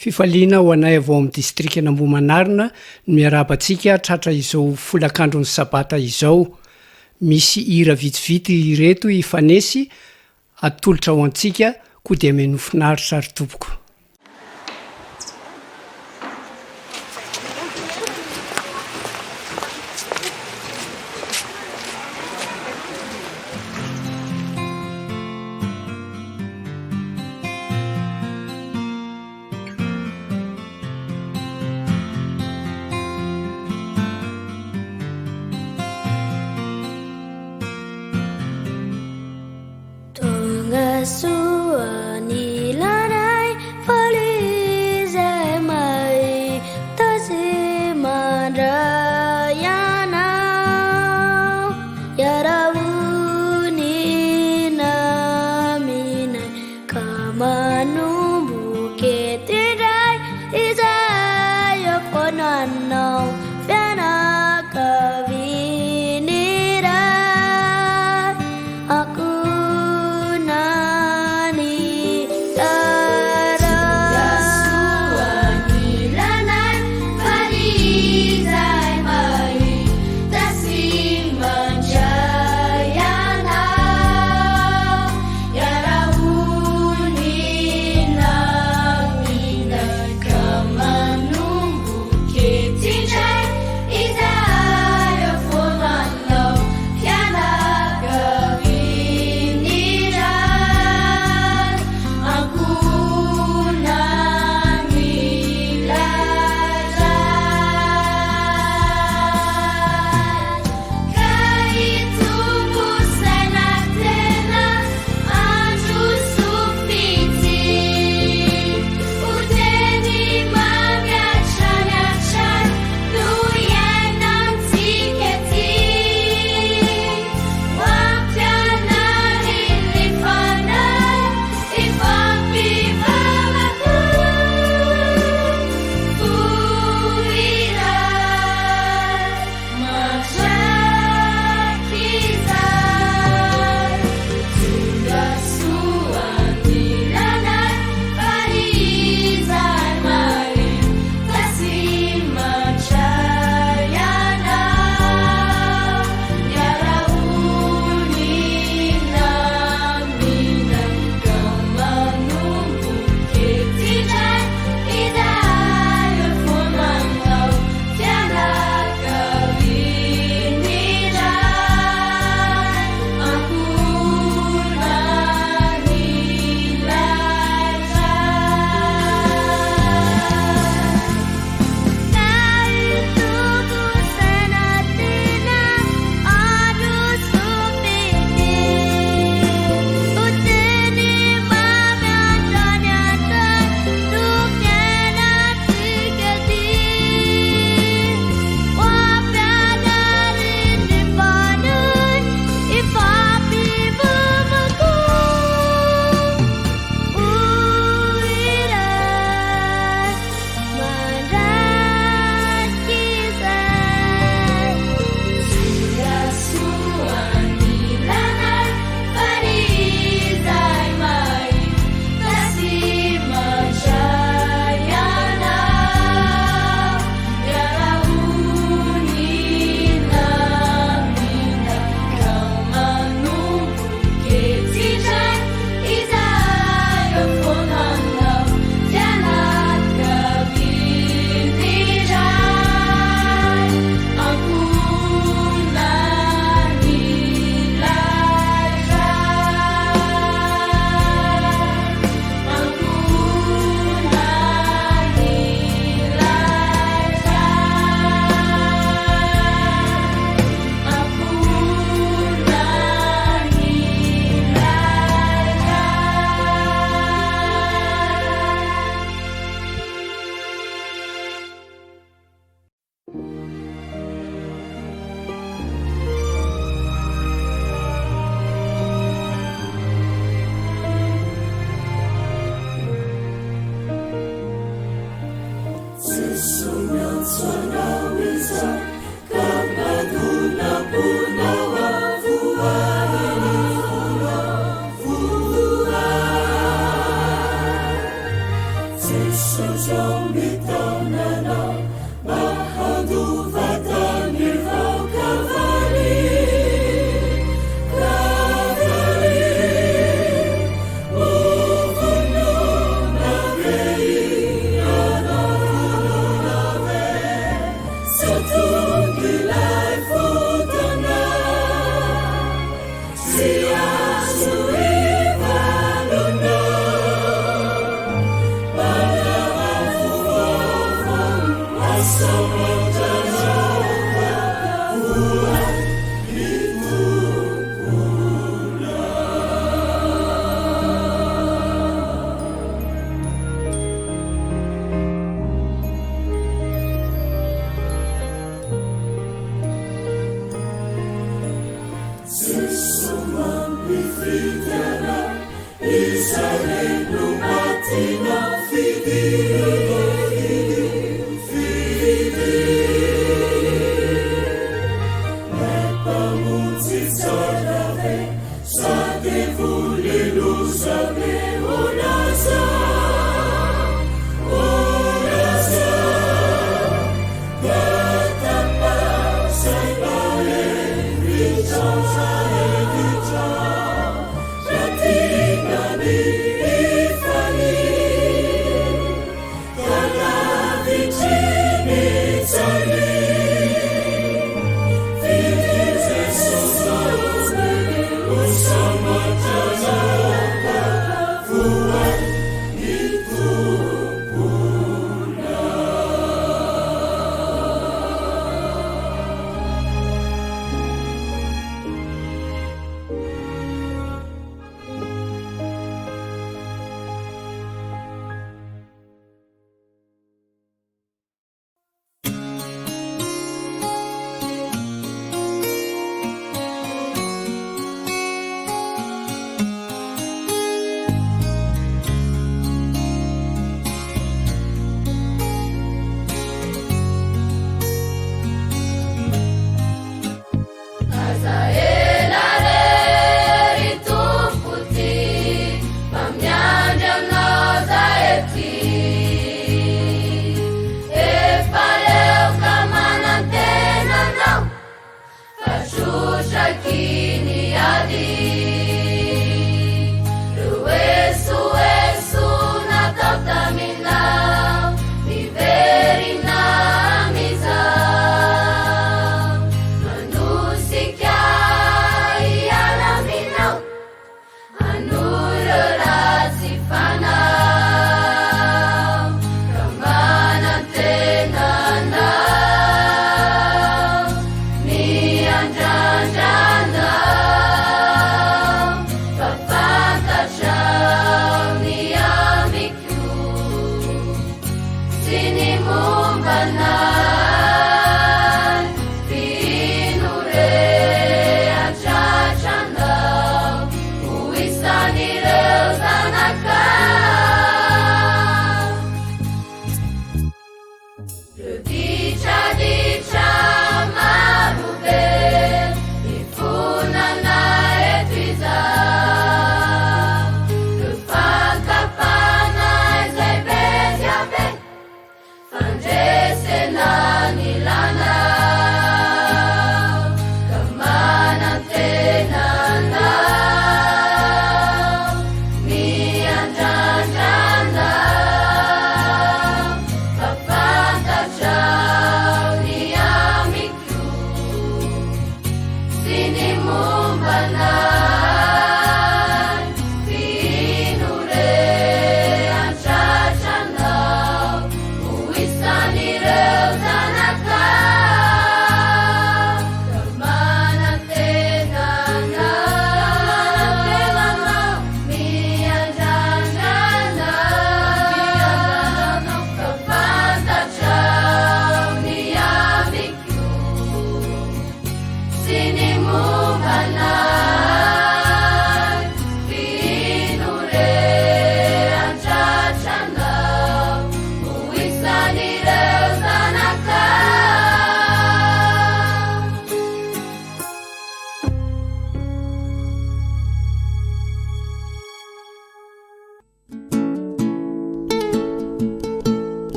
Fifaliana ho anay avy ao amin'ny distrikan'Ambohimanarina ny miarahaba antsika tratra izao folakandron'ny sabata izao. Misy hira vitsivity ireto hifanesy atolotra ho antsika koa dia menoa finaritra ry tompoko. Tonga soa ny lanay faly izay mahita sy mandray anao Iaraho-nina aminay ka manomboka eto indray izahay ankohonanao fianakavian'iray ankohonan'iray.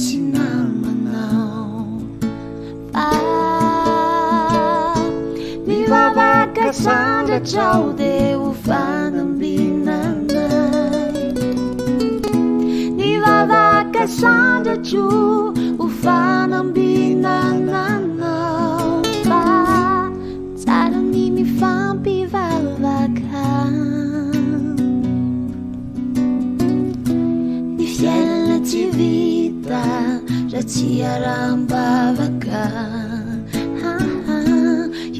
tsy namanao fa mivavaka sandratrao dia ho fanambinanay ny vavaka sandratro ho fanambinananao fa tsara ny mifampivavaka Ny fiainana tsy vita raha tsy iaraham-bavaka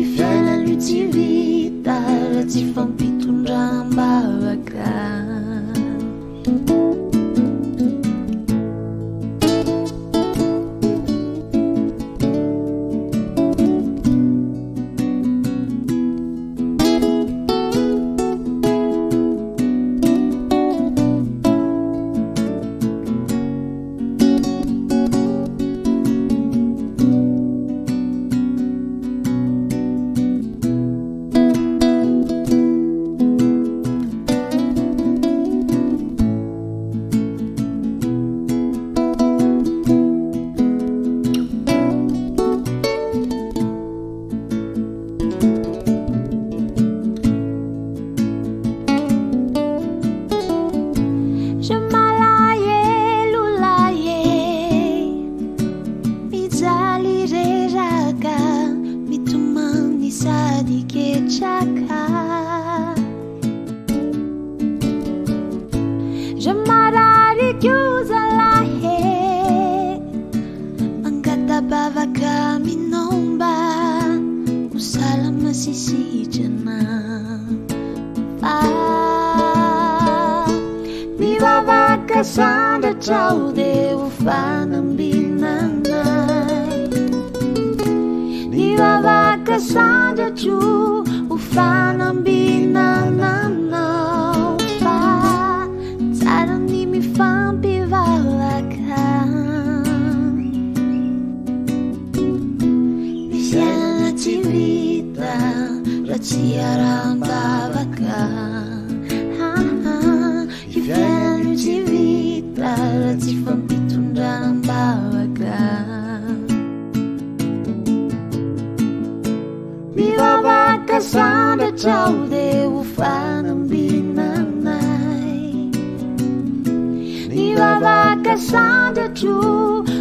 Io fiainana io tsy vita raha tsy ifampitondram-bavaka. Je malahelo lahy e, mijaly reraka, mitomany sady ketraka. Je marary koa zalahy e, mangata-bavaka aminao mba ho salama sy sitrana. Fa mivavaka sandratrao dia ho fanambinanay. Ny vavaka sandratro ho fanambinananao fa tsara ny mifampivavaka. Ny fiainana tsy vita raha tsy iaraham-bavaka. Io fiainana io tsy vita raha tsy ifampitondrana am-bavaka. Mivavaka sandratra aho dia ho fanambinanay. Ny vavaka sandratro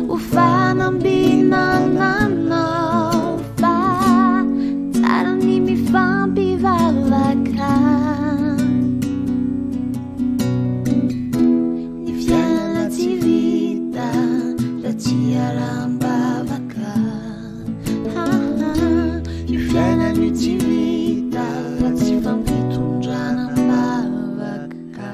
ho fanambinananao fa tsara ny mifampivavaka. Ny fiainana tsy vita raha tsy iaraham-bavaka. Io fiainana io tsy vita raha tsy ifampitondrana am-bavaka.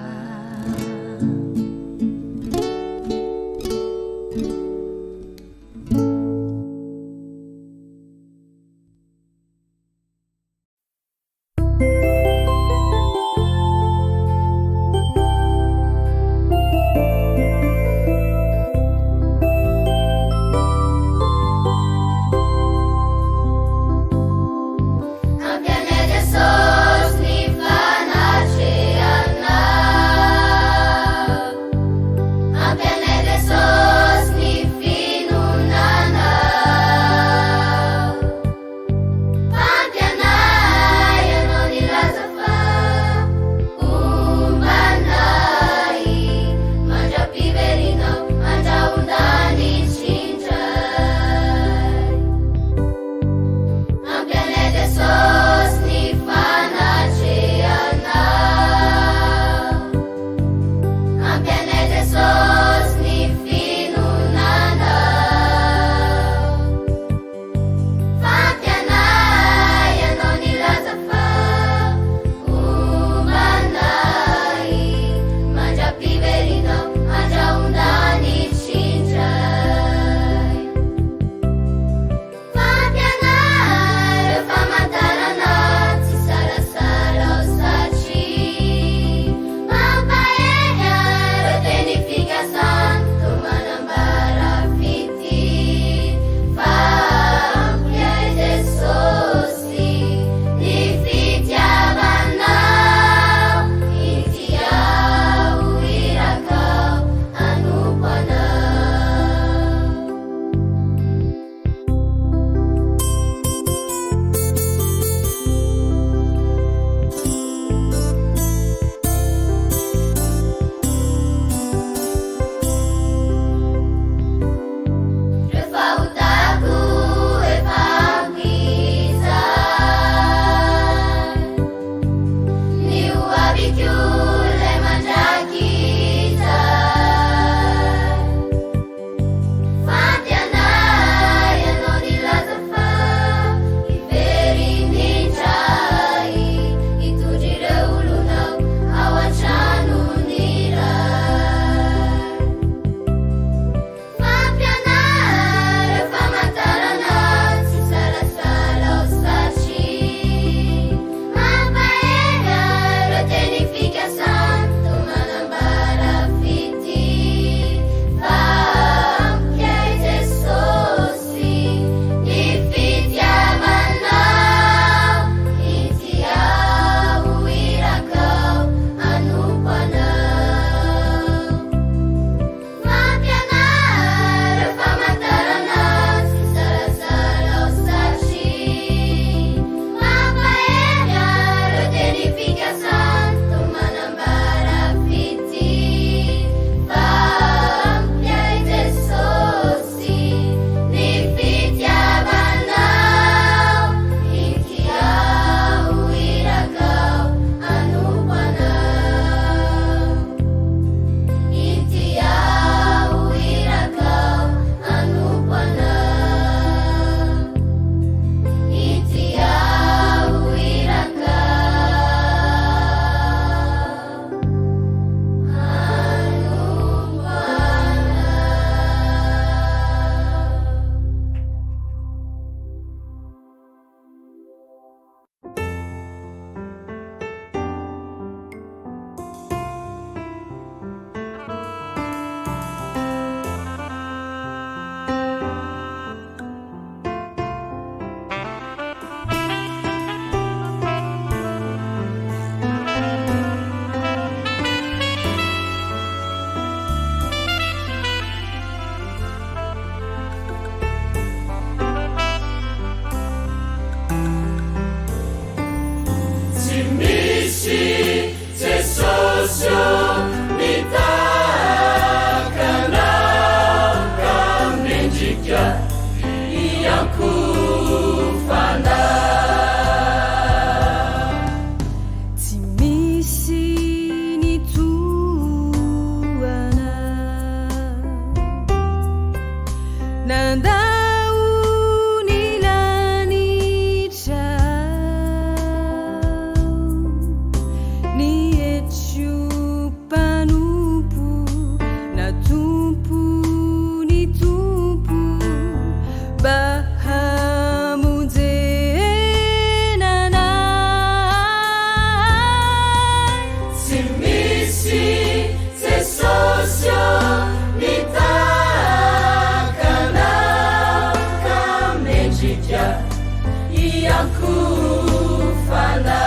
Hiankohofana.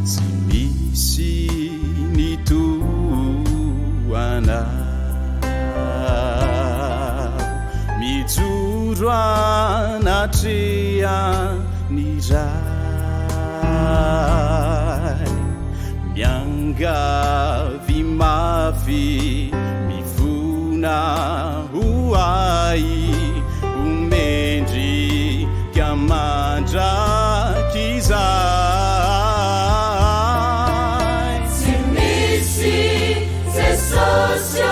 Tsy misy ny toa anao Mijoro anatrehan'ny Ray Miangavy mafy mifona ho ahy Ho mendrika mandrakizay. Tsy misy Jesosy ô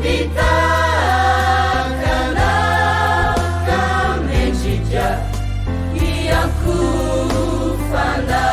ny tahaka Anao ka mendrika hiankohofana.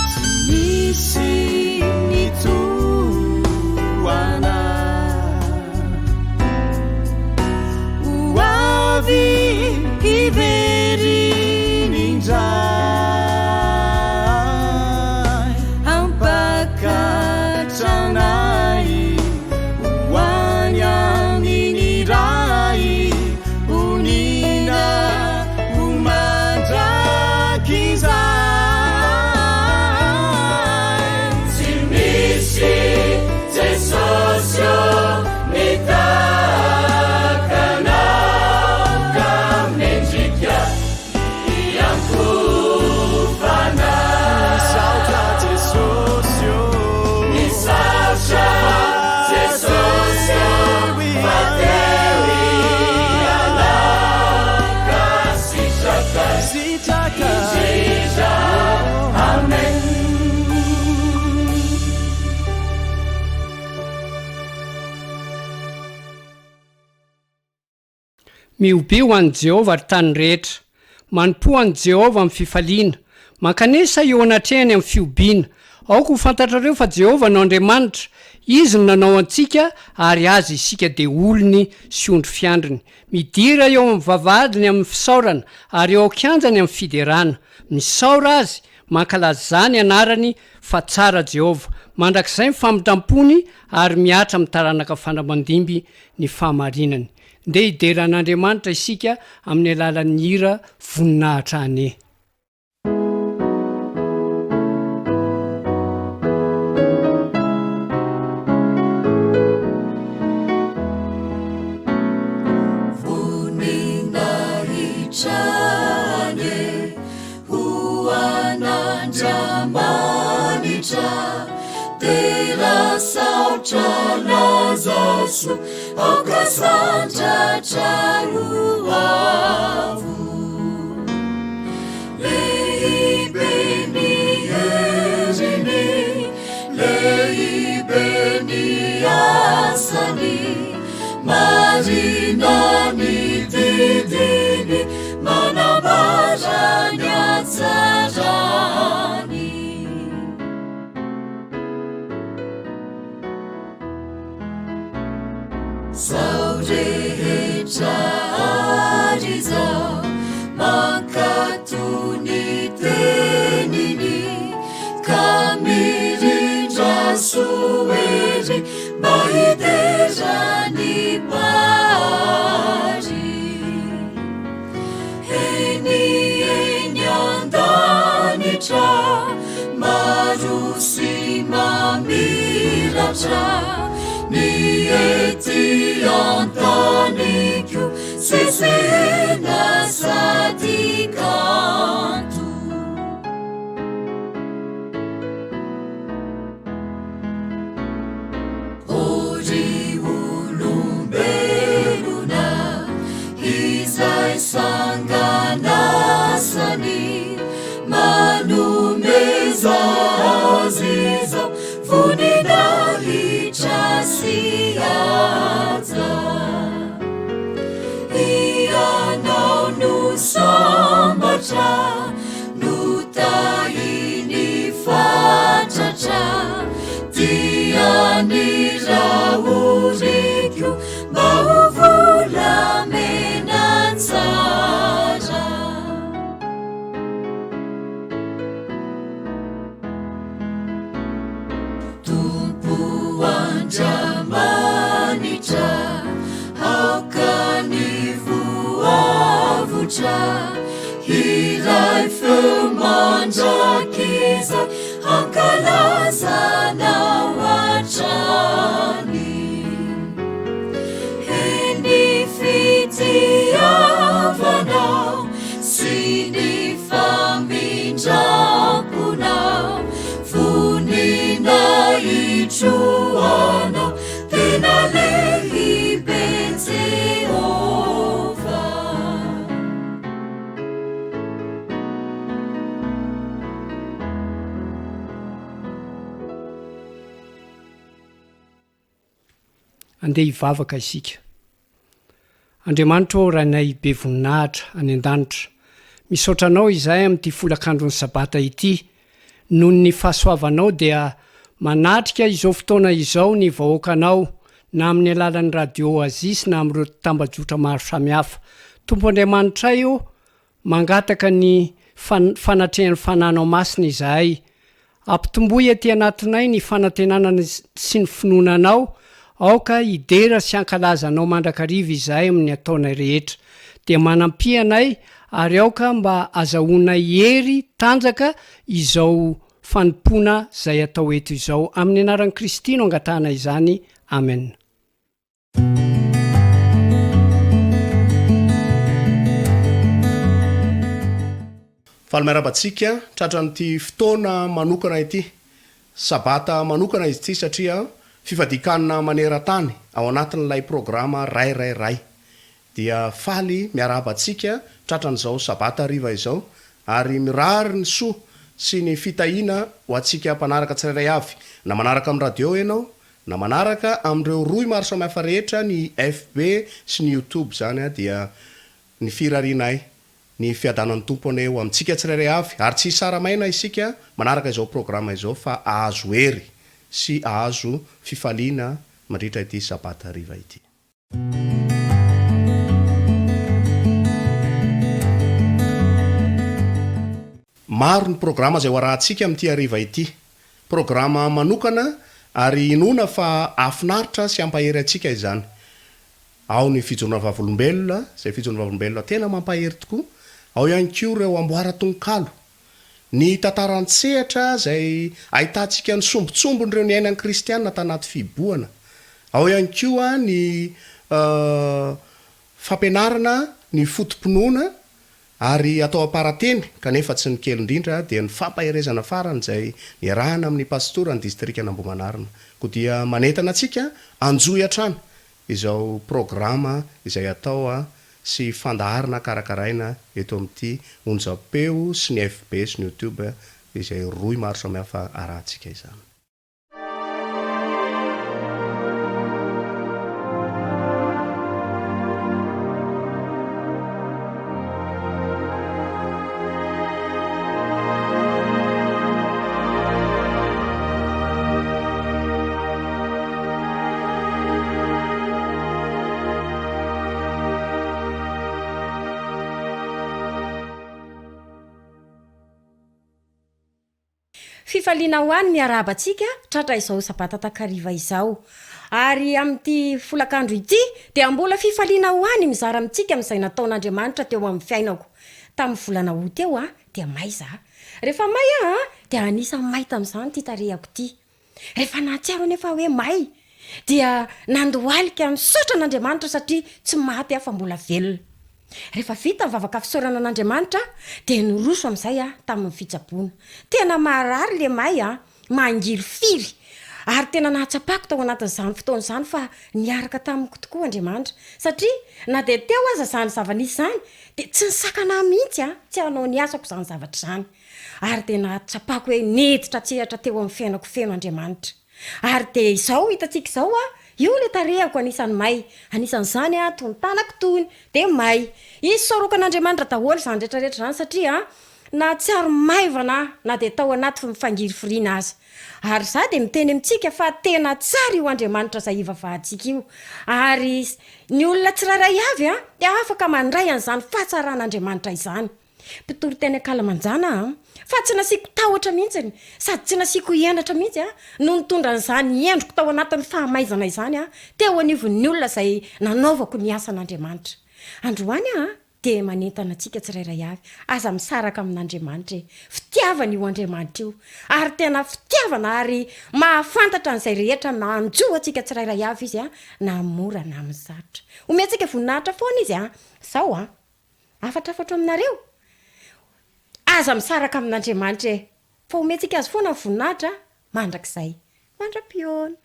Tsy misy ny toa anao Ho avy hiverina indray Hampakatra anay ho any amin'ny Ray Honina ho mandrakizay. Tsy misy Jesosy ô ny tahaka Anao ka mendrika hiankohofana. Misaotra Jesosy ô. Misaotra Jesosy ô fa teo Ianao ka sitrakay Sitrakay. indrindra. Amen. Mihobia ho an'i Jehovah, ry tany rehetra. Manompoa an'i Jehovah amin'ny fifaliana. Mankanesa eo anatrehany amin'ny fihobiana. Aoka ho fantatrareo fa Jehovah no Andriamanitra. Izy no nanao antsika, ary Azy isika dia olony sy ondry fiandriny. Midira eo amin'ny vavahadiny amin'ny fisaorana, ary eo an-kianjany amin'ny fiderana. Misaora Azy, mankalazà ny anarany, fa tsara Jehovah. Mandrakizay ny famindram-pony, ary mihatra amin'ny taranaka fara-mandimby ny fahamarinany. Ndeha hidera an'Andriamanitra isika amin'ny alalan'ny hira Voninahitra Anie. Voninahitra anie ho an'Andriamanitra, dera saotra laza soa. Aoka sandratra ho avo. Lehibe ny heriny, lehibe ny asany, marina ny didiny, manambara ny hatsarany. Zao rehetra ary izao mankatò ny teniny ka mirindra soa ery mba hidera ny Mpahary. Eny eny an-danitra, maro sy mamiratra, ny ety an-tany koa sesehena sady kanto. O ry olombelona, izay sanganasany, manomeza azy izao voninahitra sy avo. ny rahoriko mba ho volamena tsara. Tompo Andriamanitra, aoka ny voavotra hiray feo mandrakizay hankalaza Anao hatrany. He ny fitiavanao sy ny famindram-ponao, voninahitro Anao, tena lehibe Jehovah. Andeha hivavaka isika. Andriamanitra ô Rainay be voninahitra any an-danitra, misaotra Anao izahay amin'ity folakandron'ny Sabata ity. Noho ny fahasoavanao dia manatrika izao fotoana izao ny vahoakanao na amin'ny alalan'ny radio Oasis na amin'ireo tambajotra maro samihafa. Tompo Andriamanitray ô, Mangataka ny fanatrehan'ny Fananao Masina izahay. Ampitomboy aty anatinay ny fanantenana sy ny finoana Anao, aoka hidera sy hankalaza Anao mandrakariva izahay amin'ny ataonay rehetra. Dia manampia anay ary aoka mba azahoanay hery, tanjaka, izao fanompoana izay atao eto izao. Amin'ny anaran'i Kristy no angatahana izany. Amen. Faly miarahaba antsika tratran'ity fotoana manokana ity. Sabata manokana izy ity satria fifadian-kanina maneran-tany ao anatin'ilay programa Ray Ray Ray. Dia faly miarahaba antsika tratran'izao Sabata hariva izao ary mirary ny soa sy ny fitahiana ho antsika mpanaraka tsirairay avy na manaraka amin'ny radio ianao Na manaraka amin'ireo rohy maro samihafa rehetra ny FB sy ny YouTube izany dia ny firarianay ny fiadanan'ny Tompo anie ho amintsika tsirairay avy ary tsy hisara-maina isika manaraka izao programa izao fa ahazo hery sy ahazo fifaliana mandritra ity sabata hariva ity. Maro ny programa izay ho arahantsika amin'ity hariva ity. Programa manokana ary inoana fa hahafinaritra sy hampahery antsika izany. Ao ny fijoroana vavolombelona, izay fijoroana vavolombelona tena mampahery tokoa. Ao ihany koa ireo amboaran-tononkalo. Ny tantara an-tsehatra izay ahitantsika ny sombintsombin'ireo niainan'ny kristiana tanaty fihibohana. Ao ihany koa ny fampianarana ny foto-pinoana ary atao am-parateny kanefa tsy ny kely indrindra dia ny fampaherezana farany izay niarahana amin'ny Pastora ny distrikan'Ambohimanarina. Koa dia manentana antsika hanjohy hatrany izao programa izay atao sy fandaharana karakaraina eto amin'ity onjam-peo sy ny FB sy ny Youtube izay rohy maro samihafa arahantsika izany. Fifaliana ho ahy ny miarahaba antsika tratra izao sabata takariva izao. Ary amin'ity folakandro ity dia mbola fifaliana ho ahy ny mizara amintsika amin'izay nataon'Andriamanitra teo amin'ny fiainako. Tamin'ny volana août teo aho dia may za. Rehefa may aho dia anisan'ny may tamin'izany ity tarehako ity. Rehefa nahatsiaro anefa aho hoe may, dia nandohalika nisaotra an'Andriamanitra satria tsy maty aho fa mbola velona. Rehefa vita ny vavaka fisaorana an'Andriamanitra dia niroso amin'izay aho tamin'ny fitsaboana. Tena marary ilay may an, mangirifiry. Ary tena nahatsapako tao anatin'izany fotoana izany fa niaraka tamiko tokoa Andriamanitra. Satria na dia teo aza izany zava-nisy izany dia tsy nisakana ahy mihitsy an, tsy hanao ny asako izany zavatra izany. Ary dia nahatsapako hoe niditra an-tsehatra teo amin'ny fiainako feno Andriamanitra. Ary dia izao hitantsika izao aho, io ilay tarehiko anisan'ny may, anisan'izany aho, tony tanako tony, dia may. Isaorako an'Andriamanitra daholo izany rehetra rehetra izany satria. Nahatsiaro maivana aho na dia tao anaty fangirifiriana aza. Ary izaho dia miteny amintsika fa tena tsara io Andriamanitra izay ivavahantsika io. Ary ny olona tsirairay avy dia afaka mandray an'izany fahatsaran'Andriamanitra izany. Mpitory teny ankalamanjana aho fa tsy nasiako tahotra mihitsy sady tsy nasiako henatra mihitsy no nitondra an'izany endriko tao anatin'ny fahamaizana izany teo anivon'ny olona izay nanaovako ny asan'Andriamanitra. Androany aho dia manentana antsika tsirairay avy, aza misaraka amin'Andriamanitra e! Fitiavana io Andriamanitra io, ary tena fitiavana ary mahafantatra an'izay rehetra manjo antsika tsirairay avy Izy an, na amin'ny mora na amin'ny sarotra. Omentsika voninahitra foana Izy an! Zao an! Hafatrafatro aminareo, aza misaraka amin'Andriamanitra e! Fa omentsika Azy foana ny voninahitra mandrakizay. Mandra-pihaona.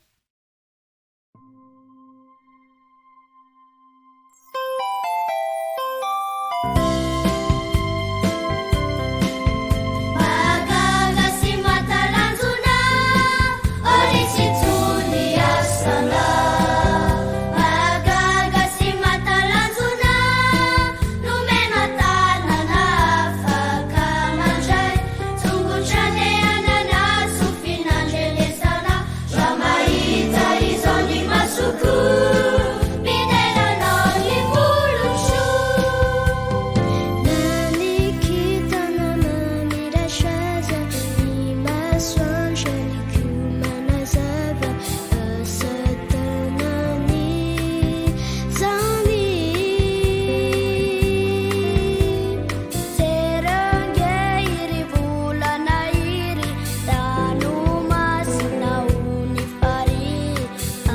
Mahagaga sy mahatalanjona, ary tsy toy ny asanao. Mahagaga sy mahatalanjona, nomena tanana afaka mandray, tongotra andehanana, sofina andrenesana. Raha mahita izao ny masoko, midera anao ny molotro. Na ny kintana mamiratra aza, ny masoandro ihany koa manazava, asa tanan'izany. Jereo ange iry volana iry. Ranomasina ony farihy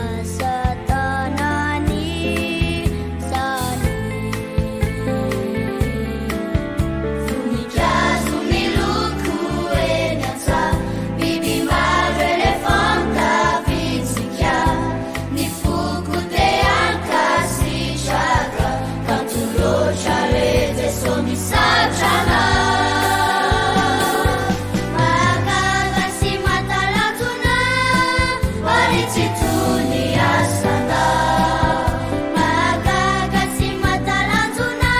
asa tanan'izany. Voninkazo miloko eny an-tsaha, biby maro elefanta vitsika, ny foko te hankasitraka, kanto loatra re Jeso misaotra anao. Mahagaga sy mahatalanjona, ary tsy toy ny asanao. Mahagaga sy mahatalanjona,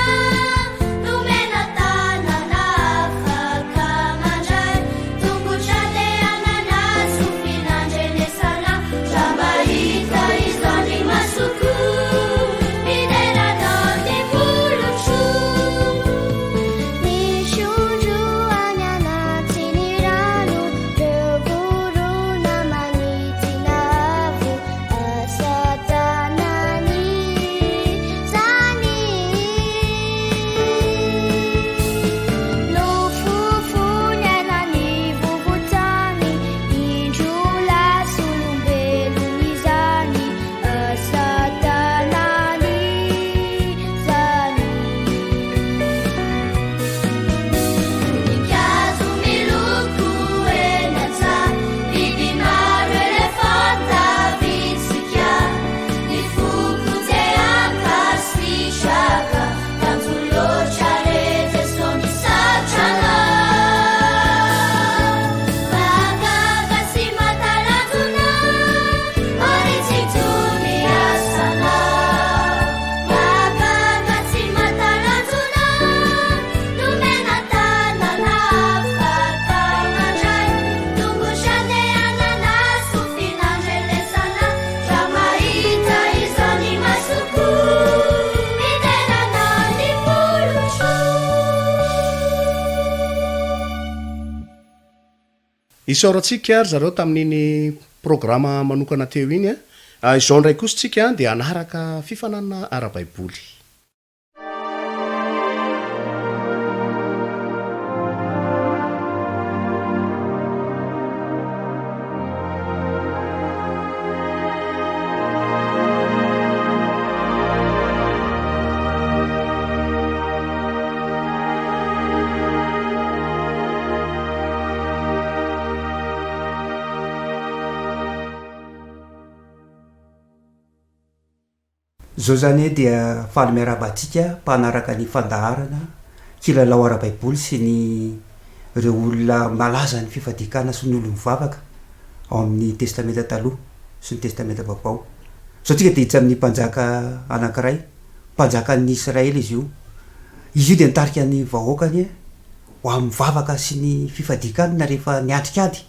nomena tanana afaka mandray, tongotra andehanana, sofina andrenesana, Raha mahita izao ny masoko, midera anao ny molotro. Misondro any anaty ny rano, reo vorona manidina avo, asa tanan'izany. Nofofony aina ny vovontany, indro lasa olombelona izany, asa tanan'izany. Voninkazo miloko eny an-tsaha, biby maro elefanta vitsika, ny foko te hankasitraka, kanjo loatra re Jeso misaotra Anao. Mahagaga sy mahatalanjona, ary tsy toy ny asanao. Mahagaga sy mahatalanjona, nomena tanana afaka mandray, tongotra andehanana, sofina andrenesana, raha mahita izao ny masoko, midera anao ny molotro. Isaorantsika ry zareo tamin'iny programa manokana teo iny a. Izao indray kosa isika dia hanaraka fifananana ara-baiboly. Zao zany dia faly miarahaba antsika mpanaraka ny fandaharana kilalao ara-baiboly sy ny ireo olona malaza ny fifadian-kanina sy ny olo-mivavaka ao amin'ny Testamenta Taloha sy ny Testamenta Vaovao. Zao tsika dia hiditra amin'ny mpanjaka anankiray, mpanjakan'ny Israely izy io. Izy io dia nitarika ny vahoakany. ho amin'ny vavaka sy ny fifadian-kanina rehefa niatrika ady,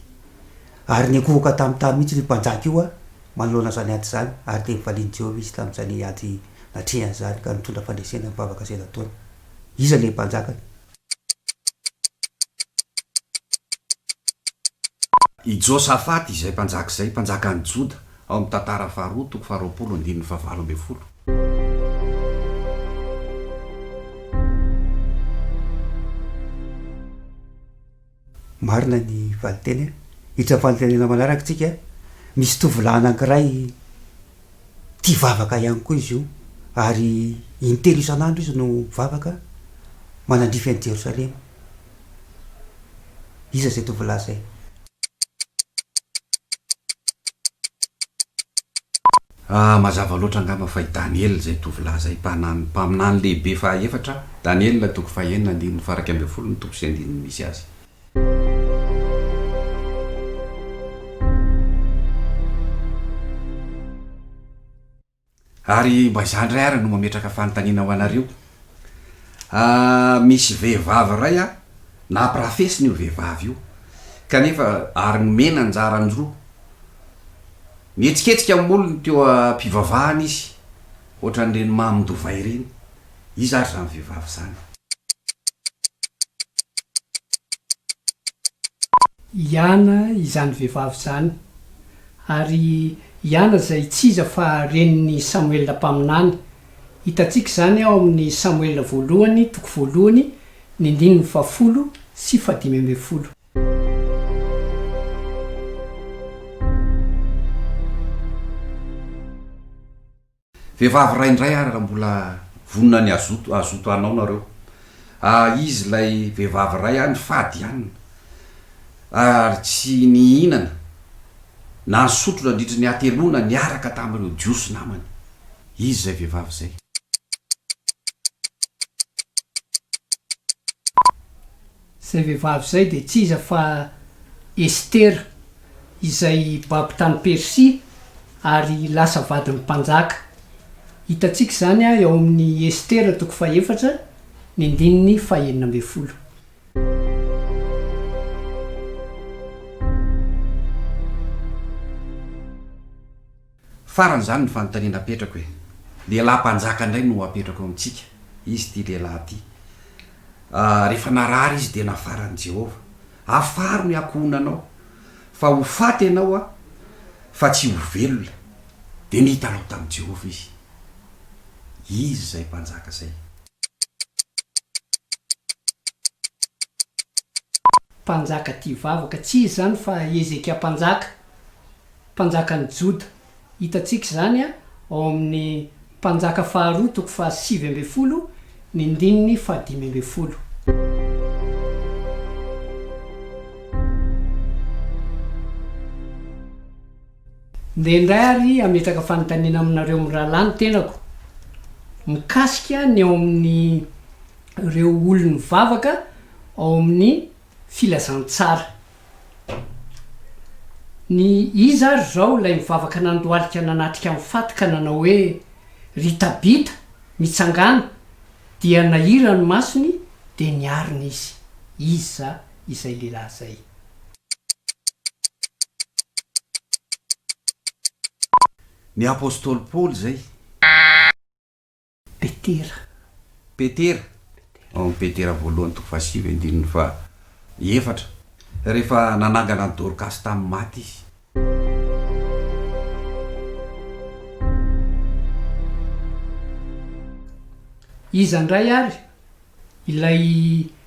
ary niankohoka tamin'ny tany mihitsy io mpanjaka io manoloana izany ady izany, ary dia nivalian'i Jehovah izy tamin'izany ady natrehany izany ka nitondra fandresena ny vavaka izay nataony. Iza ilay mpanjakany? I Josafata izay mpanjaka izay, mpanjakan'i Joda, ao amin'ny Tantara faharoa, toko faharoapolo, andininy fahavalo ambinifolo. Marina ny valinteny a. Hiditra amin'ny fanontaniana manaraka isika. Misy tovolahy anankiray tia vavaka ihany koa izy io, ary intelo isan'andro izy no mivavaka manandrify an'i Jerosalema. Iza izay tovolahy izay? Ah, mazava loatra angamba fa i Daniela izay tovolahy izay, mpanan, mpaminany lehibe fahaefatra, Daniela toko fahenina andininy faha 11 no toko sy andininy misy azy. Ary mba izaho indray ary no mametraka fanontaniana ho anareo. Ah, misy vehivavy iray ah, nampirafesina io vehivavy io, kanefa ary nomena anjaran-droa. Nihetsiketsika ny molony teo am-pivavahana izy, ohatran'ireny mamon-dovay ireny. Iza ary izany vehivavy izany? I Ana izany vehivavy izany. Ary i Ana izay tsy iza fa renin'i Samoela mpaminany. Hitantsika izany ao amin'ny Samoela voalohany toko voalohany ny andininy fahafolo sy fahadimy ambinifolo. Vehivavy iray indray ary raha mbola vonona ny hazoto hazoto hanao nareo. Ah izy ilay vehivavy iray ah nifady hanina ary tsy nihinana na nisotro nandritry ny hateloana niaraka tamin'ireo Jiosy namany. Izy izay vehivavy izay. Izay vehivavy izay dia tsy iza fa Estera, izay babo tany Persia ary lasa vadin'ny mpanjaka. Hitantsika izany ao amin'ny Estera toko fahefatra, ny andininy fahenina ambinifolo. Farany izany ny fanontaniana apetrako e! Lehilahy mpanjaka indray no apetrako eo amintsika, izy ity lehilahy ity. Rehefa narary izy dia nafaran'i Jehovah. Afaro ny ankohonanao, fa ho faty ianao aho, fa tsy ho velona. Dia nitalaho tamin'i Jehovah izy. Izy izay mpanjaka izay. Mpanjaka tia vavaka. Tsy iza izany fa Hezekia mpanjaka. Mpanjakan'i Joda. Hitantsika izany ao amin'ny Mpanjaka faharoa toko fahasivy ambinifolo ny ndininy fahadimy ambinifolo. Ndeha indray ary hametraka fanontaniana aminareo mirahalahy ny tenako mikasika ny ao amin'ny ireo olon'ny vavaka ao amin'ny filazantsara. Ny iza ary izao ilay nivavaka nandohalika nanatrika ny faty ka nanao hoe, Ry Tabita, mitsangàna, dia nahira ny masony dia niarina izy. Iza izay lehilahy izay? Ny apostoly Paoly izay. Petera. Petera, ao amin'ny Petera voalohany toko fahasivy andininy faha efatra, rehefa nanangana an'i Dorkasy tamin'ny maty izy. Iza indray ary ilay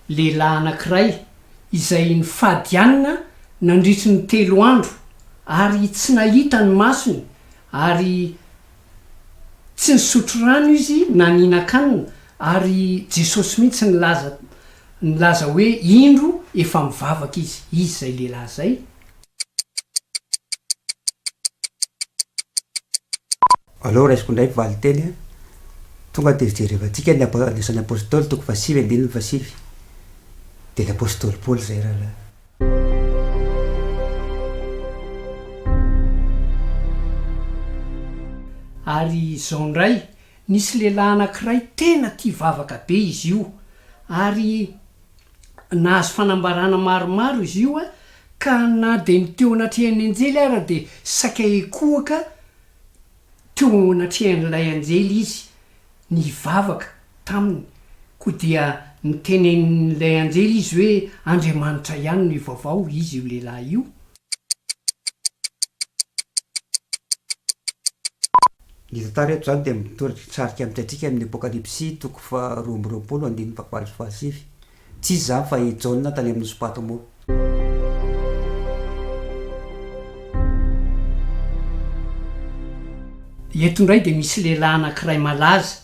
lehilahy anankiray izay nifady hanina nandritry ny telo andro ary tsy nahita ny masony ary Tsy nisotro rano izy na nihinan-kanina ary Jesosy mihitsy nilaza nilaza hoe indro efa mivavaka izy. Iza izay lehilahy izay? Aleo raisiko indray valinteny a. Tonga dia jerevantsika ny Ap- Asan'ny Apôstôly toko fahasivy andininy fahasivy. Dia ny Apôstôly Paoly izay rahalahy. Ary izao indray, nisy lehilahy anankiray tena tia vavaka be izy io, ary. Nahazo fanambarana maromaro izy io ka na dia ny teo anatrehan'ny anjely ara dia saika hikohaka teo anatrehan'ilay anjely izy nivavaka taminy. Koa dia notenenin'ilay anjely izy hoe Andriamanitra ihany no ivavaho, izy io lehilahy io. Ny tantara eto izany dia mitoraka amintsika amin'ny Apokalypsy toko faha 22 andininy faha valo sy faha sivy. Tsy iza izany fa i Jaona tany amin'ny nosy Patmo. Eto indray dia misy lehilahy anankiray malaza,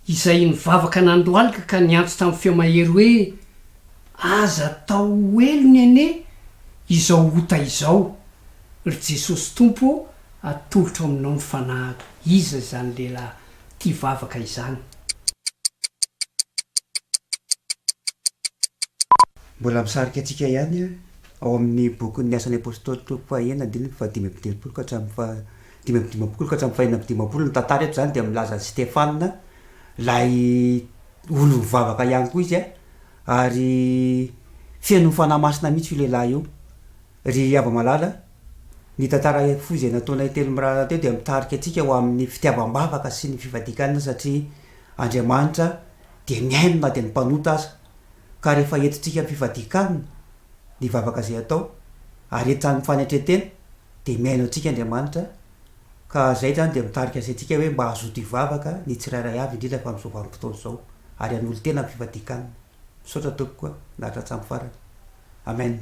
izay nivavaka nandohalika ka niantso tamin'ny feo mahery hoe, Aza atao ho helony anie izao ota izao, ry Jesosy Tompo ô, atolotro aminao ny fanahiko. Iza izany lehilahy tia vavaka izany? Mbola misarika antsika ihany ao amin'ny bokin'ny Asan'ny Apostoly toko fahenina andininy fahadimy amby telopolo ka hatramin'ny faha dimy amby dimampolo ka hatramin'ny fahenina amby dimampolo. Ny tantara eto izany dia milaza an'i Stefana, ilay olon'ny vavaka ihany koa izy ary feno ny Fanahy Masina mihitsy io lehilahy io. Ry hava-malala, ny tantara fohy izay nataonay telo mirahalahy teo dia mitarika antsika ho amin'ny fitiavam-bavaka sy ny fifadian-kanina satria Andriamanitra dia mihaino na dia ny mpanota aza. Ka rehefa entintsika amin'ny fifadian-kanina ny vavaka izay atao ary entina amin'ny fanetren-tena dia mihaino antsika Andriamanitra ka izay izany dia mitarika ny saintsika hoe mba hazoto hivavaka ny tsirairay avy indrindra fa amin'izao vanim-potoana izao ary hanolo-tena amin'ny fifadian-kanina. Misaotra tompoko a, naharitra hatramin'ny farany. Amen.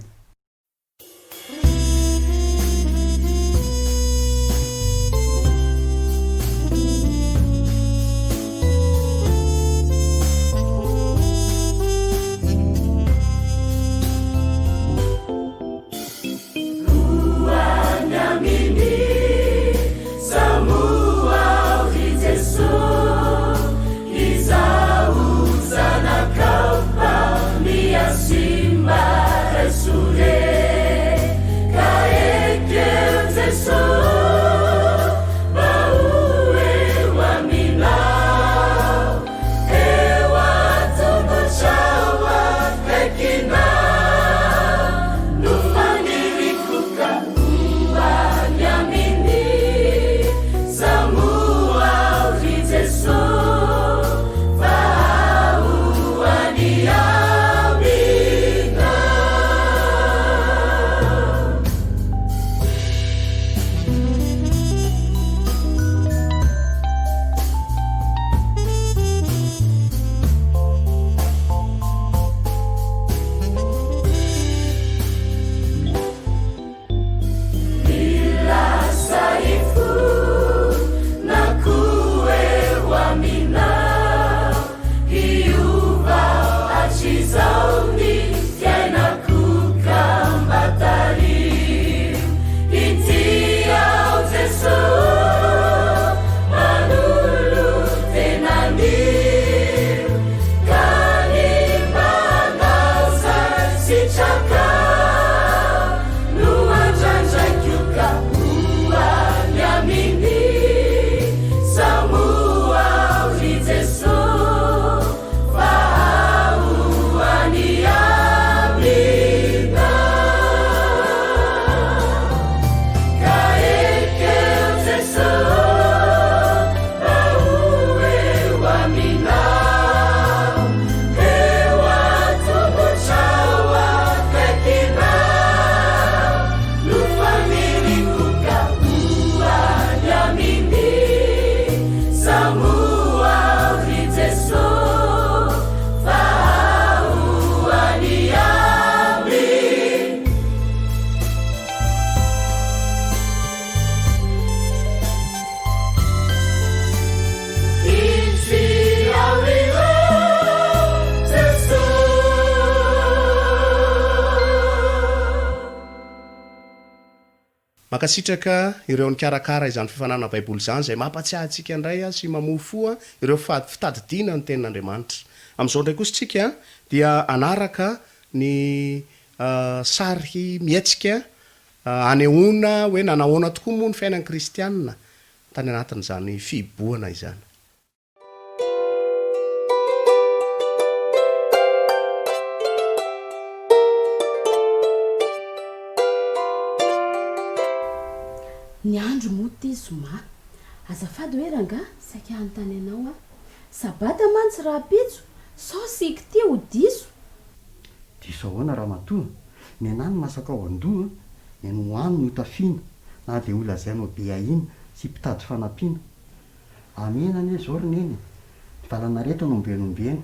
Mankasitraka ireo nikarakara izany fifanana Baiboly izany izay mampatsiahy antsika indray sy mamoha fo ireo fitadidiana ny Tenin'Andriamanitra. Amin'izao indray kosa isika dia hanaraka ny sary mihetsika hanehoana hoe nanahoana tokoa moa ny fiainan'ny kristiana tany anatin'izany fihibohana izany. Ny andro moa ty zoma. Azafady hoe rangaha, saika hanontany anao aho. Sabata mantsy rahampitso, sao siky ty ho diso? Diso ahoana ramatoa? Ny anah no masaka ao an-doha, ny an'i Hoany no tafiana, na dia ho lazainao be ahiana sy mpitady fanampiana. Amena anie izao ry Neny e! Ny valanaretina ombieny ombieny,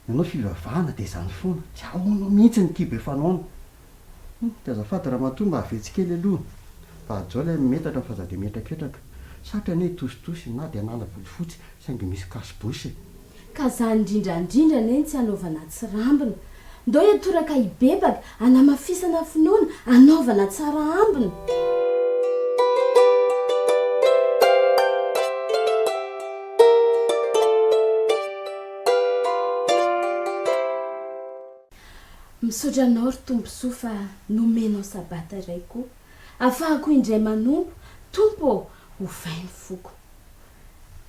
ny anao fivavahana dia izany foana, tsy ahoanao mihitsy ny kibo efa noana. Hum, dia azafady ramatoa mba avetsy kely aloha, mba hajao ilay mimetatra fa za dia mihetraketraka. Satry anie hitositosy na dia hanala volofotsy saingy misy cache-bouche e. Ka zany indrindra indrindra anie ny tsy hanaovana tsirambina. Ndao hitoraka hibebaka, hanamafisana finoana, hanaovana tsara ambina. Misaotra anao ry Tompo soa fa nomenao sabata iray koa afahako indray manompo, Tompo ô ovay ny foko.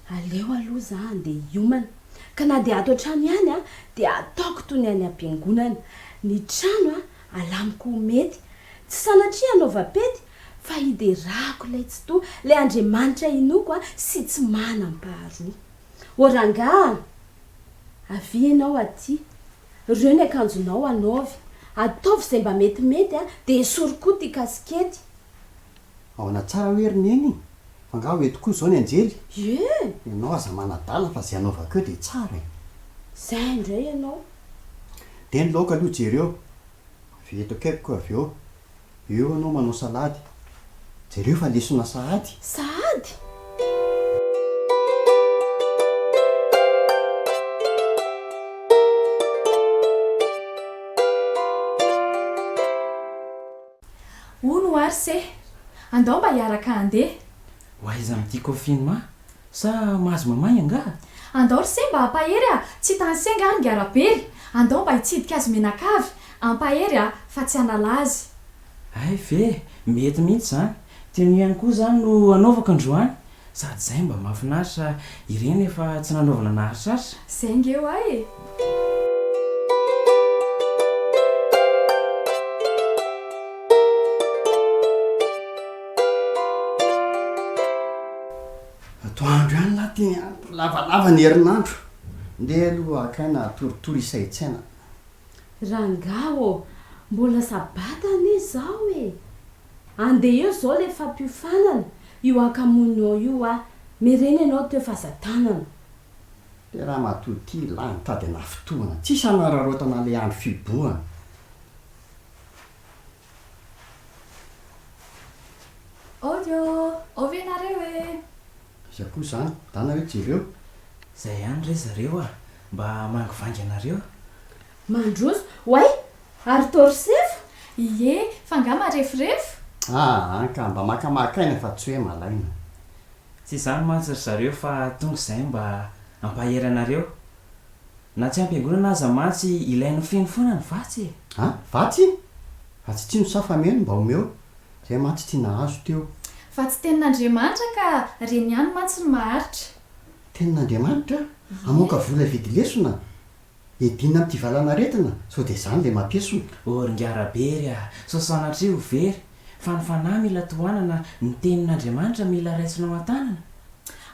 Aleo aloha za andeha hiomana ka na dia ato an-trano ihany a dia ataoko toy ny any am-piangonana. Ny trano a alamiko ho mety, tsy sanatria hanaovam-pety fa hiderako ilay Tsitoha, ilay Andriamanitra inoako a sy tsy manam-paharoa. Ô rangaha a! Avia ianao aty. Reo ny akanjonao anaovy. Ataovy izay mba metimety a, dia esory koa ty kasikety. Ahoana tsara hoe ry Neny? Fa angaha ho eto koa izao ny anjely? Ie! Ianao aza manadala fa izay anaovako eo dia tsara e! Izay indray ianao. Dia ny laoka aloha jereo, avy eto akaikiko avy eo. Eo ianao manao salady. Jereo fa lesona sahady. Sahady? Hono hoa ry se, andao mba hiaraka handeha. Ho aiza amin'ity confinement? Sa mahazo mamay angaha? Andao ry se mba hampahery a! Tsy hitan'i se nga ry ngarabery? Andao mba hitsidika azy mianakavy, hampahery a! Fa tsy hanala azy. Hay ve! Mety mihitsy izany. Tenue ihany koa izany no hanaovako androany. Sady izay mba mahafinaritra, ireny efa tsy nanaovana naharitraritra. Zay nge hoa e! Atoandro ihany lahy ty an, lavalava ny herinandro. Ndeha aloha haka aina hatoritory hisaintsaina. Rangaha ô, mbola sabata anie izao e! Andeha eo izao ilay fampiofanana, io ankamonio io ah, merena ianao teo fa aza tanana. Le ramatoa ty lahy mitady hanafintohana, tsisy hanararaotana le andro fihibohana. Audio, Ao ve nareo e? Iza koa izany? Dana hoe jereo. Zay ihany re zareo a! Mba hamangivangy anareo. Mandroso, Oay! Ary tô ry sefo? Ie, fa nga mareforefo? Aa ka mba makamaka aina fa tsy hoe malaina. Tsy izany mantsy ry zareo fa tonga izay mba hampahery anareo. Na tsy am-piangonana aza mantsy ilaina ho feno foana ny vatsy e! A! Vatsy? Vatsy tsino sa fameno mba omeo? Zay mantsy tsy nahazo teo. Vatsy tenin'Andriamanitra ka reny ihany mantsy no maharitra. Tenin'Andriamanitra? Hamoaka vola hividy lesona? Hiadina amin'ity valan'aretina? Sao dia izany ilay mampiesona? Ô ry ngiahy Rabery a! Sao sanatria ho very, fa ny fanahy mila tohanana, ny tenin'Andriamanitra mila raisina ao an-tanana.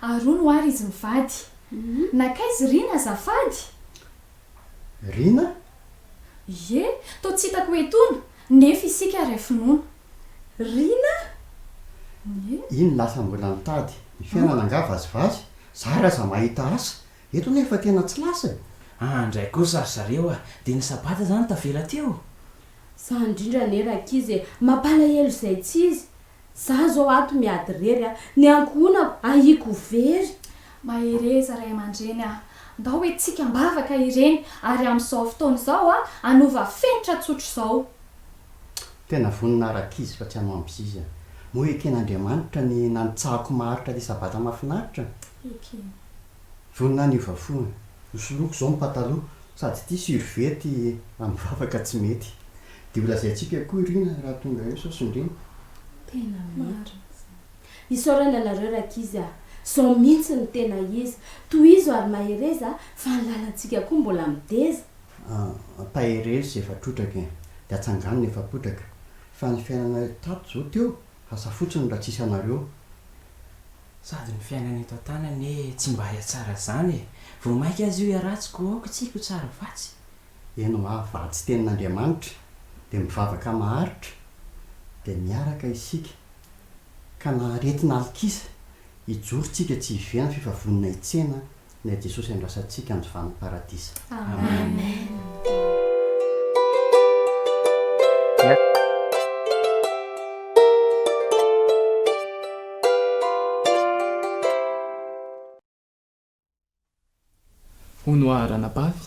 Ary hono hoa ry izy mivady. Nankaiza i Rina azafady? Rina? Ie, toa tsy hitako etoana, nefa isika iray finoana. Rina? Ie. Iny lasa mbola nitady. Ny fiainana angaha vazivazy? Zara aza mahita asa. Eto nefa tena tsy lasa e! Ah ndray kosa ry zareo a! Dia ny sabata zany tavela teo? Za indrindra anie rankizy e! Mampalahelo izay tsy izy! Za zao ato miady rery a! Ny ankohonako ahiako ho very! Mahereza ray aman-dreny a! Ndao hetsika am-bavaka ireny ary amin'izao fotoana izao a! Hanova fenitra tsotr'izao! Tena vonona rankizy fa tsy hanao ambizizy a! Moa eken'Andriamanitra ny nanitsahako maharitra ilay sabata mahafinaritra? Ekeny. Vonona niova fo. Nosoloiko izao ny pataloha sady ity survêt raha mivavaka tsy mety. Dia ho lazaintsika koa i Rina raha tonga eo sao sondriana. Tena mety. Isaorana anareo rankizy a! Zao mihitsy no tena izy. Tohizo ary mahereza fa ny lalantsika koa mbola mideza. Ampaherezo izay efa trotraka e! Dia atsangano ny efa potraka. Fa ny fiainana tato izao teo. Asa fotsiny raha tsisy anareo. Sady ny fiainana eto an-tany anie tsy mba hihatsara zany e! Vao maika aza io hiharatsy koa aoka tsika ho tsara vatsy. Eny hoa vatsy tenin'Andriamanitra dia mivavaka maharitra dia miaraka isika ka na aretina alikisa hijoro tsika tsy hiverina f'efa vonona hitsena Ilay Jesosy andrasantsika andovan'ny paradisa. Amen. Hono hoa ranabavy?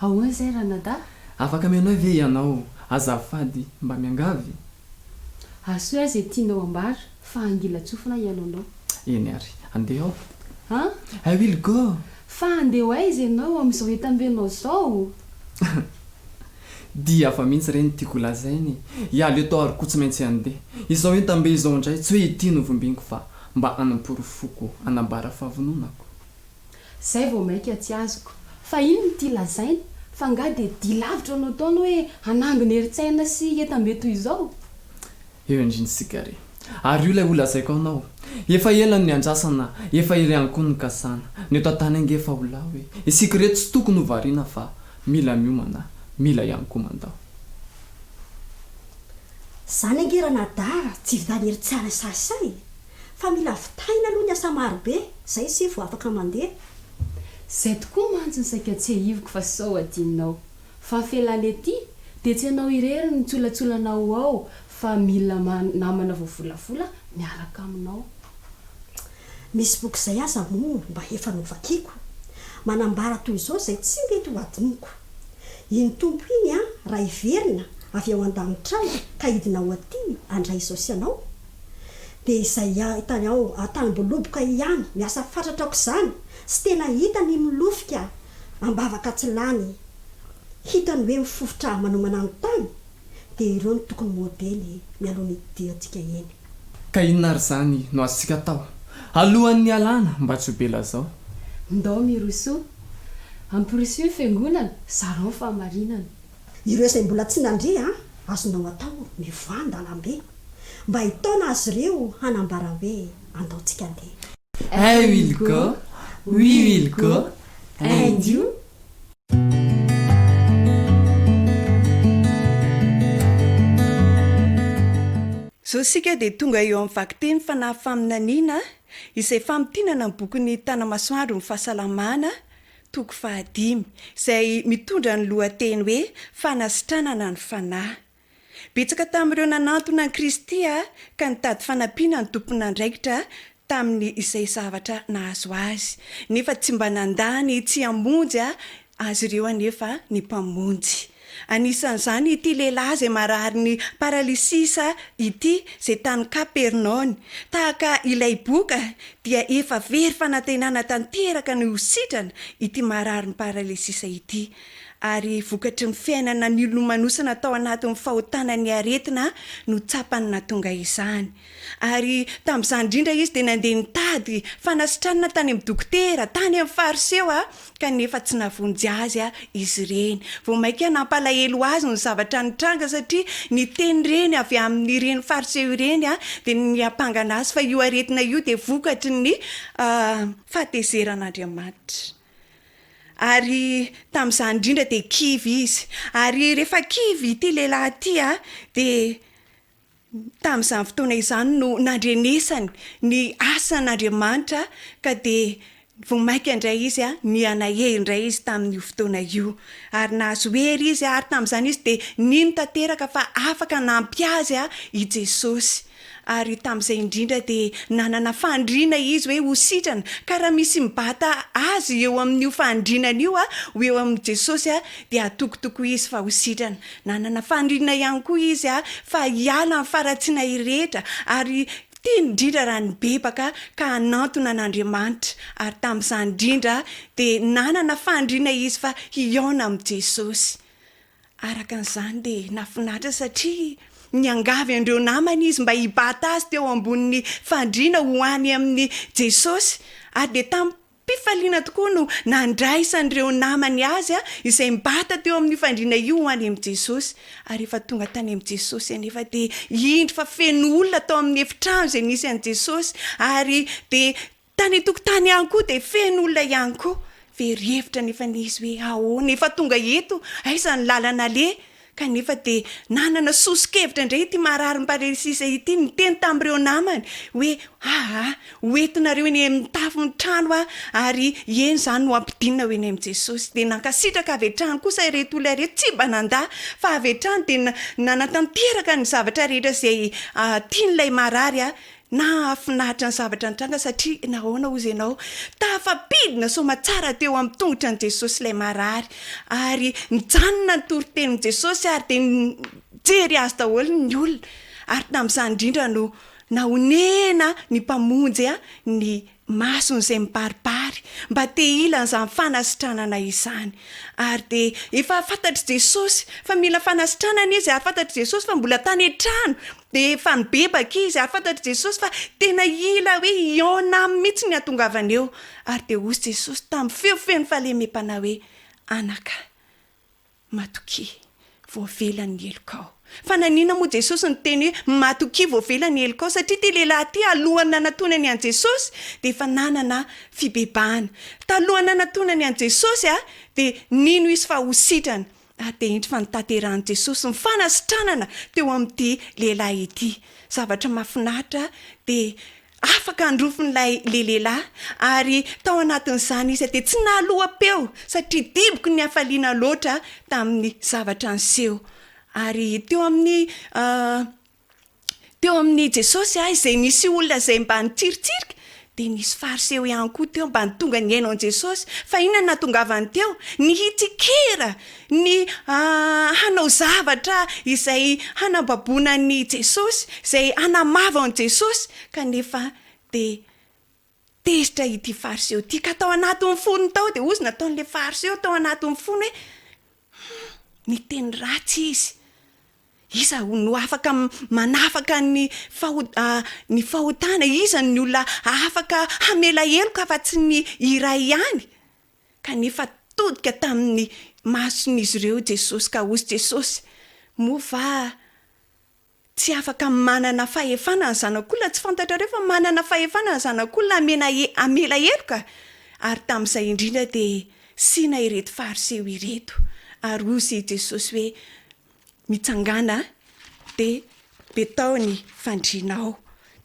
Ahoana izay ranadahy? Afaka amianay ve ianao azafady mba miangavy? Asehoy ahy izay tianao ambara fa hangilan-tsofina hihaino anao. Eny ary, andeha aho. An? I will go! Fa handeha ho aiza ianao amin'izao entam-benao izao? Dia hafa mihitsy re ny tiako ho lazaina e! Hiala eto aho ary koa tsy maintsy handeha. Izao entam-be izao indray, tsy hoe ity no vombiniko fa mba hanamporofoko hanambara fahavononako. Zay vao maika tsy azoko. Fa inona ity lazaina? Fa nga dia dia lavitra no ataony hoe hanangona herin-tsaina sy hientam-be toy izao? Eo indrindra isika re. Ary io ilay ho lazaiko anao. Efa ela no niandrasana, efa ela ihany koa no nikasana. Ny eto an-tany ange efa ho lao e. Isika ireto tsy tokony ho variana fa mila miomana, mila ihany koa mandao. Zany ange ranadara tsy vitan'ny herin-tsaina sahisahy e! Fa mila vitaina aloha ny asa maro be zay ise vao afaka mandeha. Zay tokoa mantsy ny saika tsiahiviko fa sao adinonao. Fa ny fialana ety dia tsy ianao irery no mitsolatsolana ho ao fa mila namana voavolavola miaraka aminao. Misy boky izay aza moa mba efa novakiko, manambara toy izao izay tsy mety ho adinoko. Iny Tompo iny an, raha hiverina avy ao an-danitra ao ka hidina ho aty handray izao sy anao, dia izay hitany ao an-tanimboaloboka ihany miasa fatratra aok'izany sy tena hitany milofika am-bavaka tsy lany, hitany hoe mifofotra manomana ny tany, dia ireo no tokony modely mialoha ny hidirantsika eny. Ka inona ary izany no azontsika atao alohan'ny hialana mba tsy ho be lazao? Ndao mirosoa. Amporisiho ny fiangonana, zarao ny fahamarinana. Ireo izay mbola tsy nandre an, azonao atao mivoaha an-dalambe mba hitaona azy ireo hanambara hoe andao tsika andeha. I will go, we will go, and you? Izao isika dia tonga eo amin'ny vakiteny fanahy faminaniana izay famintinana ny bokin'ny Tanamasoandro ny fahasalamana toko fahadimy, izay mitondra ny lohateny hoe Fanasitranana ny fanahy. Betsaka tamin'ireo nanantona an'i Kristy ka nitady fanampiana ny tompon'andraikitra tamin'ny izay zavatra nahazo azy, nefa tsy mba nandà ny tsy hamonjy azy ireo anefa ny Mpamonjy. Anisan'izany ity lehilahy izay mararin'ny paralysisa ity, izay tany Kapernaony. Tahaka ilay boka, dia efa very fanantenana tanteraka ny ho sitrana ity mararin'ny paralysisa ity. Ary vokatry ny fiainana nilomanosana tao anatin'ny fahotana ny aretina no tsapany nahatonga izany. Ary tamin'izany indrindra izy dia nandeha nitady fanasitranana tany amin'ny dokotera, tany amin'ny Fariseo, kanefa tsy nahavonjy azy izy ireny. Vao mainka nampalahelo azy ny zavatra nitranga satria ny teny reny avy amin'ireny Fariseo ireny dia niampangana azy fa io aretina io dia vokatry ny fahatezeran'Andriamanitra. Ary tamin'izany indrindra dia kivy izy. Ary rehefa kivy ity lehilahy ity dia Tamin'izany fotoana izany no nandrenesany ny asan'Andriamanitra ka dia vao mainka indray izy niha-nahery indray izy tamin'io fotoana io. Ary nahazo hery izy ary tamin'izany izy dia nino tanteraka fa afaka hanampy azy i Jesosy. Ary tamin'izay indrindra dia nanana faniriana izy hoe ho sitrana, ka raha misy mibata azy eo amin'io fanindrinana io ho eo amin'i Jesosy dia atokotoko izy fa ho sitrana. Nanana faniriana ihany koa izy fa hiala amin'ny faharatsiana rehetra ary tiany indrindra raha nibebaka ka hanantona an'Andriamanitra, ary tamin'izany indrindra dia nanana faniriana izy fa hihaona amin'i Jesosy. Araka an'izany dia nahafinaritra satria niangavy an'ireo namany izy mba hibata azy teo ambonin'ny fandriana ho any amin'i Jesosy, ary dia tamim. Pifaliana tokoa no nandraisan'ireo namany azy izay nibata teo amin'io fandriana io ho any amin'i Jesosy. Ary rehefa tonga tany amin'i Jesosy anefa dia indro fa feno olona tao amin'ny efitrano izay nisy an'i Jesosy ary dia tany an-tokotany ihany koa dia feno olona ihany koa. Very hevitra anefa izy hoe ahoana, efa tonga eto, aiza ny lalana aleha? Kanefa dia nanana soso-kevitra indray ity mararim-paresisa ity, niteny tamin'ireo namany hoe, Aa, ho entinareo eny amin'ny tafon'ny trano aho, ary eny izany no hampidinina ho eny amin'i Jesosy. Dia nankasitraka avy hatrany kosa ireto olona ireto, tsy mba nandà, fa avy hatrany dia nanatanteraka ny zavatra rehetra izay tian'ilay marary Nahafinaritra ny zavatra nitranga satria nahoana hozy ianao? Tafapidina soamatsara teo amin'ny tongotra an'i Jesosy ilay marary ary nijanona ny toritenin'i Jesosy ary dia nijery azy daholo ny olona ary tamin'izany indrindra no nahonena ny Mpamonjy ny masony izay mibaribary mba te hila an'izany fanasitranana izany. Ary dia efa fantatr'i Jesosy fa mila fanasitranana izy ary fantatr'i Jesosy fa mbola tany an-trano dia efa nibebaka izy ary fantatr'i Jesosy fa tena hila hoe hihaona aminy mihitsy ny hahatongavany eo. Ary dia hoy Jesosy tamin'ny feo feno fahalemem-panahy hoe, Anaka, Matokia, voavela ny helokao. Fa naninona moa Jesosy niteny hoe matokia, voavela ny helokao? Satria ity lehilahy ity alohan'ny nanatonany an'i Jesosy dia efa nanana fibebahana. Talohan'ny nanatonany an'i Jesosy dia nino izy fa ho sitrana. Ary dia indro fa notanterahin'i Jesosy ny fanasitranana teo amin'ity lehilahy ity. Zavatra mahafinaritra dia Afaka handrofin'ilay lehilahy ary tao anatin'izany izy dia tsy nahaloa-peo satria diboky ny hafaliana loatra tamin'ny zavatra niseho. Ary teo amin'ny teo amin'i Jesosy izay nisy olona izay mba nitsiritsirika dia nisy Fariseo ihany koa teo mba tonga nihaino an'i Jesosy. Fa inona no nahatongavany teo? Ny hitsikera, ny hanao zavatra izay hanababoana an'i Jesosy, izay hanamavo an'i Jesosy, kanefa dia tezitra ity Fariseo ity, ka tao anatin'ny fony tao dia hozy nataon'ilay Fariseo tao anatin'ny fony hoe, Hum, niteny ratsy izy. Iza no afaka manafaka ny ny fahotana? Iza ny olona afaka hamela heloka afa-tsy ny iray ihany? Kanefa todika tamin'ny mason'izy ireo Jesosy ka hozy Jesosy, Moa va tsy afaka manana fahefana ny Zanak'olona? Tsy fantatrareo fa manana fahefana ny Zanak'olona hamena hamela heloka? Ary tamin'izay indrindra dia sina ireto Fariseo ireto. Ary hozy Jesosy hoe, Mitsangàna dia betao ny fandrianao.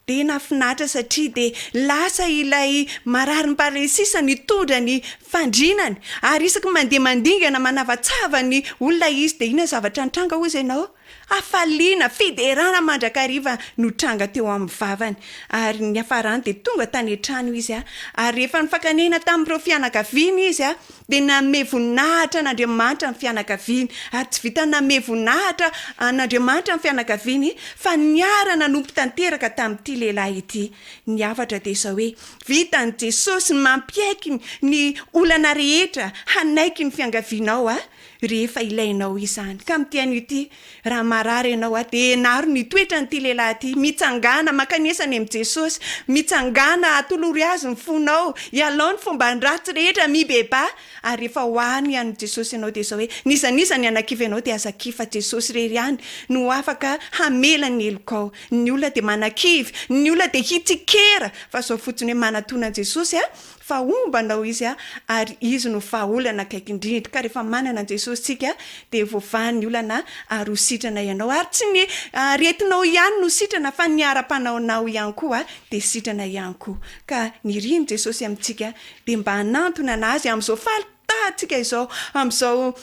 Dia nahafinaritra satria dia lasa ilay mararin'ny paresisa nitondra ny fandrinany ary isaky ny mandeha mandingana manavatsava ny olona izy dia inona ny zavatra nitranga hozy ianao? Hafaliana, fiderana mandrakariva no tranga teo amin'ny vavany ary ny niafarany dia tonga tany an-trano izy ary rehefa nifankanena tamin'ireo fianakaviany izy dia nanome voninahitra an'Andriamanitra ny fianakaviany, ary tsy vitan'ny nanome voninahitra an'Andriamanitra ny fianakaviany, fa niara-nanompo tanteraka tamin'ity lehilahy ity. Ny hafatra dia izao hoe, vitan'i Jesosy ny mampiaiky ny olana rehetra hanaiky ny fiangavianao rehefa ilainao izany. Ka amin'ity anio ity, Raha marary ianao, dia ianaro ny toetran'ity lehilahy ity. Mitsangàna, mankanesa any amin'i Jesosy. Mitsangàna, atolory Azy ny fonao. Ialao ny fomban-dratsy rehetra, mibebaha. Ary rehefa ho any amin'i Jesosy ianao, dia izao hoe, N'iza n'iza ny hanakivy anao, dia aza kivy, fa Jesosy irery ihany no afaka hamela ny helokao. Ny olona dia manakivy, ny olona dia hitsikera, fa izao fotsiny hoe manatona an'i Jesosy fa homba anao Izy ary Izy no vahaolana akaiky indrindra, ka rehefa manana an'i Jesosy tsika dia voavaha ny olana ary ho sitrana ianao, ary tsy ny aretinao ihany no sitrana fa ny ara-panaonao ihany koa dia sitrana ihany koa, ka ny irin'i Jesosy amintsika dia mba hanantona Azy amin'izao fahalitahantsika izao, amin'izao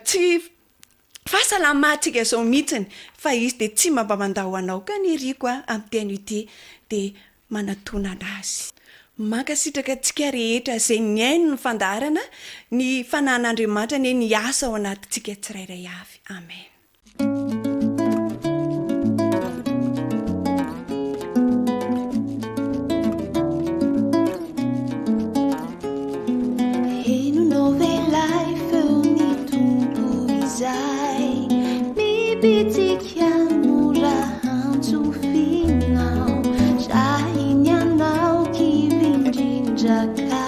tsy fahasalamantsika izao mihitsiny, fa Izy dia tsy mba mandao anao, ka ny iriko amin'ity anio ity dia manatona anazy. Mankasitraka antsika rehetra izay nihaino ny fandaharana, ny fanahin'Andriamanitra anie ny hiasa ao anatintsika tsirairay avy. Amen. Henonao ve ilay feon'ny Tompo izay mibitsika mora antsofinao? Zahiny anao kivy indrindra ka.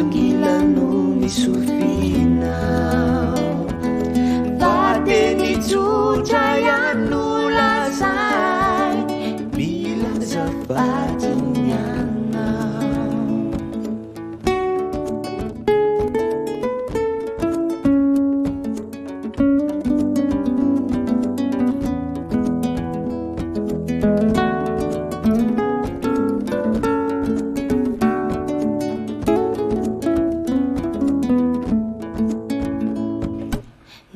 Atongilano ny sofinao Fa teny tsotra ihany no lazainy Milaza fa tiany anao.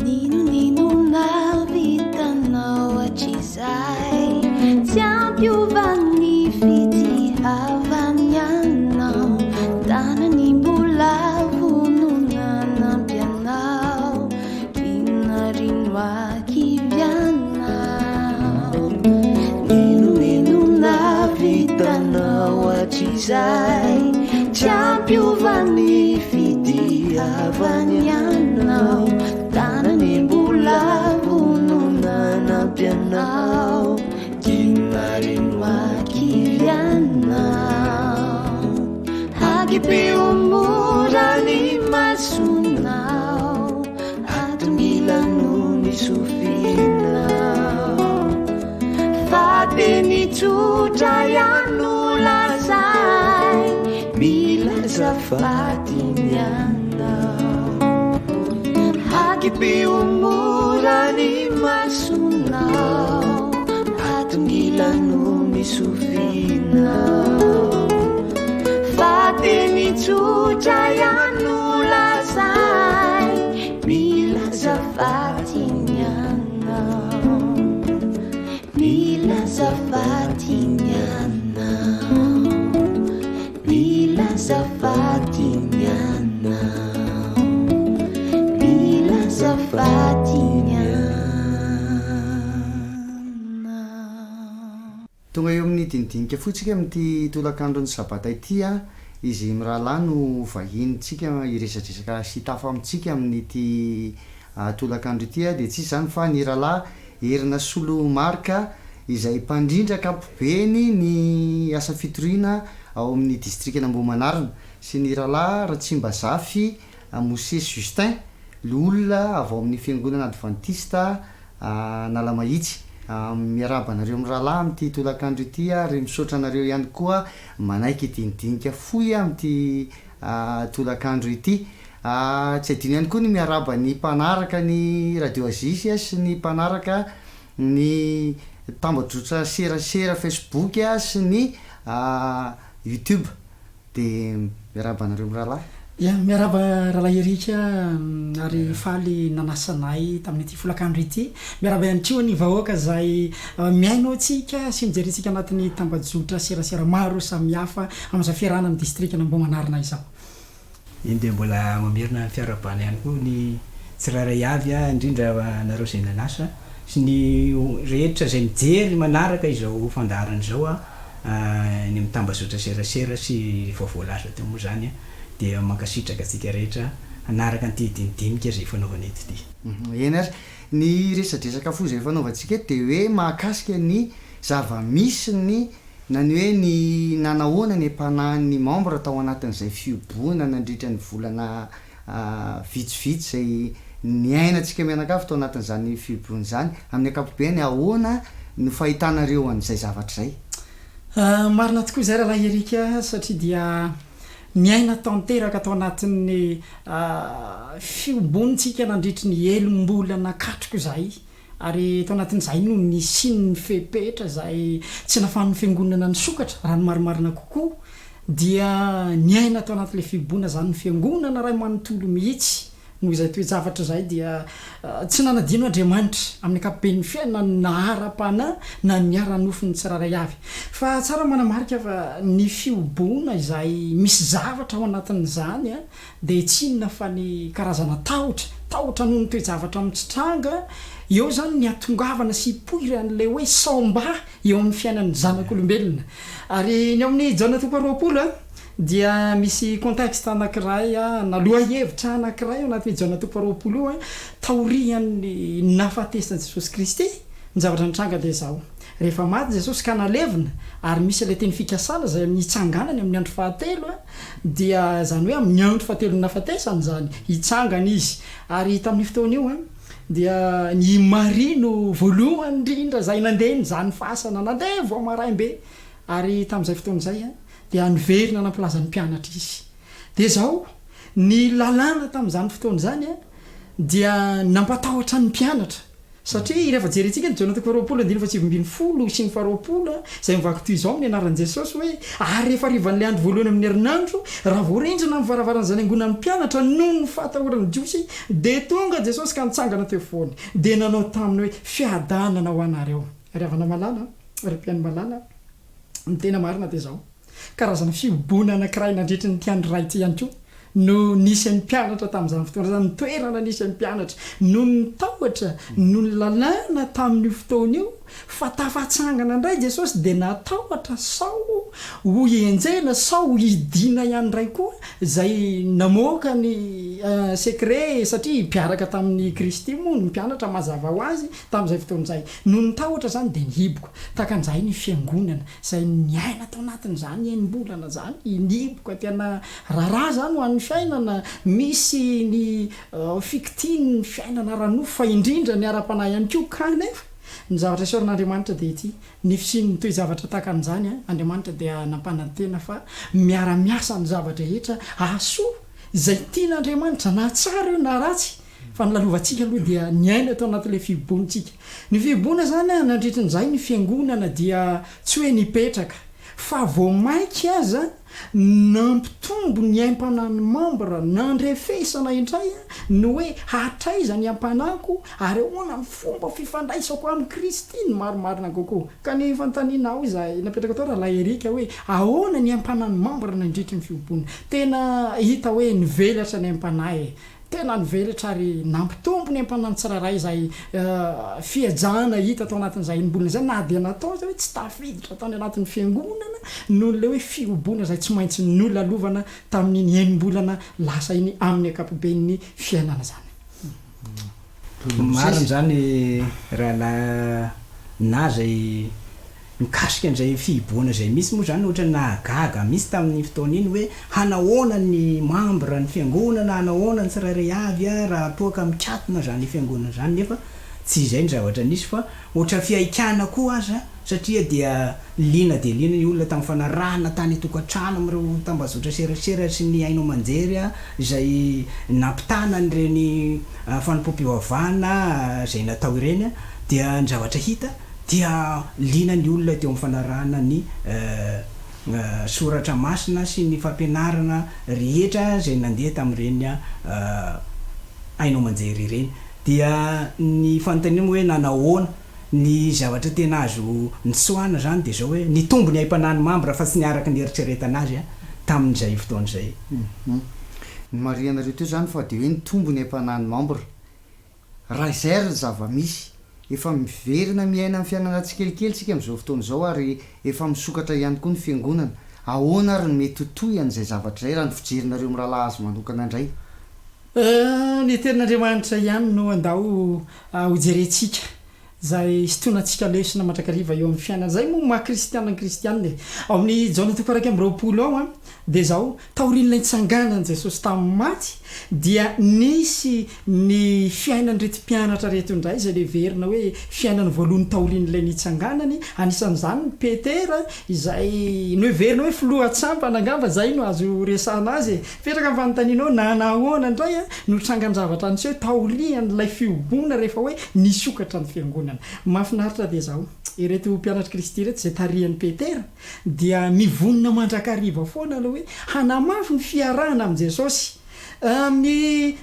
N'inon'inona vitanao hatrizay Tsy hampiova ny fitiavany anao Tanany mbola vonona hanampy anao Kinarino hakivy anao N'inon'inona vitanao hatrizay Tsy hampiova ny fitiavany anao Tanany mbola vonona hanampy anao Kinarino hakivy anao Hakipio mora ny masonao Atongilano ny sofinao Fa teny tsotra ihany no lazainy Milaza fa tiany anao Hakipio mora ny masonao Atongilano ny sofinao Fa teny tsotra ihany no lazainy Milaza fa tiany anao Milaza fa tiany anao Milaza fa tiany anao Milaza fa tiany anao. Tonga eo amin'ny dinidinika fohy tsika amin'ity tolakandron'ny sabata ity a! Izy mirahalahy no vahinintsika hiresadresaka sy hitafa amintsika amin'ity tolakandro ity a! Dia tsy iza izany fa ny rahalahy Herinasolo Marc izay mpandrindra ankapobeny ny asa fitoriana ao amin'ny distrikan'Ambohimanarina sy ny rahalahy Ratsimbazafy Mosesy Justin, loholona avy ao amin'ny fiangonana advantista Analamahitsy. Miarahaba anareo mirahalahy amin'ity tolakandro ity ary misaotra anareo ihany koa manaiky hidinidinika fohy amin'ity tolakandro ity. Tsy adino ihany koa ny miarahaba ny mpanaraka ny Radio Aziz sy ny mpanaraka ny tambajotra serasera Facebook sy ny YouTube. Dia miarahaba anareo mirahalahy. Ya, miarahaba Rahalahy Eric ary faly nanasa anay tamin'ity folakandro ity. Miarahaba ihany koa ny vahoaka izay mihaino antsika sy mijery antsika anatin'ny tambajotra serasera maro samihafa amin'izao fiarahana amin'ny distrikan'Ambohimanarina izao. Eny dia mbola mamerina ny fiarahabana ihany koa ny tsirairay avy indrindra anareo izay nanasa sy ny rehetra izay mijery manaraka izao fandaharana izao eny amin'ny tambazotra serasera sy efa voalaza teo moa izany dia mankasitraka antsika rehetra hanaraka an'ity dinidinika izay ifanaovana eto ity. Eny ary, ny resadresaka fohy izay ifanaovantsika eto dia hoe mahakasika ny zava-misy ny Na ny hoe ny nanahoana ny aim-panahin'ny membre tao anatin'izay fihoboana nandritra ny volana vitsivitsy izay niainantsika mianakavy tao anatin'izany fihoboana izany. Amin'ny ankapobeny, ahoana no fahitanareo an'izay zavatra izay? Marina tokoa izay Rahalahy Eric satria dia niaina tanteraka tao anatin'ny fihoboantsika nandritry ny elim-bolana katroka izahay. Ary tao anatin'izay no nisian'ny fepetra izay tsy nahafahan'ny fiangonana nisokatra, raha ny marimarina kokoa dia niaina tao anatin'ilay fihibohana izany ny fiangonana iray manontolo mihitsy. Noho izay toe-javatra izay dia tsy nanadino Andriamanitra amin'ny ankapoben'ny fiainany na ara-panahy na ny ara-nofon'ny tsirairay avy. Fa tsara manamarika fa ny fihibohana izay misy zavatra ao anatin'izany dia tsy inona fa ny karazana tahotra, tahotra noho ny toe-javatra mitranga, eo izany ny hatongavana sy hipoiran'ilay hoe sao mba eo amin'ny fiainan'ny zanak'olombelona. Ary ny ao amin'ny Jaona toko faharoapolo dia misy contexte anankiray na lohahevitra anankiray ao anatin'io Jaona toko faharoapolo io, taorian'ny nahafatesan'i Jesosy Kristy, ny zavatra nitranga dia izao. Rehefa maty Jesosy ka nalevina, ary misy ilay teny fikasana izay amin'ny hitsanganany amin'ny andro fahatelo, dia izany hoe amin'ny andro fahatelon'ny nahafatesany izany, hitsangana Izy. Ary tamin'io fotoana io, dia ny i Maria no voalohany indrindra izay nandeha nizaha ny fasana, nandeha vao maraim-be. Ary tamin'izay fotoana izay, dia niverina nampilaza ny mpianatra Izy. Dia izao, ny lalàna tamin'izany fotoana izany dia nampatahotra ny mpianatra. Satria rehefa jerentsika ny Jaona toko faharoapolo andininy fahasivy ambin'ny folo sy ny faharoapolo, izay mivaky toy izao amin'ny anaran'i Jesosy hoe, Ary rehefa harivan'ilay andro voalohany amin'ny herinandro, raha vao rindrina ny varavaran'izany angonan'ny mpianatra noho ny fahatahoran'ny Jiosy, dia tonga Jesosy ka nitsangana teo afovoany, dia nanao taminy hoe, Fiadanana ho anareo. Ry havana malala, ry mpihaino malala, ny tena marina dia izao. Karazana fihoboana anankiray nandritry ny tian'ny Ray ity ihany koa no nisy an'ny mpianatra tamin'izany fotoana izany, ny toerana nisy an'ny mpianatra, noho ny tahotra, noho ny lalàna tamin'io fotoana io, fa tafatsangana indray Jesosy dia natahotra sao ho enjehina, sao ho hidiana ihany indray koa izay namoaka ny secret, satria mpiaraka tamin'i Kristy moa ny mpianatra mazava ho azy tamin'izay fotoana izay. Noho ny tahotra izany dia nihiboka. Tahaka an'izay ny fiangonana. Izay niaina tao anatin'izany enim-bolana izany, nihiboka tena raharaha izany ho an'ny fiainana, misy ny fikitian'ny fiainana ara-nofo fa indrindra ny ara-panahy ihany koa, kanefa ny zavatra isaoran'Andriamanitra dia ity, ny fisian'ny toe-javatra tahaka an'izany, Andriamanitra dia nampanantena fa miara-miasa ny zava-drehetra hahasoa izay tian'Andriamanitra, na tsara io na ratsy. Fa ny lalovantsika aloha dia niaina tao anatin'ilay fihiboantsika. Ny fihiboana izany an, nandritrin'izay ny fiangonana dia tsy hoe nipetraka, fa vao mainka aza nampitombo ny aim-panahin'ny mambra, nandrefesana indray ny hoe hatraiza ny aim-panahiko ary ahoana ny fomba fifandraisako amin'i Kristy ny marimarina kokoa. Ka ny fanontaniana ao izay napetraka tao Rahalahy Eric hoe ahoana ny aim-panahin'ny mambra nandritry ny fihiboana? Tena hita hoe nivelatra ny aim-panahy e! Tena nivelatra ary nampitombo ny aim-panahin'ny tsirairay izay fiajana hita tao anatin'izay enim-bolana izay na dia natao aza hoe tsy tafiditra tany anatin'ny fiangonana noho ilay hoe fihoboana izay tsy maintsy nolalovana tamin'iny enim-bolana lasa iny amin'ny ankapoben'ny fiainana izany. Marina izany rahalahy Naza e! Mikasika an'izay fihibohana izay mihitsy moa izany ohatran'ny nahagaga mihitsy tamin'iny fotoana iny hoe hanahoana ny membre ny fiangonana, hanahoana ny tsirairay avy raha toa ka mikatona izany fiangonana izany nefa tsy izay ny zavatra nisy fa ohatran'ny fihaikana koa aza satria dia liana dia liana ny olona tamin'ny fanarahana tany an-tokantrano amin'ireo tambajotra serasera sy ny haino aman-jery izay nampitana an'ireny fanompoam-pivavahana izay natao ireny dia ny zavatra hita dia liana ny olona teo amin'ny fanarahana ny soratra masina sy ny fampianarana rehetra izay nandeha tamin'ireny haino aman-jery ireny. Dia ny fanontaniana moa hoe nanahoana? Ny zavatra tena azo nitsoahana izany dia izao hoe nitombo ny aim-panahin'ny mambra fa tsy ny araka ny eritreretana azy tamin'izay fotoana izay. Nomarihanareo teo izany fa dia hoe nitombo ny aim-panahin'ny mambra. Raha izay ary ny zava-misy, efa miverina miaina ny fiainana tsikelikely isika amin'izao fotoana izao ary efa misokatra ihany koa ny fiangonana. Ahoana ary no mety ho tohian'izay zavatra izay raha ny fijerinareo mirahalahy azy manokana indray? Ny Tenin'Andriamanitra ihany no andao hojerentsika, izay hisintonantsika lesona mandrakariva eo amin'ny fiainana. Izay moa maha kristiana ny kristiana e! Ao amin'ny Jaona toko 21 ao dia izao, Taorian'ilay nitsanganan'i Jesosy tamin'ny maty, dia nisy ny fiainan'ireto mpianatra ireto indray, izay noheverina hoe fiainany voalohany taorian'ilay nitsanganany. Anisan'izany i Petera, izay noheverina hoe filohan-tsampana angamba, izay no azo resahana azy e. Mipetraka ny fanontaniana hoe nanahoana indray no trangan-javatra niseho taorian'ilay fihoboana rehefa hoe nisokatra ny fiangonana. Mahafinaritra dia izao, ireto mpianatr'i Kristy ireto izay tarihan'i Petera, dia mivonona mandrakariva foana aloha hoe hanamafy ny fiarahana amin'i Jesosy. Amin'ny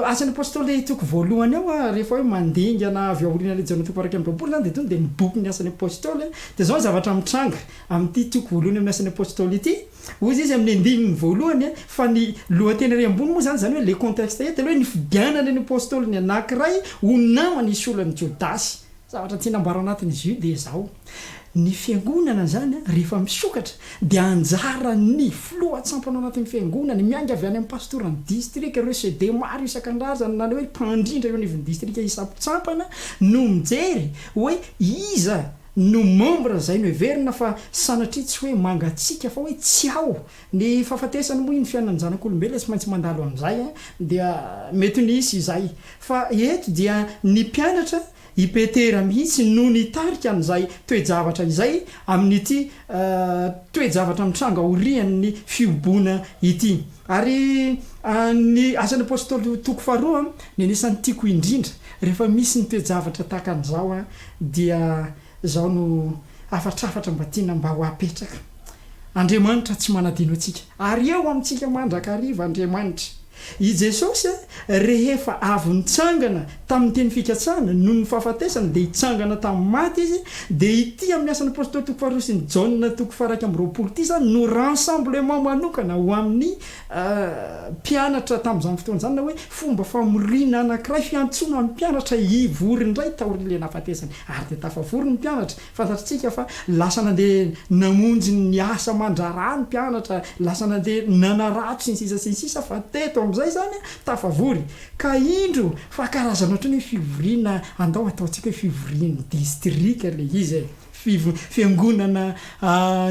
Asan'ny Apostoly toko voalohany ao, rehefa hoe mandingana avy aorian'ilay Jaona toko 21 izany dia tonga dia ny bokin'ny Asan'ny Apostoly. Dia izao ny zavatra mitranga amin'ity toko voalohany amin'ny Asan'ny Apostoly ity. Hoy izy amin'ny andininy voalohany, fa ny lohateny ery ambony moa izany, izany hoe le contexte eto, dia hoe nifidianana ny Apostoliny anankiray ho namana hisolo an'i Jodasy. Zavatra tiana ambara anatin'izy io dia izao, ny fiangonana izany rehefa misokatra dia anjaran'ny filohan-tsampana ao anatin'ny fiangonana, miainga avy any amin'ny pastoran'ny distrika, ireo CD maro isan-karazany na ny hoe mpandrindra eo anivon'ny distrika isam-tsampana no mijery hoe iza. no membre izay noheverina fa sanatria tsy hoe mangatsiaka fa hoe tsy ao ny fahafatesana moa iny fiainan'ny zanak'olombelona tsy maintsy mandalo an'izay dia mety nisy izay fa eto dia ny mpianatra I Petera mihitsy no nitarika an'izay toe-javatra izay amin'ity toe-javatra mitranga aorian'ny fihoboana ity. Ary ny Asan'ny Apostoly toko faharoa ny anisan'ny tiako indrindra. Rehefa misy ny toe-javatra tahaka an'izao dia izao no hafatrafatra mba tiana mba ho apetraka. Andriamanitra tsy manadino antsika ary eo amintsika mandrakariva Andriamanitra. I Jesosy rehefa avy nitsangana tamin'ny teny fikatsahana noho ny fahafatesana dia hitsangana tamin'ny maty Izy dia ity amin'ny Asan'ny Apostoly toko faharoa sy ny Jaona toko faha-21 ity izany no rassemblement manokana ho amin'ny mpianatra tamin'izany fotoana izany na hoe fomba famoriana anankiray fiantsoana ny mpianatra hivory indray taorian'ilay nahafatesany ary dia tafavory ny mpianatra Fantatritsika fa lasa nandeha namonjy ny asa aman-draharaha ny mpianatra, lasa nandeha nanarato sy ny sisa sy ny sisa fa teto amin'izay izany tafavory. Ka indro fa karazana ohatran'ny hoe fivoriana, andao ataontsika hoe fivorian'ny distrika ilay izy e. Fivo- fiangonana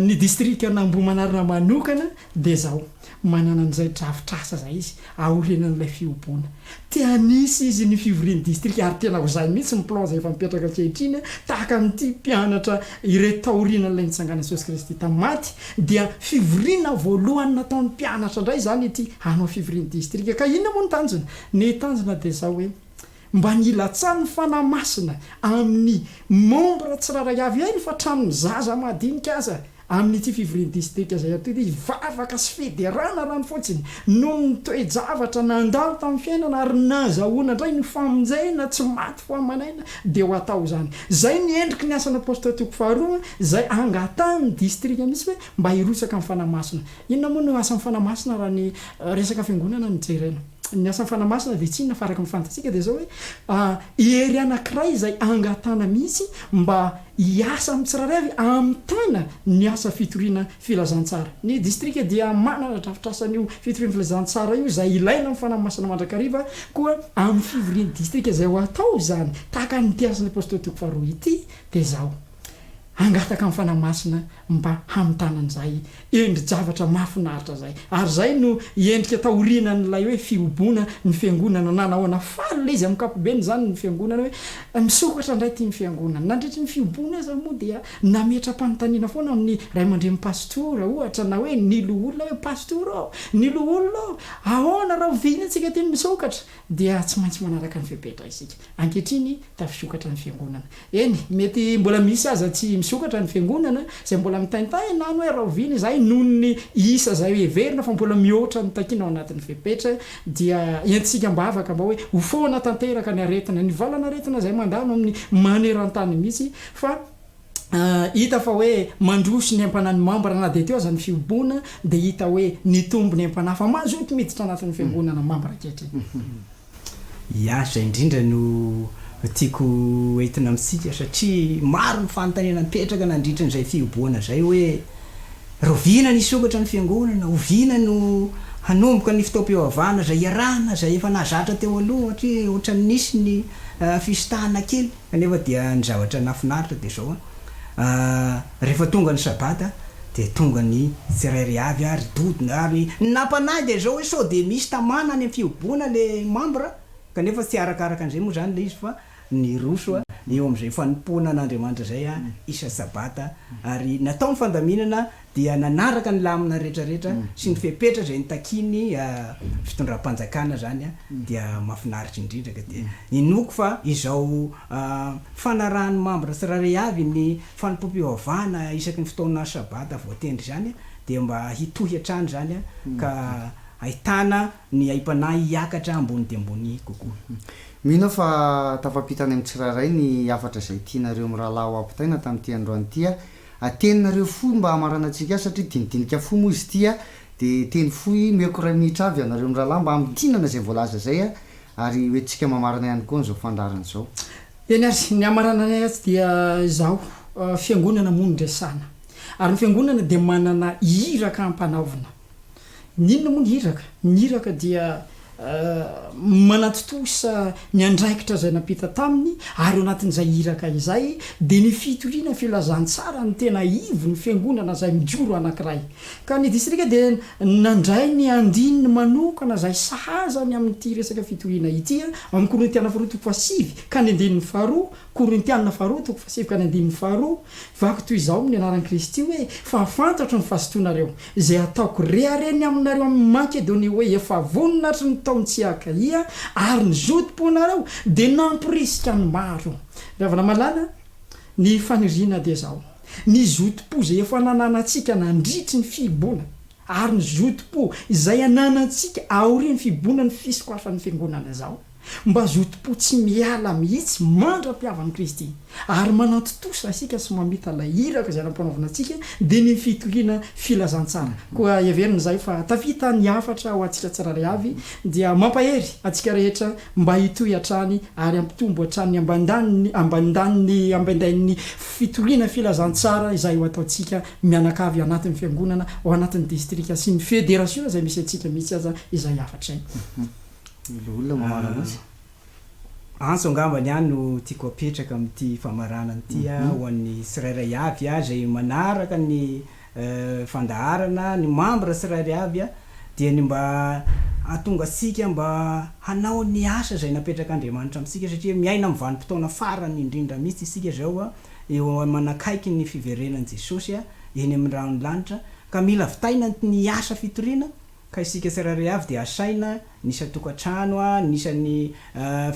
ny distrikan'Ambohimanarina manokana dia izao. Manana an'izay drafitr'asa izay izy aorianan'ilay fihoboana. Te hanisy izy ny fivorian'ny distrika ary tena ho izay mihitsy ny plan izay efa mipetraka ankehitriny tahaka an'ity mpianatra ireto taorianan'ilay nitsanganan'i Jesosy Kristy tamin'ny maty dia fivoriana voalohany nataon'ny mpianatra indray izany ity hanao fivorian'ny distrika. Ka inona moa ny tanjona? Ny tanjona dia izao hoe mba ny hilatsahan'ny Fanahy Masina amin'ny membre tsirairay avy eny fa hatramin'ny zaza madinika aza amin'ity fivorian'ny distrika izay atao ity, vavaka sy fiderana rano fotsiny noho ny toe-javatra nandalo tamin'ny fiainana ary nazahoana indray ny famonjena tsy maty fo aman'aina dia ho atao izany. Izay ny endriky ny asan'ny Apostoly toko faharoa izay angatahan'ny distrika mihitsy hoe mba hirotsaka amin'ny Fanahy Masina. Inona moa no asan'ny Fanahy Masina raha ny resaka fiangonana no jerena? Ny asan'ny Fanahy Masina dia tsy inona fa araka ny fantatsika dia izao hoe hery anankiray izay angatahana mihitsy mba hiasa amin'ny tsirairay avy hamitana ny asa fitoriana filazantsara. Ny distrika dia manana drafitrasan'io fitoriana filazantsara io izay ilaina amin'ny Fanahy Masina mandrakariva koa amin'ny fivorian'ny distrika izay ho atao izany tahaka an'ity asan'ny Apostoly toko faharoa ity dia izao hangataka amin'ny Fanahy Masina mba hamitana an'izay endri-javatra mahafinaritra izay. Ary izay no endrika taorianan'ilay hoe fihoboana ny fiangonana na nahoana faly ilay izy amin'ny ankapobeny izany ny fiangonana hoe misokatra indray ity ny fiangonana. Nandritry ny fihoboana aza moa dia nametra-panontaniana foana amin'ny ray aman-drenin'ny pastora ohatra na hoe ny loholona hoe pastora ô, ny loholona ô, ahoana rahoviana isika ity no misokatra? Dia tsy maintsy manaraka ny fepetra isika. Ankehitriny tafisokatra ny fiangonana. Eny, mety mbola misy aza tsy misokatra ny fiangonana, izay mbola mitaintaina any hoe rahoviana izahay noho ny isa izay heverina fa mbola mihoatra ny takiana ao anatin'ny fepetra, dia entintsika am-bavaka mba hoe ho foana tanteraka ny aretina, ny valan'aretina izay mandalo amin'ny maneran-tany mihitsy fa hita fa hoe mandroso ny aim-panahy ny mambra na dia teo aza ny fihoboana dia hita hoe nitombo ny aim-panahy fa mazoto miditra anatin'ny fiangonana mambra ankehitriny. Ya, izay indrindra no tiako entina amintsika satria maro ny fanontaniana nipetraka nandritra an'izay fihibohana izay hoe rahoviana ny hisokatra ny fiangonana, oviana no hanomboka ny fotoam-pivavahana izay iarahana izay efa nahazatra teo aloha satria ohatran'ny nisy ny fisintahana kely kanefa dia ny zavatra nahafinaritra dia izao an, rehefa tonga ny sabata dia tonga ny tsirairay avy ary dodona ary ny nampanahy dia izao hoe sao dia misy tamana any amin'ny fihoboana le membre kanefa tsy arakaraka an'izay moa izany le izy fa niroso eo amin'izay fanompoana an'Andriamanitra izay isa-tsabata ary natao ny fandaminana dia nanaraka ny lamina rehetra rehetra sy ny fepetra izay nitakiany fitondram-panjakana izany dia mahafinaritra indrindra ka dia inoako fa izao fanarahan'ny mambra tsirairay avy ny fanompoam-pivavahana isaky ny fotoana sabata voatendry izany dia mba hitohy hatrany izany ka ahitana ny aim-panahy hiakatra ambony dia ambony kokoa. Mino aho fa tafampita any amin'ny tsirairay ny hafatra izay tianareo mirahalahy ho ampitaina tamin'ity androany ity. Teninareo fohy mba hamaranantsika azy satria dinidinika fohy moa izy ity dia teny fohy omeko iray minitra avy ianareo mirahalahy mba hamintinana izay voalaza izay ary hoentintsika mamarana ihany koa an'izao fandaharana izao. Eny ary, ny hamarananay azy dia izao, fiangonana moa no resahana. Ary ny fiangonana dia manana iraka ampanaovina. Ny inona moa ny iraka? Ny iraka dia. Manatontosa ny andraikitra izay nampita taminy ary ao anatin'izay iraka izay dia ny fitoriana filazantsara no tena ivon'ny fiangonana izay mijoro anankiray. Ka ny distrika dia nandray ny andininy manokana izay sahaza ny amin'ity resaka fitoriana ity ao amin'ny Korintiana faharoa toko fahasivy ka ny andininy faharoa Korintiana faharoa toko fahasivy ka ny andininy faharoa, Vaky toy izao amin'ny anaran'i Kristy hoe, Fa fantatro ny fahazotoanareo, izay ataoko rehareha ny aminareo amin'i Makedonia hoe efa vonona hatry ny taon-tsy Akaia, ary ny zotom-ponareo dia namporisika ny maro. Ry havana malala, ny faniriana dia izao, ny zotom-po izay efa nananantsika nandritry ny fihiboana, ary ny zotom-po izay ananantsika aorian'ny fihiboana ny fisokafan'ny Fiangonana izao, Mba zotom-po tsy miala mihitsy mandra-pihavan'i Kristy, ary manantontosa isika sy mamita ilay iraka izay nampanaovina antsika, dia ny fitoriana filazantsara. Koa heverina izay fa tafita ny hafatra ho antsika tsirairay avy, dia mampahery antsika rehetra mba hitohy hatrany ary hampitombo hatrany ny ambandaniny ambandaniny ambandain'ny fitoriana filazantsara izay ho ataontsika mianakavy anatin'ny fiangonana, ao anatin'ny distrika sy ny federasiona izay misy antsika mihitsy aza izay hafatra izay. Ny loholona mamarana azy. Antso angamba ny ahy no tiako apetraka amin'ity famaranana ity ho an'ny tsirairay avy izay manaraka ny fandaharana, ny mambra tsirairay avy dia ny mba hahatonga antsika mba hanao ny asa izay napetrak'Andriamanitra amintsika satria miaina amin'ny vanim-potoana farany indrindra mihitsy isika izao eo manakaiky ny fiverenan'i Jesosy eny amin'ny rahon'ny lanitra ka mila vitaina ny asa fitoriana Ka isika tsirairay avy dia asaina, ny isan-tokantrano, ny isan'ny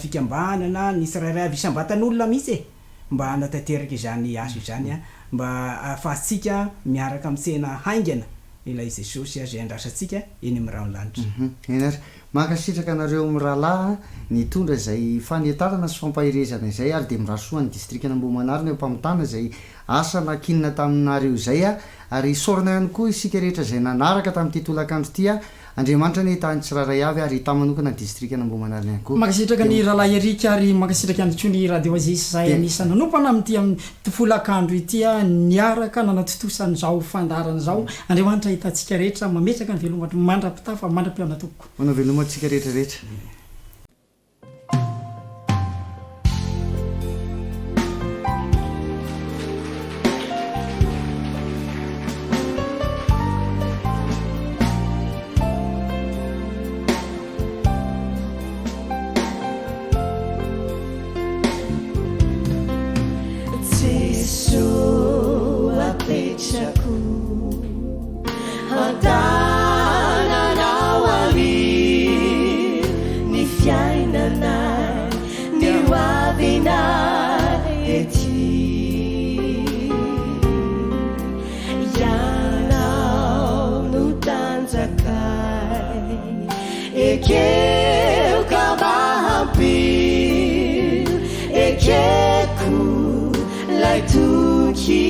fikambanana, ny tsirairay avy isam-batan'olona mihitsy e! mba hanatanteraka izany asa izany, mba ahafahantsika miaraka mitsena haingana ilay Jesosy izay andrasantsika eny amin'ny rahon'ny lanitra. Eny ary. Mankasitraka anareo mirahalahy nitondra izay fanentanana sy fampaherezana izay ary dia mirary soa an'ny distrikan'Ambohimanarina eo am-pamitana izay asa nankinina taminareo izay ary isaorana ihany koa isika rehetra izay nanaraka tamin'ity tolakandro ity Andriamanitra anie hitahy ny tsirairay avy ary hitahy manokana ny distrikan'Ambohimanarina ihany koa. Mankasitraka ny Rahalahy Eric ary mankasitraka ihany koa ny Radio Oasis izay anisan'ny nanompana amin'ity amin'ity folakandro ity niaraka nanatontosa an'izao fandaharana izao. Andriamanitra hitahy antsika rehetra mametraka ny veloma mandra-pitafa mandra-pihaona tompoko. Manao veloma antsika rehetra rehetra. Jesoa apetrako An-tananao ary ny fiainanay, ny ho avinay ety. Ianao no tanjakay, ekeo ka mba ampio, ekeko lay toky.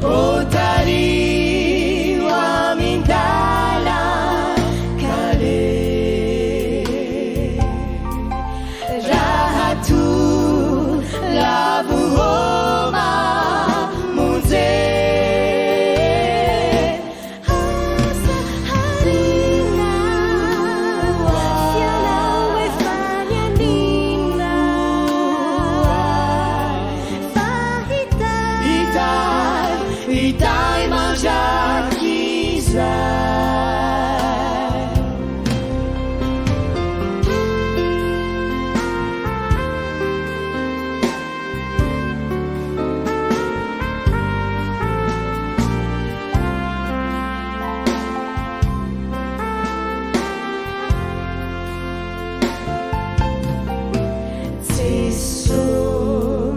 Ô tariho amin-dalan-kaleha Raha toa lavo ô mamonje. Asa harina Fianao efa nianina Fa hitahy Hitahy mandrakizay. Jeso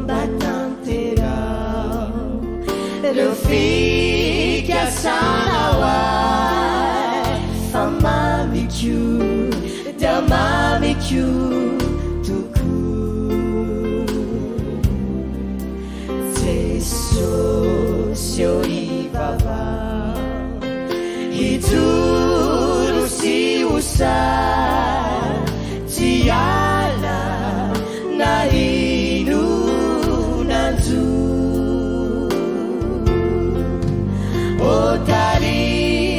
mba tanteraho reo fikasanao ahy fa mamiko dia mamiko tokoa. Jesosy ô ivavaho hijoro sy ho sahy tsy hiala na inona hanjo. Ô tariho.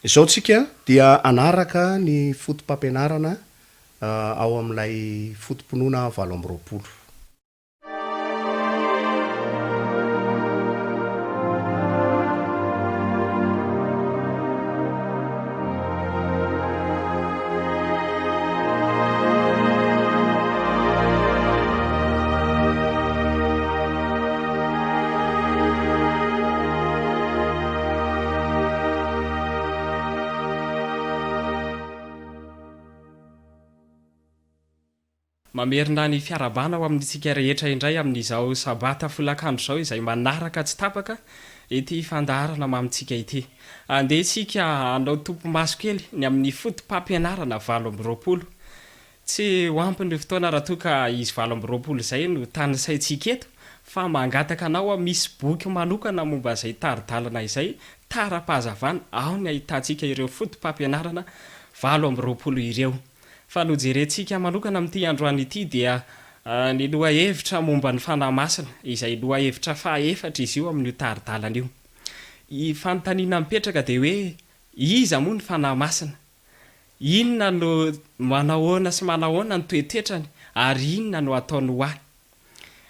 Izao tsika dia hanaraka ny foto-pampianarana ao amin'ilay foto-pinoana 28. Mamerina ny fiarahabana ho amintsika rehetra indray amin'izao Sabata folakandro izao izay manaraka tsy tapaka ity fandaharana mamintsika ity. Andeha isika hanao topimaso kely ny amin'ny foto-pampianarana 28. Tsy ho ampy ny fotoana raha toa ka izy 28 izay no tanisaintsika eto fa mangataka anao aho misy boky manokana momba izay tari-dalana izay, tara-pahazavana, ao ny ahitantsika ireo foto-pampianarana 28 ireo. Fa ny hojerentsika manokana amin'ity androany ity dia ny lohahevitra momba ny Fanahy Masina, izay lohahevitra fahaefatra izy io amin'io tari-dalana io. Y fanontaniana mipetraka dia hoe, iza moa ny Fanahy Masina? Inona no manahoana sy manahoana ny toetoetrany ary inona no ataony ho ahy?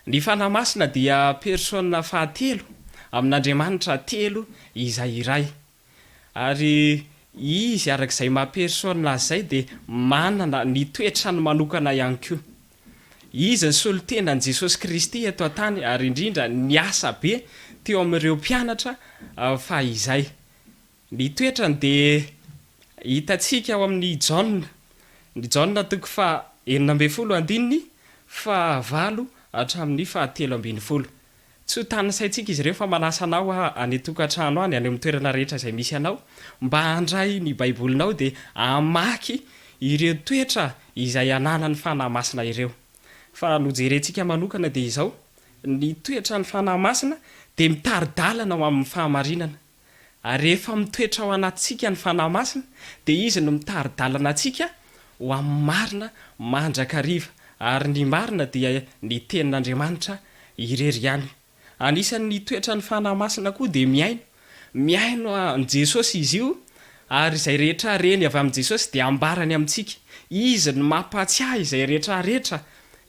Ny Fanahy Masina dia persona fahatelo amin'Andriamanitra telo izay iray. Ary Izy araka izay maha persona Azy izay dia manana ny toetrany manokana ihany koa. Izy ny solontenan'i Jesosy Kristy eto an-tany ary indrindra niasa be teo amin'ireo mpianatra fahizay. Ny toetrany dia hitantsika ao amin'ny Jaona, ny Jaona toko faha 16 andininy faha valo hatramin'ny faha 13. Tsy ho tanisaintsika izy ireo fa manasa anao aho any an-tokantrano any, any amin'ny toerana rehetra izay misy anao, mba handray ny Baibolinao dia hamaky ireo toetra izay ananan'ny Fanahy Masina ireo. Fa ny hojerentsika manokana dia izao, ny toetran'ny Fanahy Masina dia mitari-dalana ho amin'ny fahamarinana. Ary rehefa mitoetra ao anatintsika ny Fanahy Masina dia Izy no mitari-dalana antsika ho amin'ny marina mandrakariva, ary ny marina dia ny Tenin'Andriamanitra irery ihany. Anisan'ny toetran'ny Fanahy Masina koa dia mihaino. Mihaino an'i Jesosy izy io, ary izay rehetra reny avy amin'i Jesosy dia ambarany amintsika. Izy no mampahatsiahy izay rehetra rehetra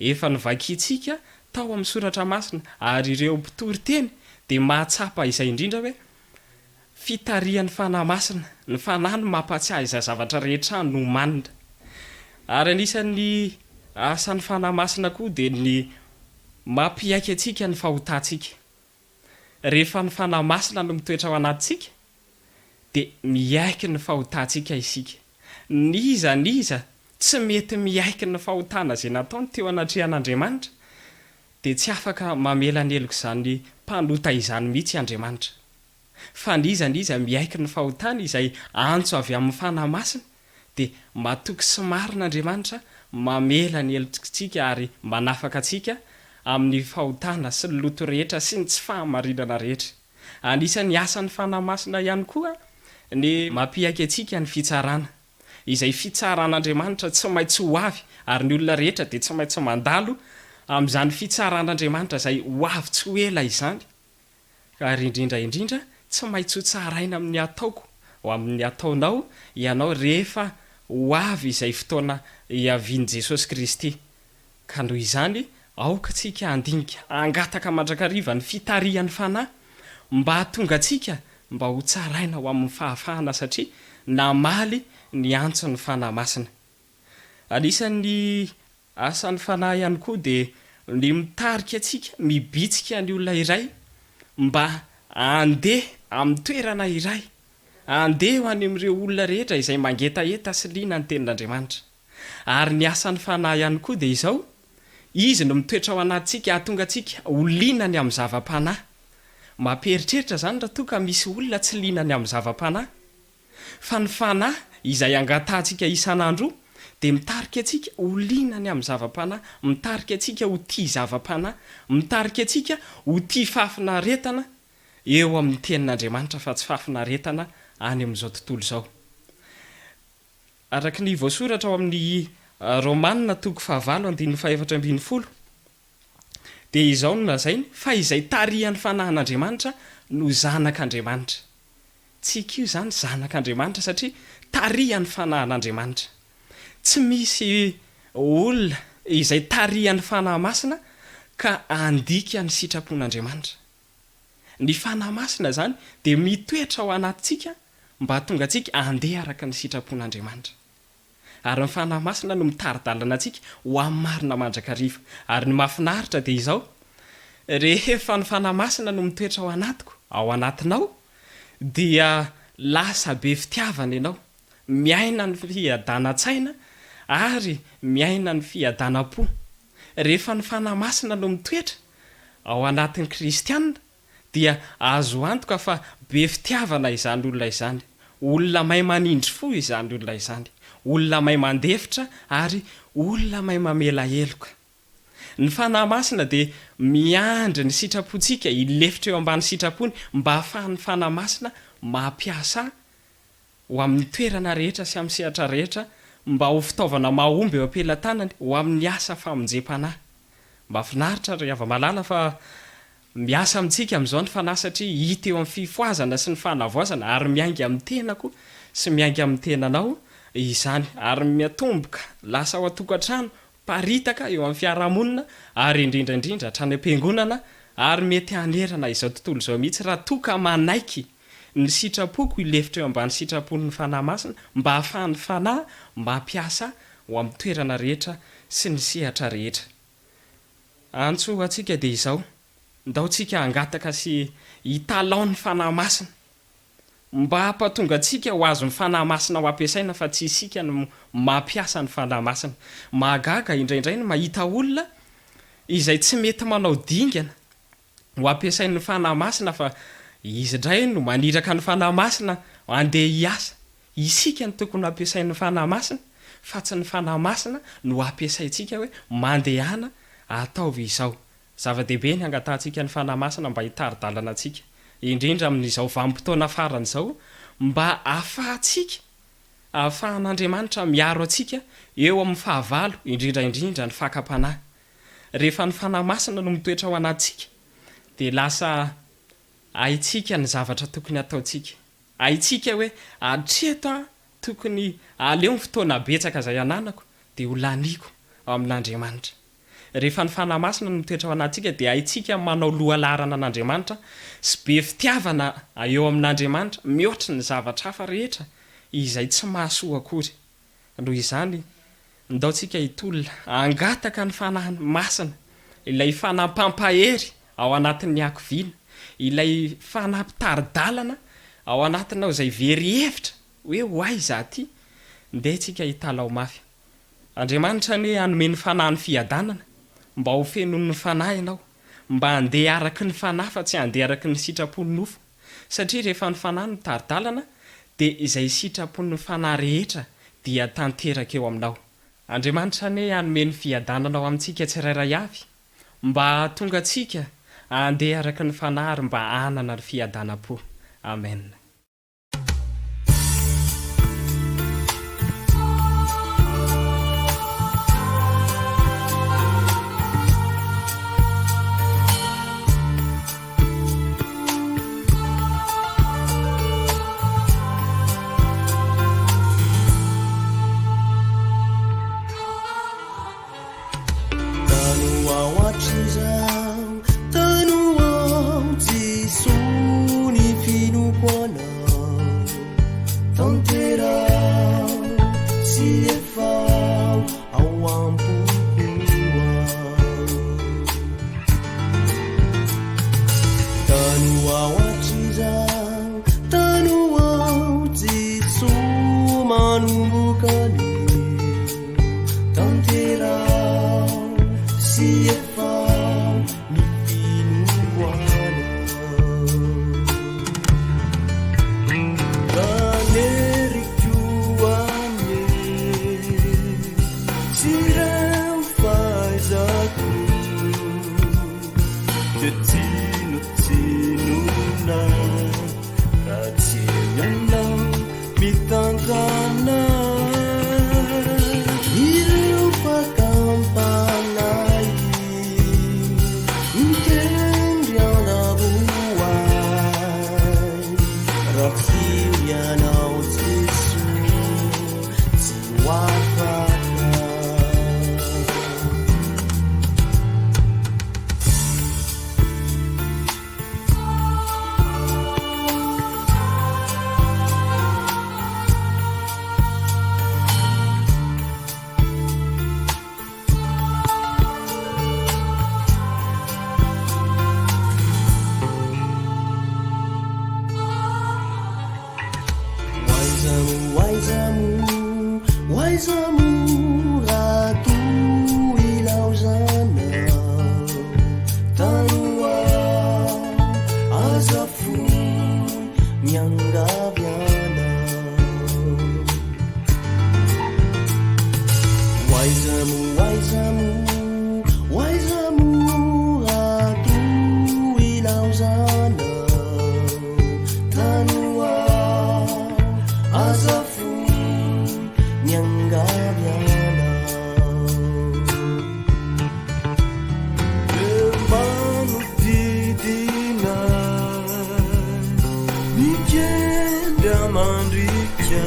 efa novakintsika tao amin'ny Soratra Masina, ary ireo mpitory teny dia mahatsapa izay indrindra hoe fitarihan'ny Fanahy Masina, ny Fanahy no mampahatsiahy izay zavatra rehetra nomanina. Ary anisan'ny asan'ny Fanahy Masina koa dia ny mampiaiky antsika ny fahotantsika. Rehefa ny Fanahy Masina no mitoetra ao anatintsika dia miaiky ny fahotantsika isika. N'iza n'iza tsy mety miaiky ny fahotana izay nataony teo anatrehan'Andriamanitra dia tsy afaka mamela ny helok'izany mpanota izany mihitsy Andriamanitra. Fa n'iza n'iza miaiky ny fahotany izay antso avy amin'ny Fanahy Masina dia matoky sy marina Andriamanitra mamela ny helotsika ary manafaka antsika amin'ny fahotana sy ny loto rehetra sy ny tsy fahamarinana rehetra. Anisan'ny asan'ny Fanahy Masina ihany koa ny mampiaiky antsika ny fitsarana. Izay fitsaran'Andriamanitra tsy maintsy ho avy ary ny olona rehetra dia tsy maintsy mandalo amin'izany fitsaran'Andriamanitra izay ho avy tsy ho ela izany. Ary indrindra indrindra tsy maintsy ho tsaraina amin'ny ataoko ho amin'ny ataonao ianao rehefa ho avy izay fotoana hiavian'i Jesosy Kristy. Ka noho izany, aoka tsika handinika, hangataka mandrakariva ny fitarihan'ny Fanahy mba hahatonga antsika mba ho tsaraina ho amin'ny fahafahana satria namaly ny antson'ny Fanahy Masina. Anisan'ny asan'ny Fanahy ihany koa dia ny mitarika antsika, mibitsika ny olona iray mba handeha amin'ny toerana iray, handeha ho any amin'ireo olona rehetra izay mangetaheta sy liana ny Tenin'Andriamanitra. Ary ny asan'ny Fanahy ihany koa dia izao, Izy no mitoetra ao anatintsika hahatonga antsika ho liana ny amin'ny zava-panahy. Mampieritreritra izany raha toa ka misy olona tsy liana ny amin'ny zava-panahy. Fa ny Fanahy izay angatahantsika isan'andro dia mitarika antsika ho liana ny amin'ny zava-panahy, mitarika antsika ho tia zava-panahy, mitarika antsika ho tia fahafinaretana eo amin'ny Tenin'Andriamanitra fa tsy fahafinaretana any amin'izao tontolo izao. Araka ny voasoratra ao amin'ny Romana toko fahavalo andininy fahefatra ambinifolo dia izao no lazainy, Fa izay tarihan'ny Fanahin'Andriamanitra no zanak'Andriamanitra. Tsika io izany zanak'Andriamanitra satria tarihan'ny Fanahin'Andriamanitra. Tsy misy olona izay tarihan'ny Fanahy Masina ka handika ny sitrapon'Andriamanitra. Ny Fanahy Masina izany dia mitoetra ao anatintsika mba hahatonga antsika handeha araka ny sitrapon'Andriamanitra. Ary ny Fanahy Masina no mitari-dalana antsika ho amin'ny marina mandrakariva. Ary ny mahafinaritra dia izao, rehefa ny Fanahy Masina no mitoetra ao anatiko, ao anatinao, dia lasa be fitiavana ianao, miaina ny fiadanan-tsaina ary miaina ny fiadanam-po. Rehefa ny Fanahy Masina no mitoetra ao anatin'ny kristiana dia azo antoka fa be fitiavana izany olona izany, olona mahay manindry fo izany olona izany, olona mahay mandefitra ary olona mahay mamela heloka. Ny Fanahy Masina dia miandry ny sitrapontsika hilefitra eo ambany sitrapony mba hahafahan'ny Fanahy Masina mampiasa ho amin'ny toerana rehetra sy amin'ny sehatra rehetra mba ho fitaovana mahomby eo am-pelatanany ho amin'ny asa famonjem-panahy. Mahafinaritra ry hava-malala fa miasa amintsika amin'izao ny Fanahy satria hita eo amin'ny fifohazana sy ny fanavaozana ary miainga amin'ny tenako sy miainga amin'ny tenanao izany ary miatomboka lasa ao an-tokantrano, paritaka eo amin'ny fiarahamonina ary indrindra indrindra hatrany am-piangonana ary mety hanerana izao tontolo izao mihitsy raha toa ka manaiky Ny sitrapoko hilefitra eo ambany sitrapon'ny Fanahy Masina mba hahafahan'ny Fanahy mampiasa ho amin'ny toerana rehetra sy ny sehatra rehetra. Antso ho antsika dia izao, ndao tsika hangataka sy hitalaho ny Fanahy Masina mba hampatonga antsika ho azon'ny Fanahy Masina ho ampiasaina fa tsy isika no mampiasa ny Fanahy Masina. Mahagaga indraindray ny mahita olona izay tsy mety manao dingana ho ampiasain'ny Fanahy Masina fa Izy indray no maniraka ny Fanahy Masina handeha hiasa. Isika no tokony ho ampiasain'ny Fanahy Masina fa tsy ny Fanahy Masina no ampiasaintsika hoe mandehana ataovy izao. Zava-dehibe ny hangatahantsika ny Fanahy Masina mba hitari-dalana antsika, indrindra amin'izao vanim-potoana farany izao mba ahafahantsika, ahafahan'Andriamanitra miaro antsika eo amin'ny fahavalo, indrindra indrindra ny fakam-panahy. Rehefa ny Fanahy Masina no mitoetra ao anatintsika dia lasa haintsika ny zavatra tokony hataontsika. Haintsika hoe hatreto aho tokony aleo ny fotoana betsaka izay ananako dia ho laniako ao amin'Andriamanitra. Rehefa ny Fanahy Masina no mitoetra ao anatintsika dia haintsika manao lohalaharana an'Andriamanitra sy be fitiavana eo amin'Andriamanitra mihoatry ny zavatra hafa rehetra izay tsy mahasoa akory. Noho izany, ndao tsika hitolona hangataka ny Fanahy Masina, ilay Fanahy mpampahery ao anatin'ny hakiviana, ilay Fanahy mpitari-dalana ao anatinao izay very hevitra hoe ho aiza aty, ndeha tsika hitalaho mafy. Andriamanitra anie hanome ny Fanahin'ny fiadanana mba ho fenon'ny Fanahy ianao, mba handeha araky ny Fanahy fa tsy handeha araky ny sitrapon'ny nofo. Satria rehefa ny Fanahy no mitari-dalana dia izay sitrapon'ny Fanahy rehetra dia tanteraka eo aminao. Andriamanitra anie hanome ny fiadanana ho amintsika tsirairay avy mba hahatonga antsika handeha araka ny Fanahy ary mba hanana ny fiadanam-po. Amen. Ianao Jesoa tsy ho afaka. Ho aiza moa, ho aiza moa, ho aiza moa raha toa ilaozana tanoa aza foy miangavy anao. Ho aiza moa, ho aiza moa, ho aiza moa raha toa ilaozana tanoa aza foy miangavy anao. Eo manodidina mikendry amandrika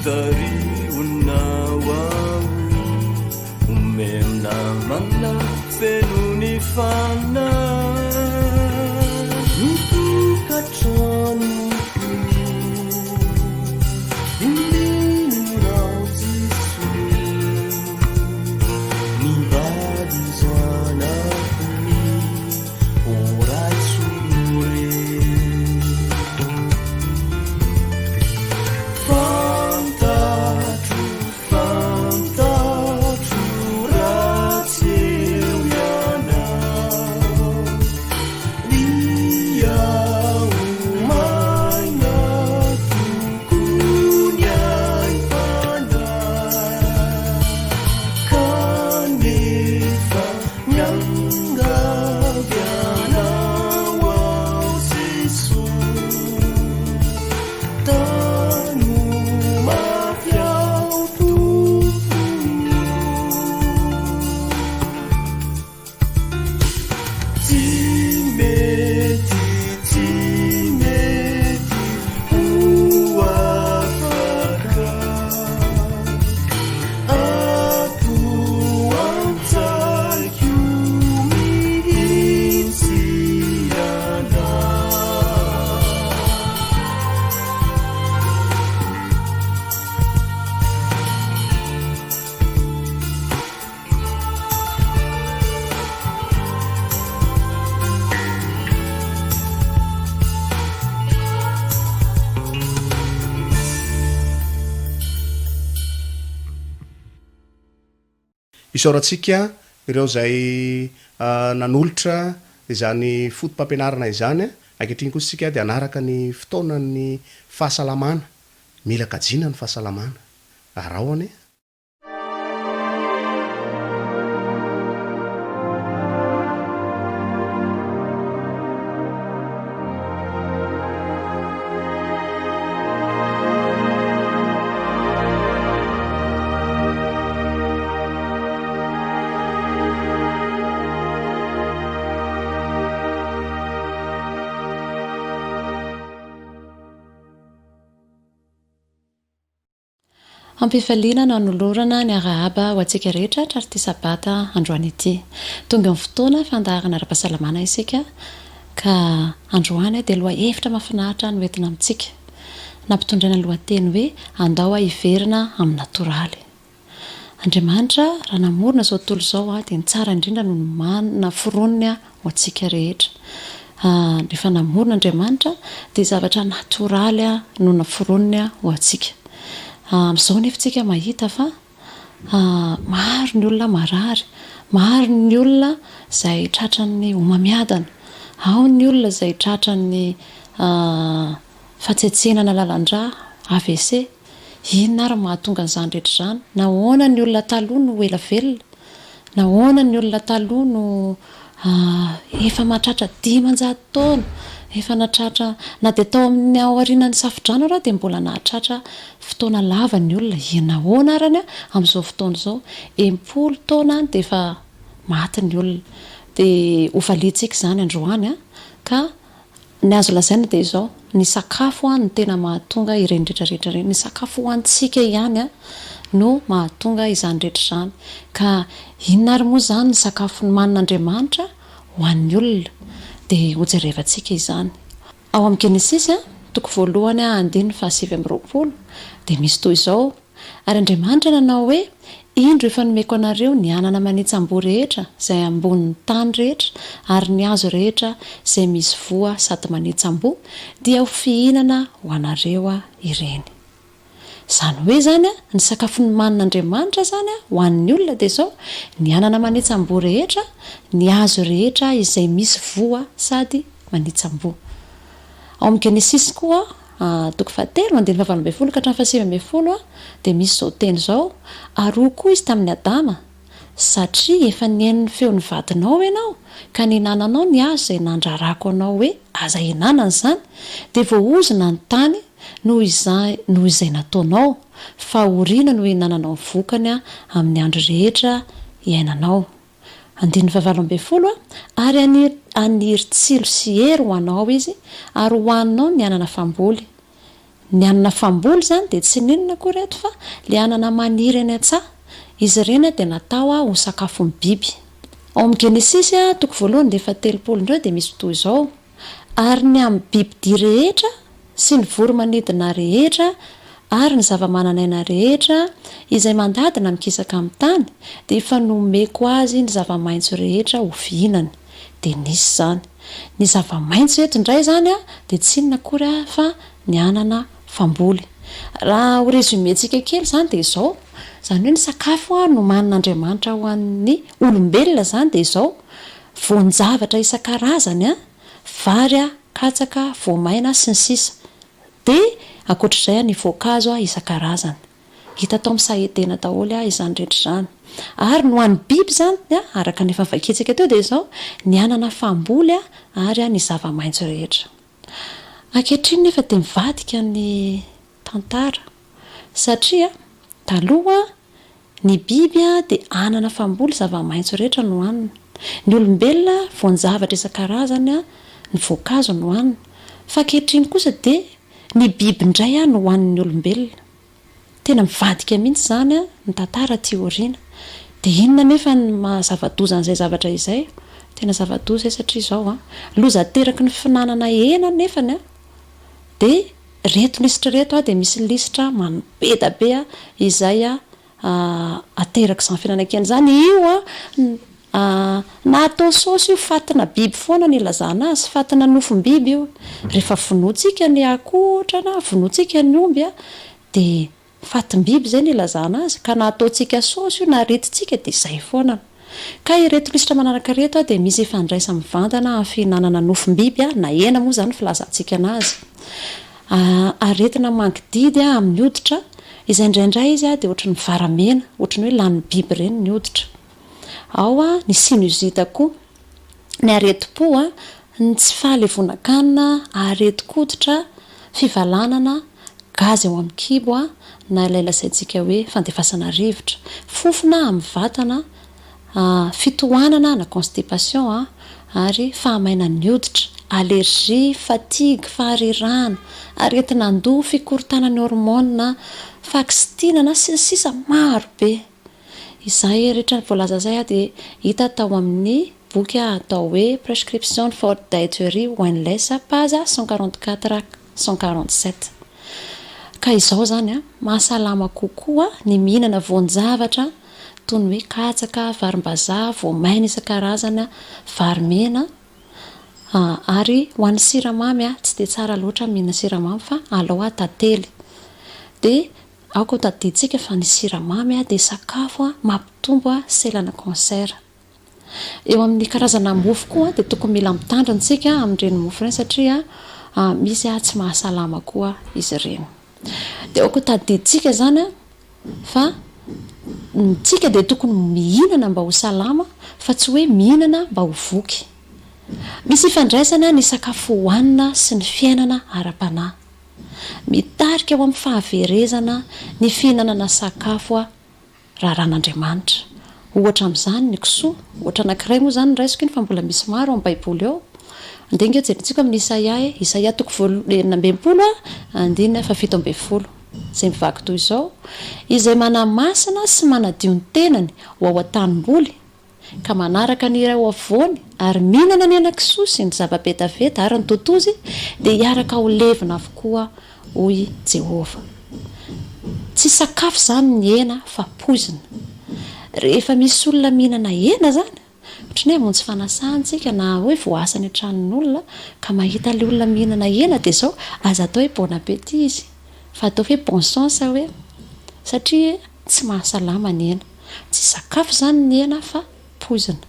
Tarihonao aho Omeo namana feno ny fanahy Ny tokantranoko Imbinonao Jesoa Ny vady zanako Ho raiso re Fantatro, fantatro raha tsy eo ianao Dia ho maina tokoa ny aim-panahy Kanefa miangavy anao aho Jesoa Tano mafy aho Tompo Tsy mety, tsy mety ho afaka Ato an-tsaiko mihitsy ianao. Isaorantsika ireo izay nanolotra izany foto-pampianarana izany. Ankehitriny kosa isika dia hanaraka ny fotoanan'ny fahasalamana. Mila kajiana ny fahasalamana. Araho anie. Ampifaliana no anolorana ny arahaba ho antsika rehetra hatratr'ity sabata androany ity. Tonga ny fotoana fandaharana ara-pahasalamana isika ka androany dia lohahevitra mahafinaritra no entina amintsika. Nampitondraina ny lohateny hoe Andao hiverina amin'ny natoraly. Andriamanitra raha namorona izao tontolo izao dia ny tsara indrindra no nomanina foroniny ho antsika rehetra. Rehefa namorona Andriamanitra dia zavatra natoraly no naforoniny ho antsika. Amin'izao anefa isika mahita fa maro ny olona marary, maro ny olona izay tratran'ny homamiadana, ao ny olona izay tratran'ny Fahatsetsenana lalan-drà, AVC, Inona ary no mahatonga an'izany rehetra izany? Nahoana ny olona taloha no ela velona? Nahoana ny olona taloha no efa mahatratra 500 taona, efa nahatratra, na dia tao amin'ny aorianan'ny safodrano ara dia mbola nahatratra fotoana lava ny olona. Nahoana arany amin'izao fotoana izao, 60 taona any dia efa maty ny olona. Dia hovaliantsika izany androany ka. Ny azo lazaina dia izao, ny sakafo no tena mahatonga ireny rehetra rehetra ireny. Ny sakafo hohanintsika ihany no mahatonga izany rehetra izany. Ka inona ary moa izany ny sakafo nomanin'Andriamanitra ho an'ny olona? Dia hojerevantsika izany. Ao amin'ny Genesisy, toko voalohany andininy fahasivy amby 20, dia misy toy izao, Ary Andriamanitra nanao hoe, Indro efa nomeko anareo ny anana manitsam-boa rehetra izay ambonin'ny tany rehetra, ary ny hazo rehetra izay misy voa sady manitsam-boa, dia ho fihinana ho anareo ireny. Izany hoe izany, ny sakafo nomanin'Andriamanitra izany ho an'ny olona dia izao, ny anana manitsam-boa rehetra, ny hazo rehetra izay misy voa sady manitsam-boa. Ao amin'ny Genesisy koa, toko fahatelo, andininy fahavalo ambin'ny folo ka hatramin'ny fahasivy ambin'ny folo, dia misy izao teny izao, Ary hoy koa izy tamin'i Adama, Satria efa nihaino ny feon'ny vadinao ianao, ka nihinananao ny hazo izay nandrarako anao hoe, Aza ihinanana izany, dia voaozona ny tany noho izay noho izay nataonao, fahoriana no hihinananao ny vokany amin'ny andro rehetra iainanao. Andininy fahavalo ambin'ny folo, Ary haniry haniry tsilo sy hery ho anao izy, ary hohaninao ny anana famboly. Ny anana famboly izany dia tsy n'inona akory eto fa ilay anana maniry any an-tsaha. Izy ireny dia natao ho sakafon'ny biby. Ao amin'ny Genesisy toko voalohany andininy fahatelopolo indray dia misy toy izao, Ary ny amin'ny bibi-dia rehetra sy ny voro-manidina rehetra ary ny zava-manan'aina rehetra izay mandady na mikisaka amin'ny tany, dia efa nomeko azy ny zava-maitso rehetra ho fihinany. Dia nisy izany. Ny zava-maitso eto indray izany dia tsy inona akory fa ny anana famboly. Raha ho résumer-tsika kely izany dia izao, izany hoe ny sakafo nomanin'Andriamanitra ho an'ny olombelona izany dia izao, voan-javatra isan-karazany, vary, katsaka, voamaina, sy ny sisa Dia ankoatr'izay ny voankazo isan-karazany. Hita tao amin'ny saha Edena daholo izany rehetra izany. Ary ny ho an'ny biby izany, araka ny efa novakintsika teo, dia izao, ny anana famboly ary ny zava-maitso rehetra. Ankehitriny nefa dia mivadika ny tantara, satria taloha Ny biby dia anana famboly zava-maitso rehetra no hanina. Ny olombelona voan-javatra isan-karazany ny voankazo no hanina. Fa ankehitriny kosa dia ny biby indray no hanin'ny olombelona. Tena mivadika mihitsy izany ny tantara aty aoriana. Dia inona anefa ny maha zava-doza an'izay zavatra izay? Tena zava-doza izay satria izao an, loza ateraky ny fihinanana hena anefany an, dia Reto lisitra reto dia misy lisitra be da be izay aterak'izany fihinanakena izany. Io na atao saosy io fatina biby foana no ilazana azy, fatina nofom-biby io. Rehefa vonointsika ny akoho ohatra na vonointsika ny omby dia Fatim-biby izay no ilazana azy, ka na ataontsika saosy io na aretintsika dia izay foana. Ka ireto lisitra manaraka ireto dia misy ifandraisany mivantana amin'ny fihinanana nofom-biby na hena moa izany ny filazantsika anazy. Aretina mangididy amin'ny hoditra, izay indraindray izy dia ohatry ny varamena, ohatry ny hoe lanin'ny biby ireny ny hoditra. Ao ny sinusite koa. ny aretim-po, ny tsy fahalevonan-kanina, aretin-koditra, fivalanana, gazy ao amin'ny kibo na ilay lazaintsika hoe fandefasana rivotra, fofona amin'ny vatana, fitohanana na constipation ary fahamainan'ny hoditra, allergie, fatigue, faharerahana, aretin'andoha, fikorontanan'ny hormonina, fahakizitinana, sy ny sisa Maro be. Izay rehetra voalaza izay dia hita tao amin'ny boky atao hoe Prescription for Dietary Wellness, page 144 147. Ka izao izany, mahasalama kokoa ny mihinana voan-javatra toy ny hoe katsaka, varimbazaha, voamaina isan-karazany, vary mena, ary ho an'ny siramamy, tsy dia tsara loatra ny mihinana siramamy fa alao tantely. Dia Aoka ho tadidintsika fa ny siramamy dia sakafo mampitombo selana cancer. Eo amin'ny karazana mofo koa dia tokony mila mitandrina isika amin'ireny mofo ireny satria misy tsy mahasalama koa izy ireny. Dia aoka ho tadidintsika izany fa tsika dia tokony mihinana mba ho salama fa tsy hoe mihinana mba ho voky. Misy ifandraisana ny sakafo hohanina sy ny fiainana ara-panahy. Mitarika ho amin'ny fahaverezana ny fihinanana sakafo raran'Andriamanitra. Ohatra amin'izany ny kisoa. Ohatra anankiray moa izany no raisiko iny fa mbola misy maro ao amin'ny Baiboly ao. Andeha ange hojerentsika amin'ny Isaia e, Isaia toko voalo, 66 andininy faha-17, izay mivaky toy izao, Izay manamasina sy manadio ny tenany ho ao an-tanimboly, ka manaraka ny iray ao afovoany ary mihinana ny henan-kisoa sy ny zava-betaveta ary ny totozy, dia hiaraka ho levona avokoa, hoy Jehovah. Tsy sakafo izany ny hena fa poizina. Rehefa misy olona mihinana hena izany, ohatran'ny hoe hamonjy fanasana isika na hoe voaasa any an-tranon'olona ka mahita ilay olona mihinana hena dia izao, aza atao hoe bon appétit izy fa ataovy hoe bon sens hoe satria tsy mahasalama ny hena. Tsy sakafo izany ny hena fa poizina.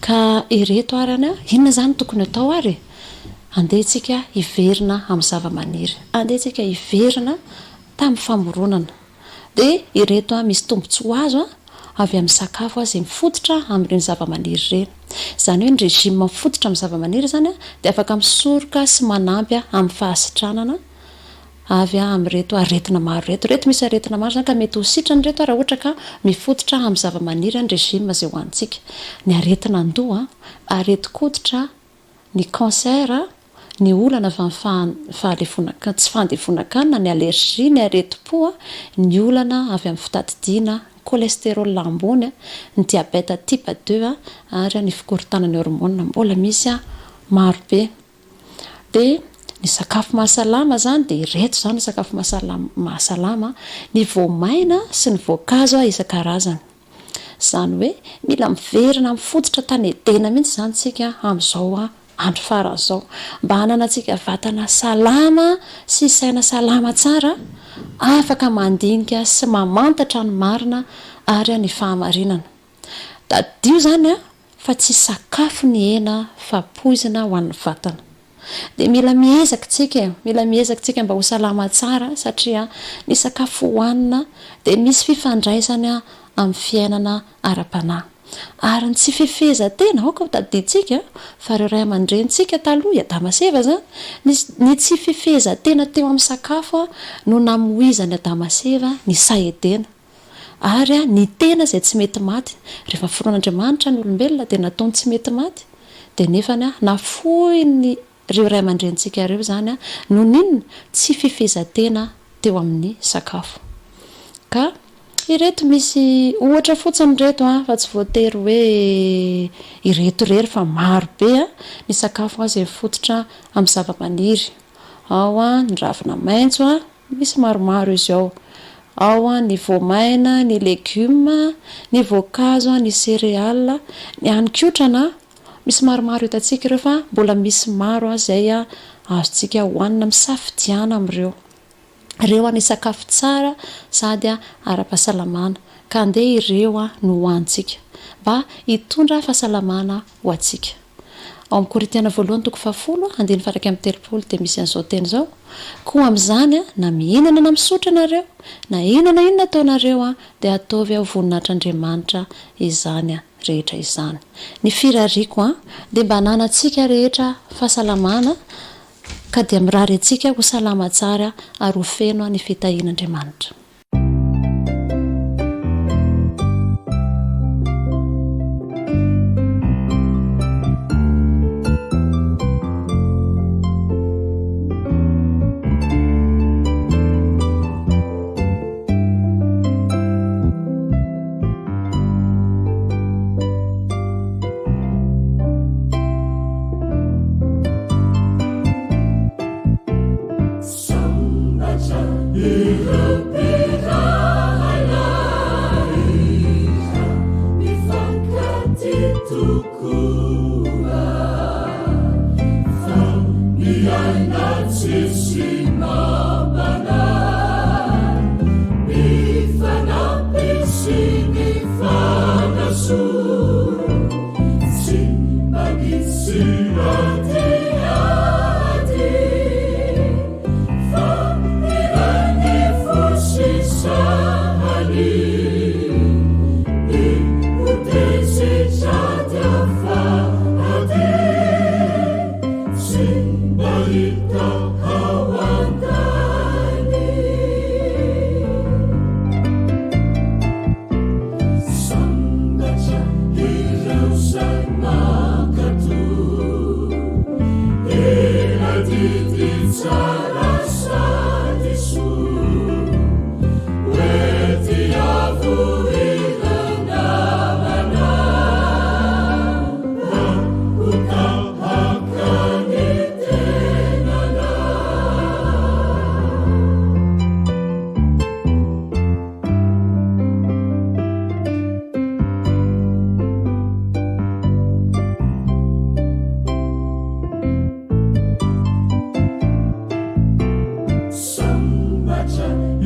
Ka ireto ary an, inona izany no tokony atao ary e? Andeha isika hiverina amin'ny zava-maniry. Andeha isika hiverina tamin'ny famoronana. Dia ireto misy tombontsoa azo avy amin'ny sakafo izay mifototra amin'ireny zava-maniry ireny. Izany hoe ny régime mifototra amin'ny zava-maniry izany dia afaka misoroka sy manampy amin'ny fahasitranana avy amin'ireto aretina maro ireto. Ireto misy aretina maro izany ka mety ho sitrana ireto raha ohatra ka mifototra amin'ny zava-maniry ny régime izay hohanintsika. Ny aretina an-doha, aretin-koditra, ny cancer, ny olana avy amin'ny fahalevonan-, tsy fahandevonan-kanina, ny allergie, ny aretim-po, ny olana avy amin'ny fitadidiana, ny cholestérol ambony, ny diabète type deux ary ny fikorontanan'ny hormonina. Mbola misy maro be. Dia ny sakafo mahasalama izany dia ireto izany ny sakafo mahasalama, ny voamaina sy ny voankazo isan-karazany. Izany hoe mila miverina mifototra tany Edena mihitsy izany isika amin'izao andro farany izao. Mba hananantsika vatana salama sy saina salama tsara, afaka mandinika sy mamantatra ny marina ary ny fahamarinana. Tadidio izany fa tsy sakafo ny hena fa poizina ho an'ny vatana. Dia mila miezaka tsika e, mila miezaka tsika mba ho salama tsara satria ny sakafo hohanina dia misy fifandraisany amin'ny fiainana ara-panahy. Ary ny tsy fifehezan-tena, aoka ho tadidintsika fa ireo ray aman-drenintsika taloha, i Adama sy Eva izany, ny ny tsy fifehezan-tena teo amin'ny sakafo no namoizan'i Adama sy Eva ny saha Edena. Ary ny tena izay tsy mety maty, rehefa noforon'Andriamanitra ny olombelona dia nataony tsy mety maty, dia nefany nafoiny ireo ray aman-drenintsika ireo izany noho ny inona? Tsy fifehezan-tena teo amin'ny sakafo. Ka ireto misy ohatra fotsiny ireto fa tsy voatery hoe ireto irery fa maro be ny sakafo izay mifototra amin'ny zava-maniry. Ao ny ravina maitso, Misy maromaro izy ao. Ao ny voamaina, ny legioma, ny voankazo, ny céréales, ny hanin-kotrana. Misy maromaro hitantsika ireo fa mbola misy maro izay azontsika hohanina. Misafidiana amin'ireo. Ireo ny sakafo tsara sady ara-pahasalamana ka andeha ireo no hohanintsika mba hitondra fahasalamana ho antsika. Ao amin'ny Korintiana voalohany toko fahafolo, andininy faha-31 dia misy an'izao teny izao, Koa amin'izany, na mihinana na misotro ianareo, na inona na inona ataonareo, dia ataovy ho voninahitr'Andriamanitra izany rehetra izany. Ny firariako dia mba hananantsika rehetra fahasalamana, ka dia mirary antsika ho salama tsara ary ho feno ny fitahian'Andriamanitra. Sambatra ireo mpirahalahy raha mifankatia tokoa Fa ny aina tsisy mampanahy Mifanampy sy mifanasoa Tsy mba misy adiady Fa iray ny fo sy sahany Ny ho tezitra dia fady Tsy mba hita ao an-danitra.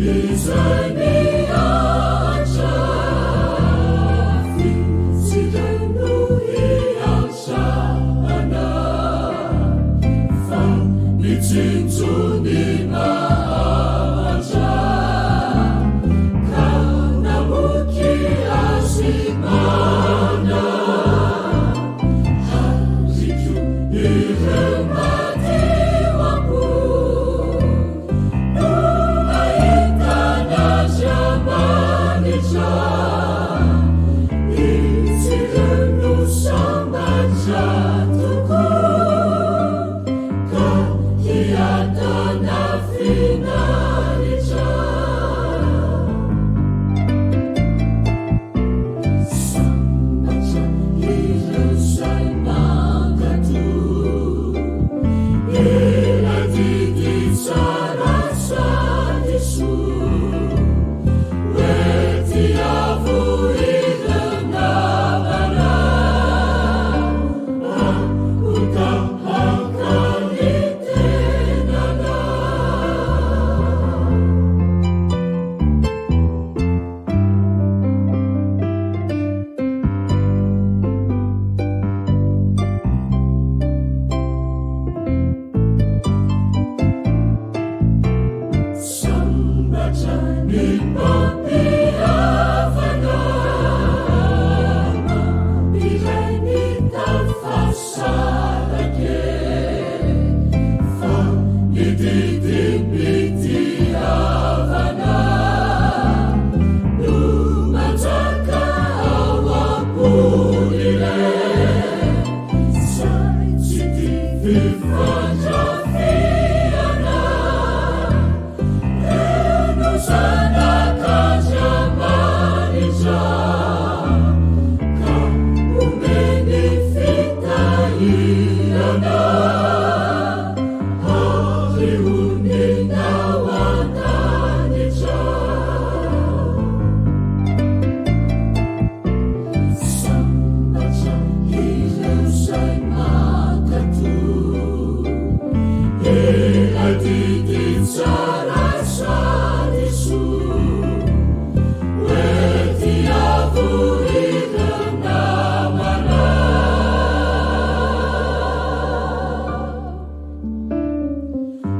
Izay miantra Fitsika no hiantrana Fa mitsinjo ny mahantra Ka namoky azy mana Ary koa ireo madio am-po No mahita an'Andriamanitra Izy ireo no sambatra tokoa Ka hiadana finaritra Sambatra ireo izay mankatò Ilay didy tsara sady soa Hoe tiavo ireo namana Mba ho tahaka ny tenanao. Sambatra ny mpampihavana, mampiray ny tafasaraka e, fa ny didim-pitiavana no manjaka ao am-pon'ilay Izay tsy tia fifandrafiana Ireo no zanak'Andriamanitra Ka omeny fitahiana Ary honina ao an-danitra. Sambatra ireo izay mankatò Ilay didy tsara sady soa Hoe tiavo ireo namana.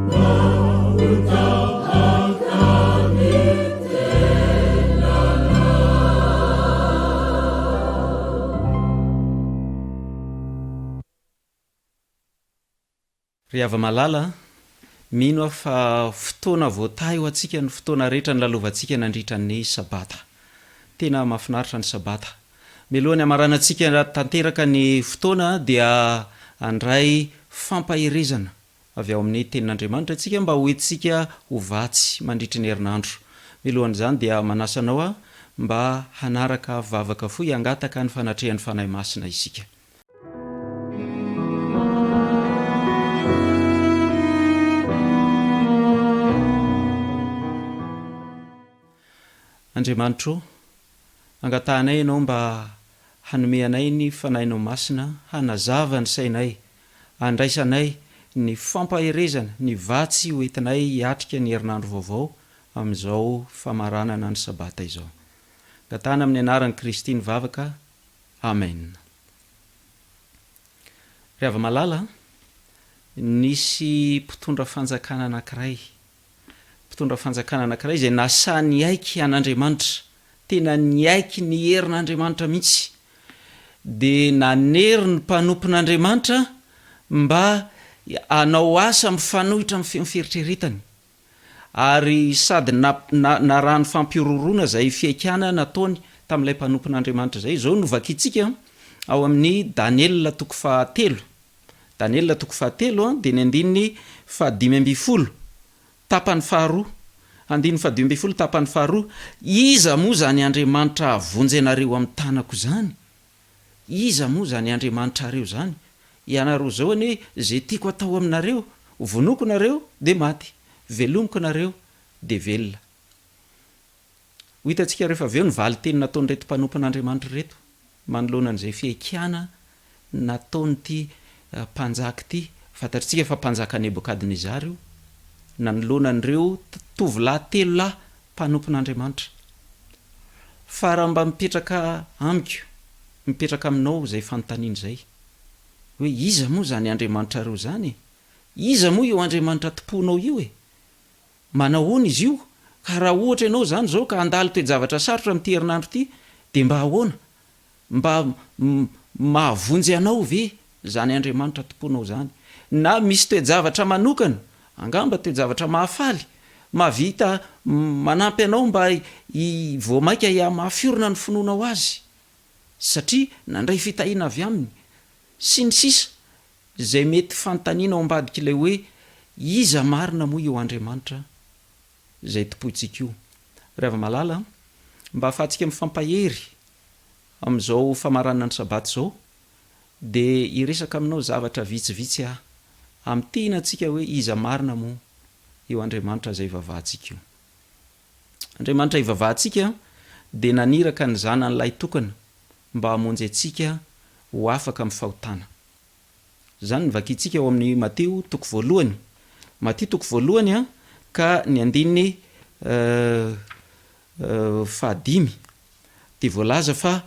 Mba ho tahaka ny tenanao. Ry hava-malala a, mino aho fa fotoana voatahy ho antsika ny fotoana rehetra nilalovantsika nandritra ny Sabata. Tena mahafinaritra ny Sabata. Mialohan'ny hamaranantsika tanteraka ny fotoana dia handray fampaherezana avy ao amin'ny Tenin'Andriamanitra isika mba ho entintsika ho vatsy mandritry ny herinandro. Mialohan'izany dia manasa anao aho mba hanaraka vavaka fohy hangataka ny fanatrehan'ny Fanahy Masina isika. Andriamanitro ô, angatahanay Ianao mba hanome anay ny Fanahinao Masina hanazava ny sainay, handraisanay ny fampaherezana, ny vatsy ho entinay hiatrika ny herinandro vaovao amin'izao famaranana ny Sabata izao. Angatahana amin'ny anaran'i Kristy ny vavaka. Amen. Ry hava-malala a, nisy mpitondra fanjakana anankiray Mpitondra fanjakana anankiray izay nasahy niaiky an'Andriamanitra, tena niaiky ny herin'Andriamanitra mihitsy, dia nanery ny mpanompon'Andriamanitra mba hanao asa mifanohitra amin'ny feon'ny fieritreretany. Ary sady narahany fampihorohoroana izay fihaikana nataony tamin'ilay mpanompon'Andriamanitra izay. Izao no vakintsika ao amin'ny Daniela toko fahatelo. Daniela toko fahatelo dia ny andininy fahadimy ambinifolo tapany faharoa. Andininy fahadimy ambinifolo tapany faharoa, Iza moa izany Andriamanitra hahavonjy anareo amin'ny tanako izany? Iza moa izany Andriamanitrareo izany? Ianareo izao anie izay tiako hatao aminareo, vonoiko nareo dia maty, velomiko nareo dia velona. Ho hitantsika rehefa avy eo ny valin-teny nataon'ireto mpanompon'Andriamanitra ireto manoloana an'izay fihaikana nataon'ity mpanjaka ity. Fantatritsika fa mpanjaka Nebokadnezara io, nanoloana an'ireo tovolahy telo lahy. mpanompon'Andriamanitra. Fa raha mba mipetraka amiko, mipetraka aminao izay fanontaniana izay, hoe iza moa izany Andriamanitrareo izany e? Iza moa io Andriamanitra tompoinao io e? Manahoana izy io? Ka raha ohatra ianao izany izao ka handalo toe-javatra sarotra amin'ity herinandro ity, dia mba ahoana? Mba mahavonjy anao ve izany Andriamanitra tompoinao izany? Na misy toe-javatra manokana, angamba toe-javatra mahafaly, mahavita manampy anao mba vao mainka hihamafy orina ny finoanao Azy, satria nandray fitahiana avy Aminy, sy ny sisa Izay mety fanontaniana ao ambadik'ilay hoe iza marina moa io Andriamanitra izay tompointsika io? Ry hava-malala a, mba ahafahantsika mifampahery amin'izao famaranana ny Sabata izao, dia hiresaka aminao zavatra vitsivitsy aho, hamintina antsika hoe iza marina moa io Andriamanitra izay ivavahantsika io. Andriamanitra ivavahantsika dia naniraka ny Zanany lahitokana mba hamonjy antsika ho afaka amin'ny fahotana. Izany no vakintsika ao amin'ny Matio toko voalohany. Matio toko voalohany ka ny andininy fahadimy dia voalaza fa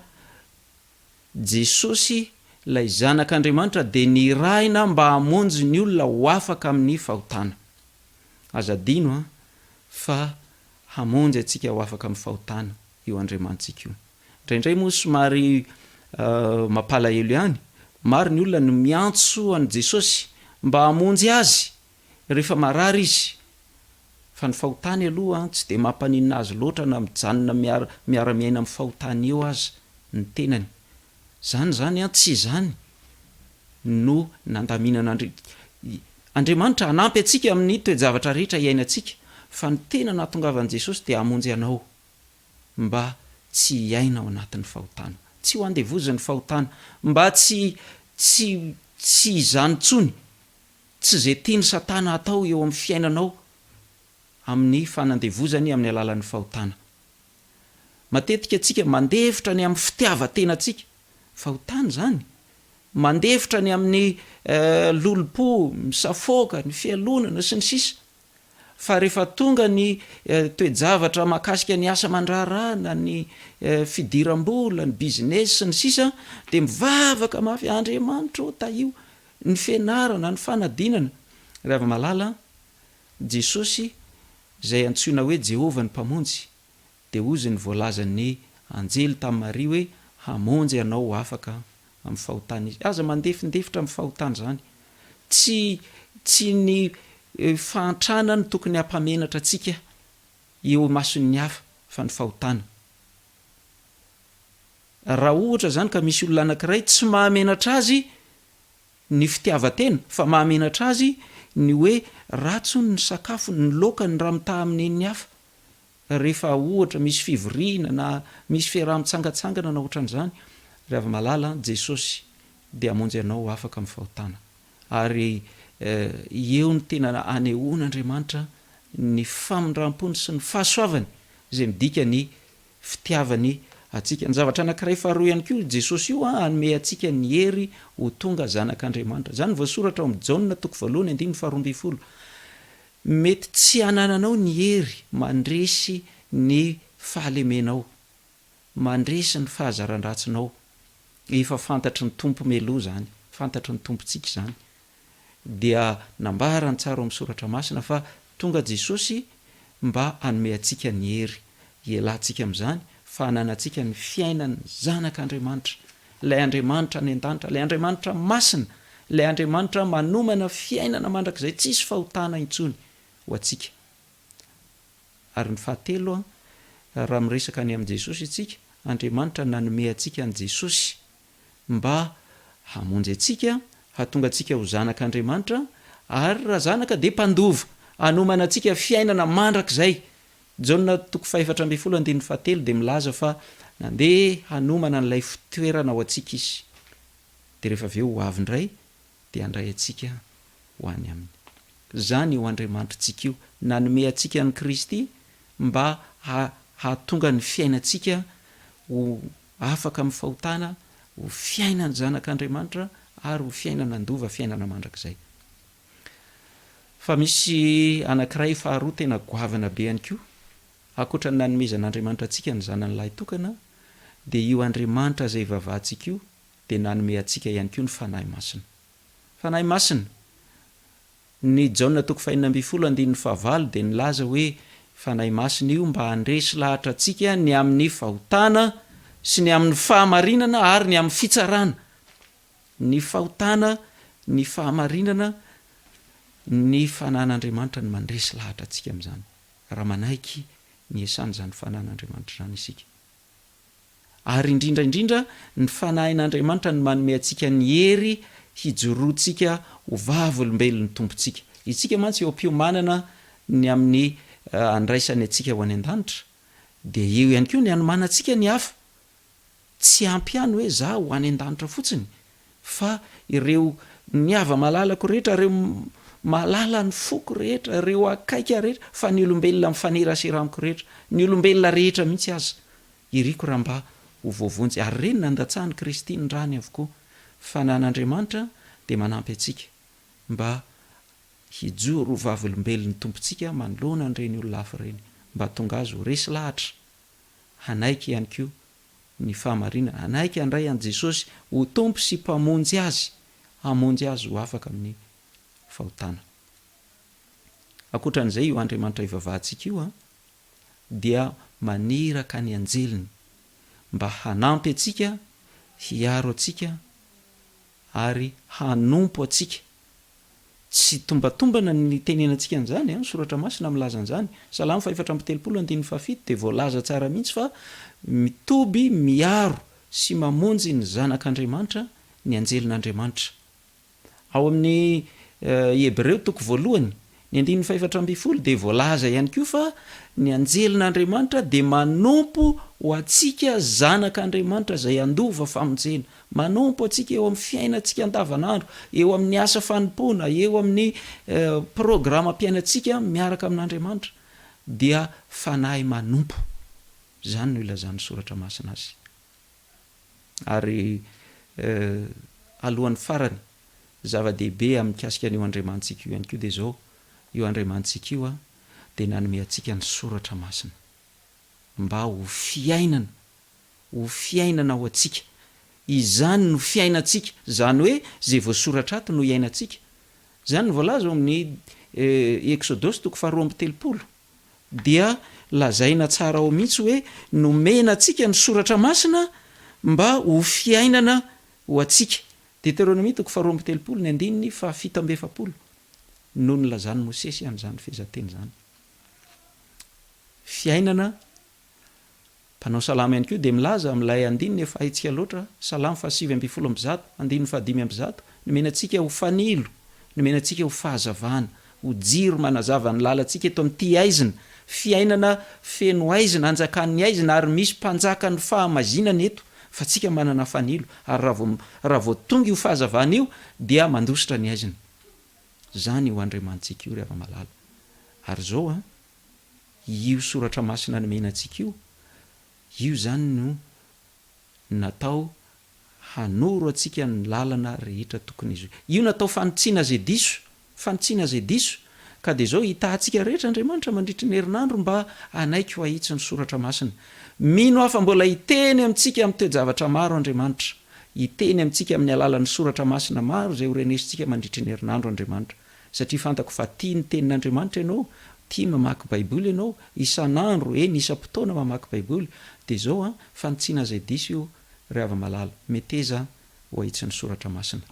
Jesosy ilay Zanak'Andriamanitra dia nirahina mba hamonjy ny olona ho afaka amin'ny fahotana. Aza adino fa hamonjy antsika ho afaka amin'ny fahotana io Andriamanitsika io. Indraindray moa somary mampalahelo ihany, maro ny olona no miantso an'i Jesosy mba hamonjy azy rehefa marary izy, fa ny fahotany aloha tsy dia mampaninona azy loatra na mijanona miara-miaina amin'ny fahotany eo aza ny tenany. Izany izany an, tsy izany no nandaminan'Andri. Andriamanitra hanampy antsika amin'ny toe-javatra rehetra iainantsika, fa ny tena nahatongavan'i Jesosy dia hamonjy anao. mba tsy hiaina ao anatin'ny fahotana, tsy ho andevozin'ny fahotana, mba tsy tsy tsy izany intsony, tsy izay tian'i Satana hatao eo amin'ny fiainanao amin'ny fanandevozany amin'ny alalan'ny fahotana. Matetika antsika mandefitra ny amin'ny fitiavan-tenantsika, fahotana izany, mandefitra ny amin'ny lolompo, misafoaka, ny fialonana, sy ny sisa. Fa rehefa tonga ny toe-javatra mahakasika ny asa aman-draharaha na ny fidiram-bola, ny business sy ny sisa dia mivavaka mafy, Andriamanitra ô tahio ny fianarana, ny fanadinana. Ry hava-malala, Jesosy izay antsoina hoe Jehovah ny Mpamonjy dia hozy ny voalazan'ny anjely tamin'i Maria hoe hamonjy anao ho afaka amin'ny fahotana izy. Aza mandefindefitra amin'ny fahotana izany. Tsy tsy ny fahantrana no tokony hampamenatra antsika eo imason'ny hafa fa ny fahotana. Raha ohatra izany ka misy olona anankiray tsy mahamenatra azy ny fitiavan-tena fa mahamenatra azy ny hoe ratsy hono ny sakafony, ny laokany raha mitaha amin'ny hafa. Rehefa ohatra misy fivoriana na misy fiaraha-mitsangantsangana na ohatran'izany, ry hava-malala an, Jesosy dia hamonjy anao ho afaka amin'ny fahotana. Ary eo no tena anehoan'Andriamanitra ny famindram-pony sy ny fahasoavany izay midika ny fitiavany antsika. Ny zavatra anankiray faharoa ihany koa, Jesosy io hanome antsika ny hery ho tonga zanak'Andriamanitra. Izany no voasoratra ao amin'ny Jaona toko voalohany andininy faharoambinifolo. Mety tsy hanananao ny hery mandresy ny fahalemenao, mandresy ny fahazaran-dratsinao. Efa fantatry ny Tompo mialoha izany, fantatry ny Tompontsika izany. Dia nambarany tsara ao amin'ny Soratra Masina fa tonga Jesosy mba hanome antsika ny hery hialantsika amin'izany fa hananantsika ny fiainan'ny Zanak'Andriamanitra, ilay Andriamanitra any an-danitra, ilay Andriamanitra masina, ilay Andriamanitra manomana fiainana mandrakizay tsisy fahotana intsony ho antsika. Ary ny fahatelo, raha miresaka ny amin'i Jesosy isika, Andriamanitra nanome antsika an'i Jesosy mba hamonjy antsika, hahatonga antsika ho zanak'Andriamanitra, ary raha zanaka dia mpandova, hanomana antsika fiainana mandrakizay. Jaona toko fahefatra ambinifolo andininy fahatelo dia milaza fa nandeha hanomana an'ilay fitoerana ho antsika Izy, dia rehefa avy eo ho avy indray dia handray antsika ho any Aminy. Izany io Andriamanitritsika io, nanome antsika an'i Kristy mba hahatonga ny fiainantsika ho afaka amin'ny fahotana, ho fiainan'ny zanak'Andriamanitra ary ho fiainana handova fiainana mandrakizay. Fa misy anankiray faharoa tena goavana be ihany koa. Ankoatra ny nanomezan'Andriamanitra antsika ny Zanany Lahitokana, dia io Andriamanitra izay ivavahantsika io dia nanome antsika ihany koa ny Fanahy Masina. Fanahy Masina! Ny Jaona toko fahenina ambinifolo andininy fahavalo dia nilaza hoe Fanahy Masina io mba handresy lahatra antsika ny amin'ny fahotana sy ny amin'ny fahamarinana ary ny amin'ny fitsarana. Ny fahotana, ny fahamarinana, ny fanan'Andriamanitra no mandresy lahatra antsika amin'izany. Raha manaiky ny esan'izany fanan'Andriamanitra izany isika. Ary indrindra indrindra, ny Fanahin'Andriamanitra no manome antsika ny hery hijoroantsika ho vavolombelon'ny Tompontsika. Isika mantsy eo am-piomanana ny amin'ny handraisany antsika ho any an-danitra, dia eo ihany koa ny hanomanantsika ny hafa. Tsy ampy ihany hoe za ho any an-danitra fotsiny, fa ireo ny hava-malalako rehetra, ireo malala ny foko rehetra, ireo akaiky ahy rehetra, fa ny olombelona mifanerasera amiko rehetra, ny olombelona rehetra mihitsy aza, Iriko raha mba ho voavonjy. Ary ireny nandatsahan'i Kristy ny rany avokoa. Fa na an'Andriamanitra dia manampy antsika mba hijoro ho vavolombelon'ny Tompontsika manoloana an'ireny olona hafa ireny, mba hahatonga azy ho resy lahatra hanaiky ihany koa ny fahamarinana, hanaiky handray an'i Jesosy ho Tompo sy Mpamonjy azy, hamonjy azy ho afaka amin'ny fahotana. Ankoatra an'izay, io Andriamanitra ivavahantsika io dia maniraka ny anjeliny mba hanampy antsika, hiaro antsika ary hanompo antsika. Tsy tombatombana ny nitenenantsika an'izany, ny Soratra Masina milaza an'izany. Salamo fahefatra amby telopolo andininy fahafito dia voalaza tsara mihitsy fa mitoby miaro sy mamonjy ny zanak'Andriamanitra ny anjelin'Andriamanitra. Ao amin'ny Hebreo toko voalohany, ny andininy fahefatra ambinifolo dia voalaza ihany koa fa ny anjelin'Andriamanitra dia manompo ho antsika zanak'Andriamanitra izay handova famonjena. Manompo antsika eo amin'ny fiainantsika andavanandro, eo amin'ny asa fanompoana, eo amin'ny programam-piainantsika miaraka amin'Andriamanitra dia fanahy manompo. Izany no ilazan'ny Soratra Masina azy. Ary alohan'ny farany, zava-dehibe amin'ny mikasika an'io Andriamanitsika io ihany koa dia izao, io Andriamanitsika io dia nanome antsika ny Soratra Masina mba ho fiainana, ho fiainana ho antsika. Izany no fiainantsika, izany hoe izay voasoratra ato no iainantsika. Izany no voalaza ao amin'ny Eksodosy toko faharoa amby telopolo. dia lazaina tsara ao mihitsy hoe nomena antsika ny soratra masina mba ho fiainana ho antsika. Deteronomia toko faharoa amby telopolo ny andininy fahafito amby efapolo no nilazan'i Mosesy an'izany fehezanteny izany. Fiainana Mpanao salamo ihany koa dia milaza amin'ilay andininy efa haintsika loatra, Salamo fahasivy ambinifolo amby zato, andininy fahadimy amby zato, Nomena antsika ho fanilo, nomena antsika ho fahazavana, ho jiro manazava ny lalantsika eto amin'ity haizina, fiainana feno haizina, anjakan'ny haizina ary misy mpanjakan'ny fahamazinana eto, fa tsika manana fanilo, ary raha vao raha vao tonga io fahazavana io dia mandositra ny haizina. Izany io Andriamanitsika io ry hava-malala. Ary izao an, Io soratra masina nomena antsika io, io izany no natao hanoro antsika ny lalana rehetra tokony hizohiana. Io natao fanitsiana izay diso, fanitsiana izay diso. Ka dia izao, hitahantsika rehetra Andriamanitra mandritry ny herinandro mba hanaiky ho ahitsy ny soratra masina. Mino aho fa mbola hiteny amintsika amin'ny toe-javatra maro Andriamanitra. Hiteny amintsika amin'ny alalan'ny soratra masina maro izay horenesintsika mandritry ny herinandro Andriamanitra. Satria fantako fa tia ny Tenin'Andriamanitra ianao, tia mamaky Baiboly ianao, isan'andro, eny isam-potoana mamaky Baiboly. Dia izao an, fanitsiana izay diso io ry hava-malala. Meteza ho ahitsin'ny Soratra Masina.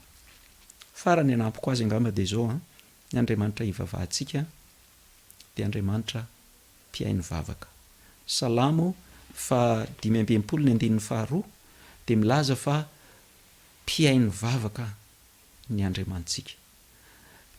Farany hanampiko azy angamba dia izao an, ny Andriamanitra ivavahantsika dia Andriamanitra mpihaino vavaka. Salamo faha 65 ny andininy faharoa dia milaza fa mpihaino vavaka ny Andriamanitsika.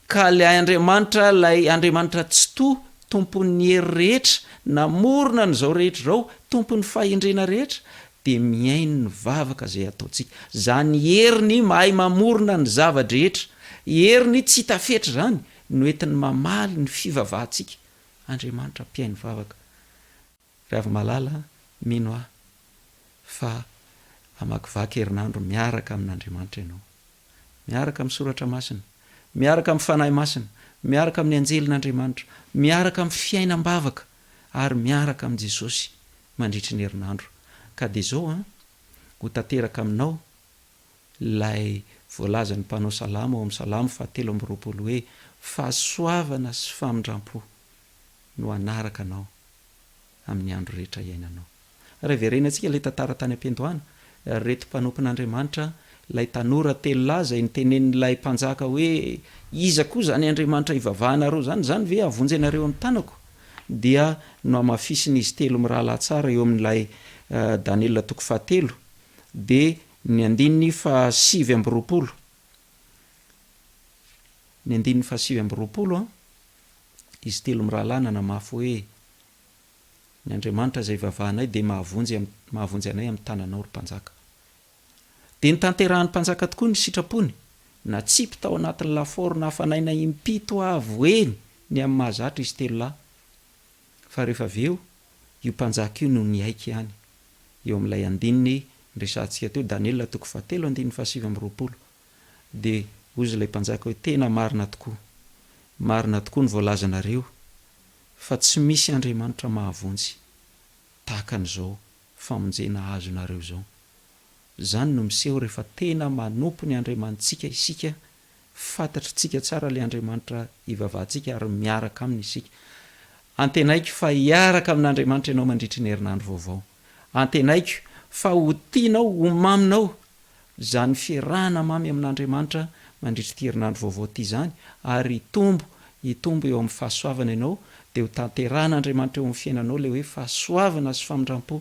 Ka ilay Andriamanitra, ilay Andriamanitra Tsitoha, Tompon'ny hery rehetra, namorona an'izao rehetra izao, Tompon'ny fahendrena rehetra, dia mihaino ny vavaka izay ataontsika. Izany heriny mahay mamorona ny zava-drehetra, heriny tsy hita fetra izany, no entiny mamaly ny fivavahantsika. Andriamanitra mpihaino vavaka. Ry hava-malala, mino aho fa hamakivaky herinandro miaraka amin'Andriamanitra ianao. Miaraka amin'ny Soratra Masina, miaraka amin'ny Fanahy Masina, miaraka amin'ny anjelin'Andriamanitra, miaraka amin'ny fiainam-bavaka. ary miaraka amin'i Jesosy mandritry ny herinandro. Ka dia izao an, ho tanteraka aminao ilay voalazan'ny mpanao salamo ao amin'ny Salamo fahatelo ambiroapolo hoe, Fahasoavana sy famindrampo no hanaraka anao amin'ny andro rehetra iainanao. Raha hiverenantsika ilay tantara tany am-piandohana, ireto mpanompon'Andriamanitra, ilay tanora telo lahy izay notenenin'ilay mpanjaka hoe, Iza koa izany Andriamanitra ivavahanareo izany? Izany ve hahavonjy anareo amin'ny tanako? Dia nohamafisin'izy telo mirahalahy tsara eo amin'ilay Daniela toko fahatelo, dia ny andininy fahasivy ambiroapolo. Ny andininy fahasivy ambiroapolo, izy telo mirahalahy nanamafy hoe, Ny Andriamanitra izay ivavahanay dia mahavonjy mahavonjy anay amin'ny tananao, ry mpanjaka. Dia notanterahan'ny mpanjaka tokoa ny sitrapony, natsipy tao anatin'ny lafaoro nafanaina impito avo heny ny amin'ny mahazatra izy telo lahy. Fa rehefa avy eo, io mpanjaka io no niaiky ihany, eo amin'ilay andininy niresahantsika teo, Daniela toko fahatelo andininy fahasivy amby 20, dia hozy ilay mpanjaka hoe, Tena marina tokoa, marina tokoa ny voalazanareo, fa tsy misy Andriamanitra mahavonjy tahaka an'izao famonjena azonareo izao. Izany no miseho rehefa tena manompo ny Andriamanitsika isika, fantatritsika tsara ilay Andriamanitra ivavahantsika ary miaraka aminy isika. Antenaiko fa hiaraka amin'Andriamanitra ianao mandritry ny herinandro vaovao. Antenaiko fa ho tianao, ho maminao izany fiarahana mamy amin'Andriamanitra mandritra ity herinandro vaovao ity izany ary hitombo, hitombo eo amin'ny fahasoavana ianao, dia ho tanterahan'Andriamanitra eo amin'ny fiainanao ilay hoe fahasoavana sy famindrampo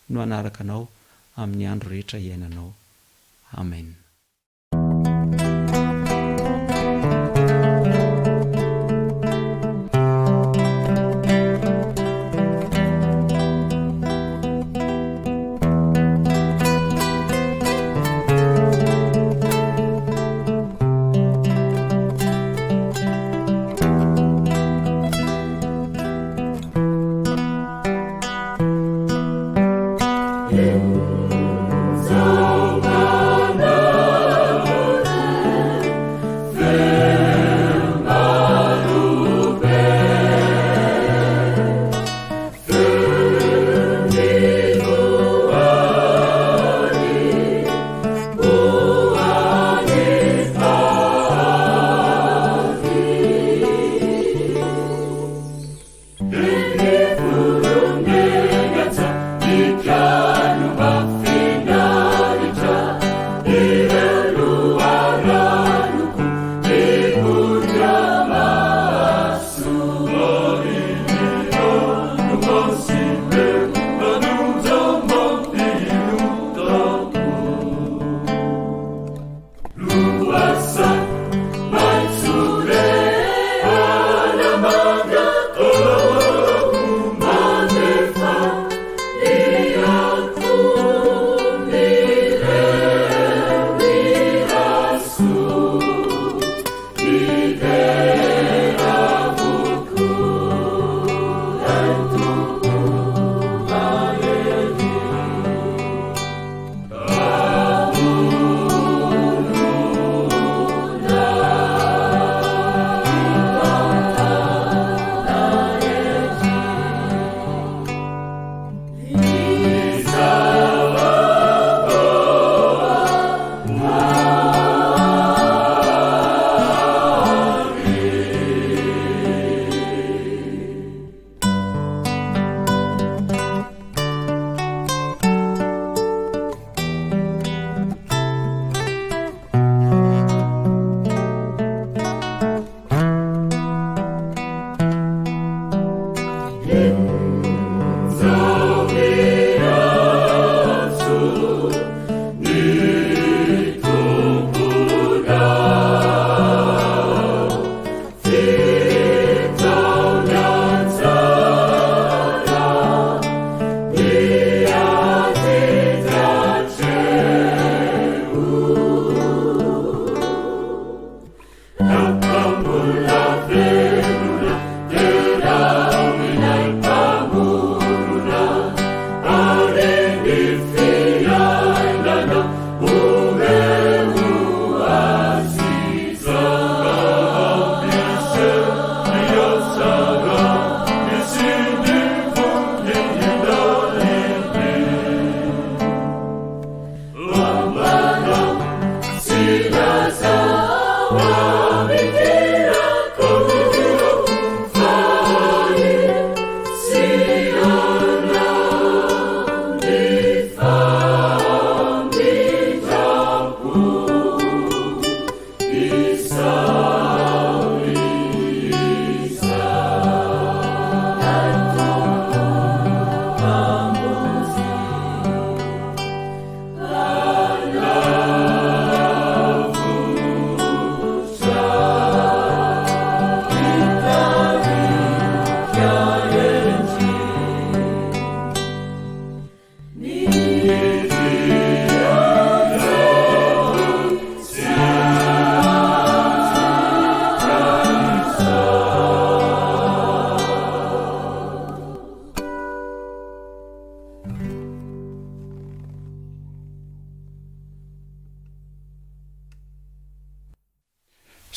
no hanaraka anao amin'ny andro rehetra iainanao. Amen.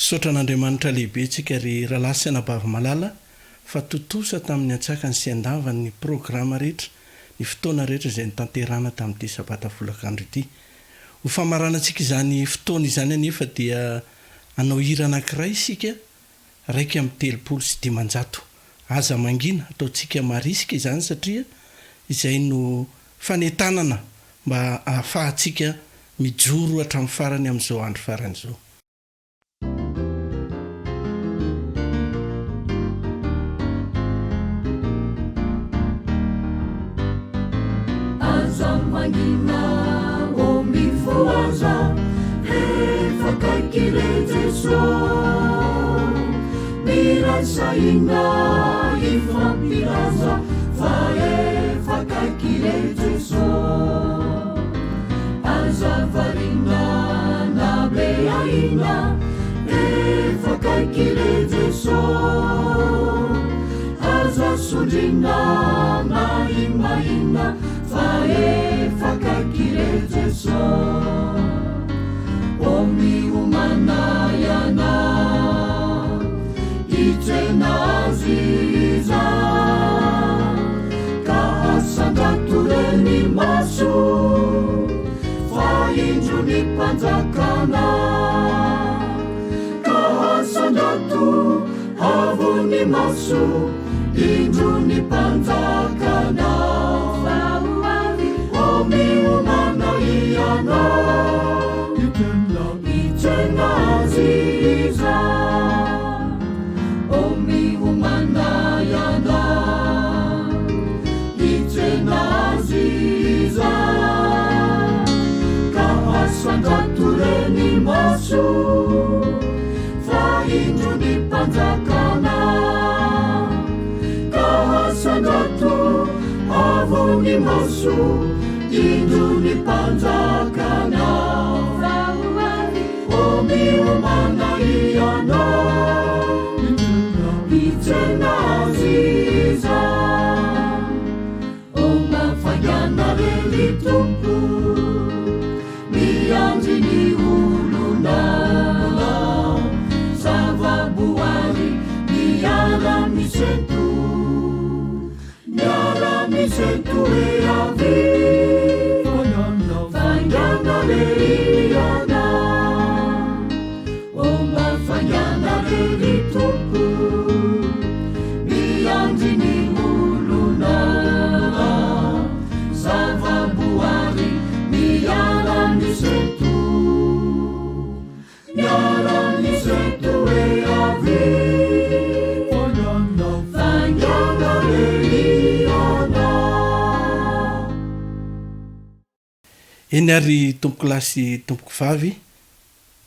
Misaotra an'Andriamanitra lehibe tsika ry rahalahy sy anabavy malala fa tontosa tamin'ny antsakany sy andavany ny programa rehetra, ny fotoana rehetra izay notanterahana tamin'ity sabata folakandro ity. Ho famaranantsika izany fotoana izany anefa dia hanao hira anankiray isika, 531. Aza mangina, ataontsika marisika izany satria izay no fanentanana mba hahafahantsika mijoro hatramin'ny farany amin'izao andro farany izao. Aza mangina ô mifohaza Efa akaiky re Jeso Miraisa hina hifampilaza Fa efa akaiky re Jeso Aza variana na be ahiana Efa akaiky re Jeso Aza sondriana mahimahina fa efa akaiky re Jeso Ô miomàna ianao hitsena Azy izao Ka asandrato re ny maso fa indro ny Mpanjakanao Ka asandrato Avo ny maso, indro ny mpanjakanao fa ho avy. Ô miomàna ianao, hitsena azy izao. Ô miomàna ianao, hitsena azy izao. Ka asandrato re ny maso. Fa indro ny mpanjakanao, ka hasandrato avo ny maso, indro ny mpanjakanao. Fa ho avy, ô miomàna ianao, hitsena azy izao. O mba faingàna re ry Tompo, miandry ny olonao, zava-boary miara-misento, miara-misento hoe avia, faingàna re ianao. O mba faingàna re ry Tompo, miandry ny olonao, zava-boary miara-misento, miara-misento hoe avia, faingàna re ianao. Eny ary tompokolahy sy tompokovavy,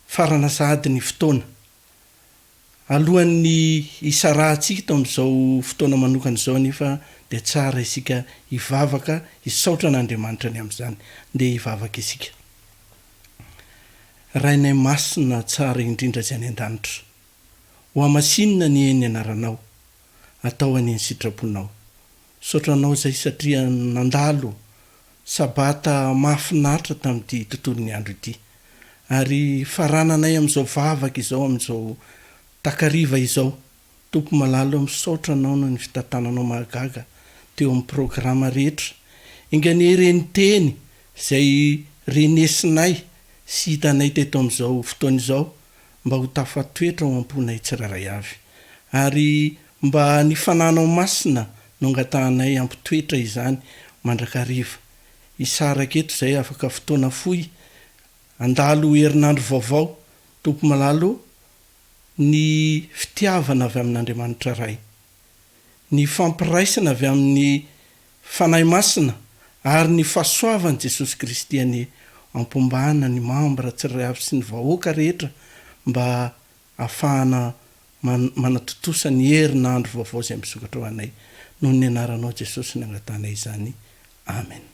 farana sahady ny fotoana. Alohan'ny hisarahantsika eto amin'izao fotoana manokana izao anefa dia tsara isika hivavaka hisaotra an'Andriamanitra ny amin'izany. Ndeha hivavaka isika. Rainay masina tsara indrindra izay any an-danitra, hohamasinina anie ny anaranao, atao anie ny sitraponao. Misaotra anao izay satria nandalo Sabata mahafinaritra tamin'ity tontolon'ny andro ity. Ary farananay amin'izao vavaka izao amin'izao takariva izao. Tompo malala ô misaotra anao noho ny fitantananao mahagaga teo amin'ny programa rehetra. Enga anie ireny teny izay renesinay sy hitanay teto amin'izao fotoana izao mba ho tafatoetra ao am-ponay tsirairay avy. Ary mba ny Fananao Masina no angatahanay hampitoetra izany mandrakariva. Hisaraka eto izay afaka fotoana fohy, handalo herinandro vaovao, Tompo malala o, ny fitiavana avy amin'Andriamanitra Ray, ny fampiraisana avy amin'ny Fanahy Masina ary ny fahasoavan'i Jesosy Kristy anie hampombana ny mambra tsirairay avy sy ny vahoaka rehetra mba hahafahana manatontosa ny herinandro vaovao izay misokatra ho anay noho ny anaranao Jesosy no angatahanay izany Amen.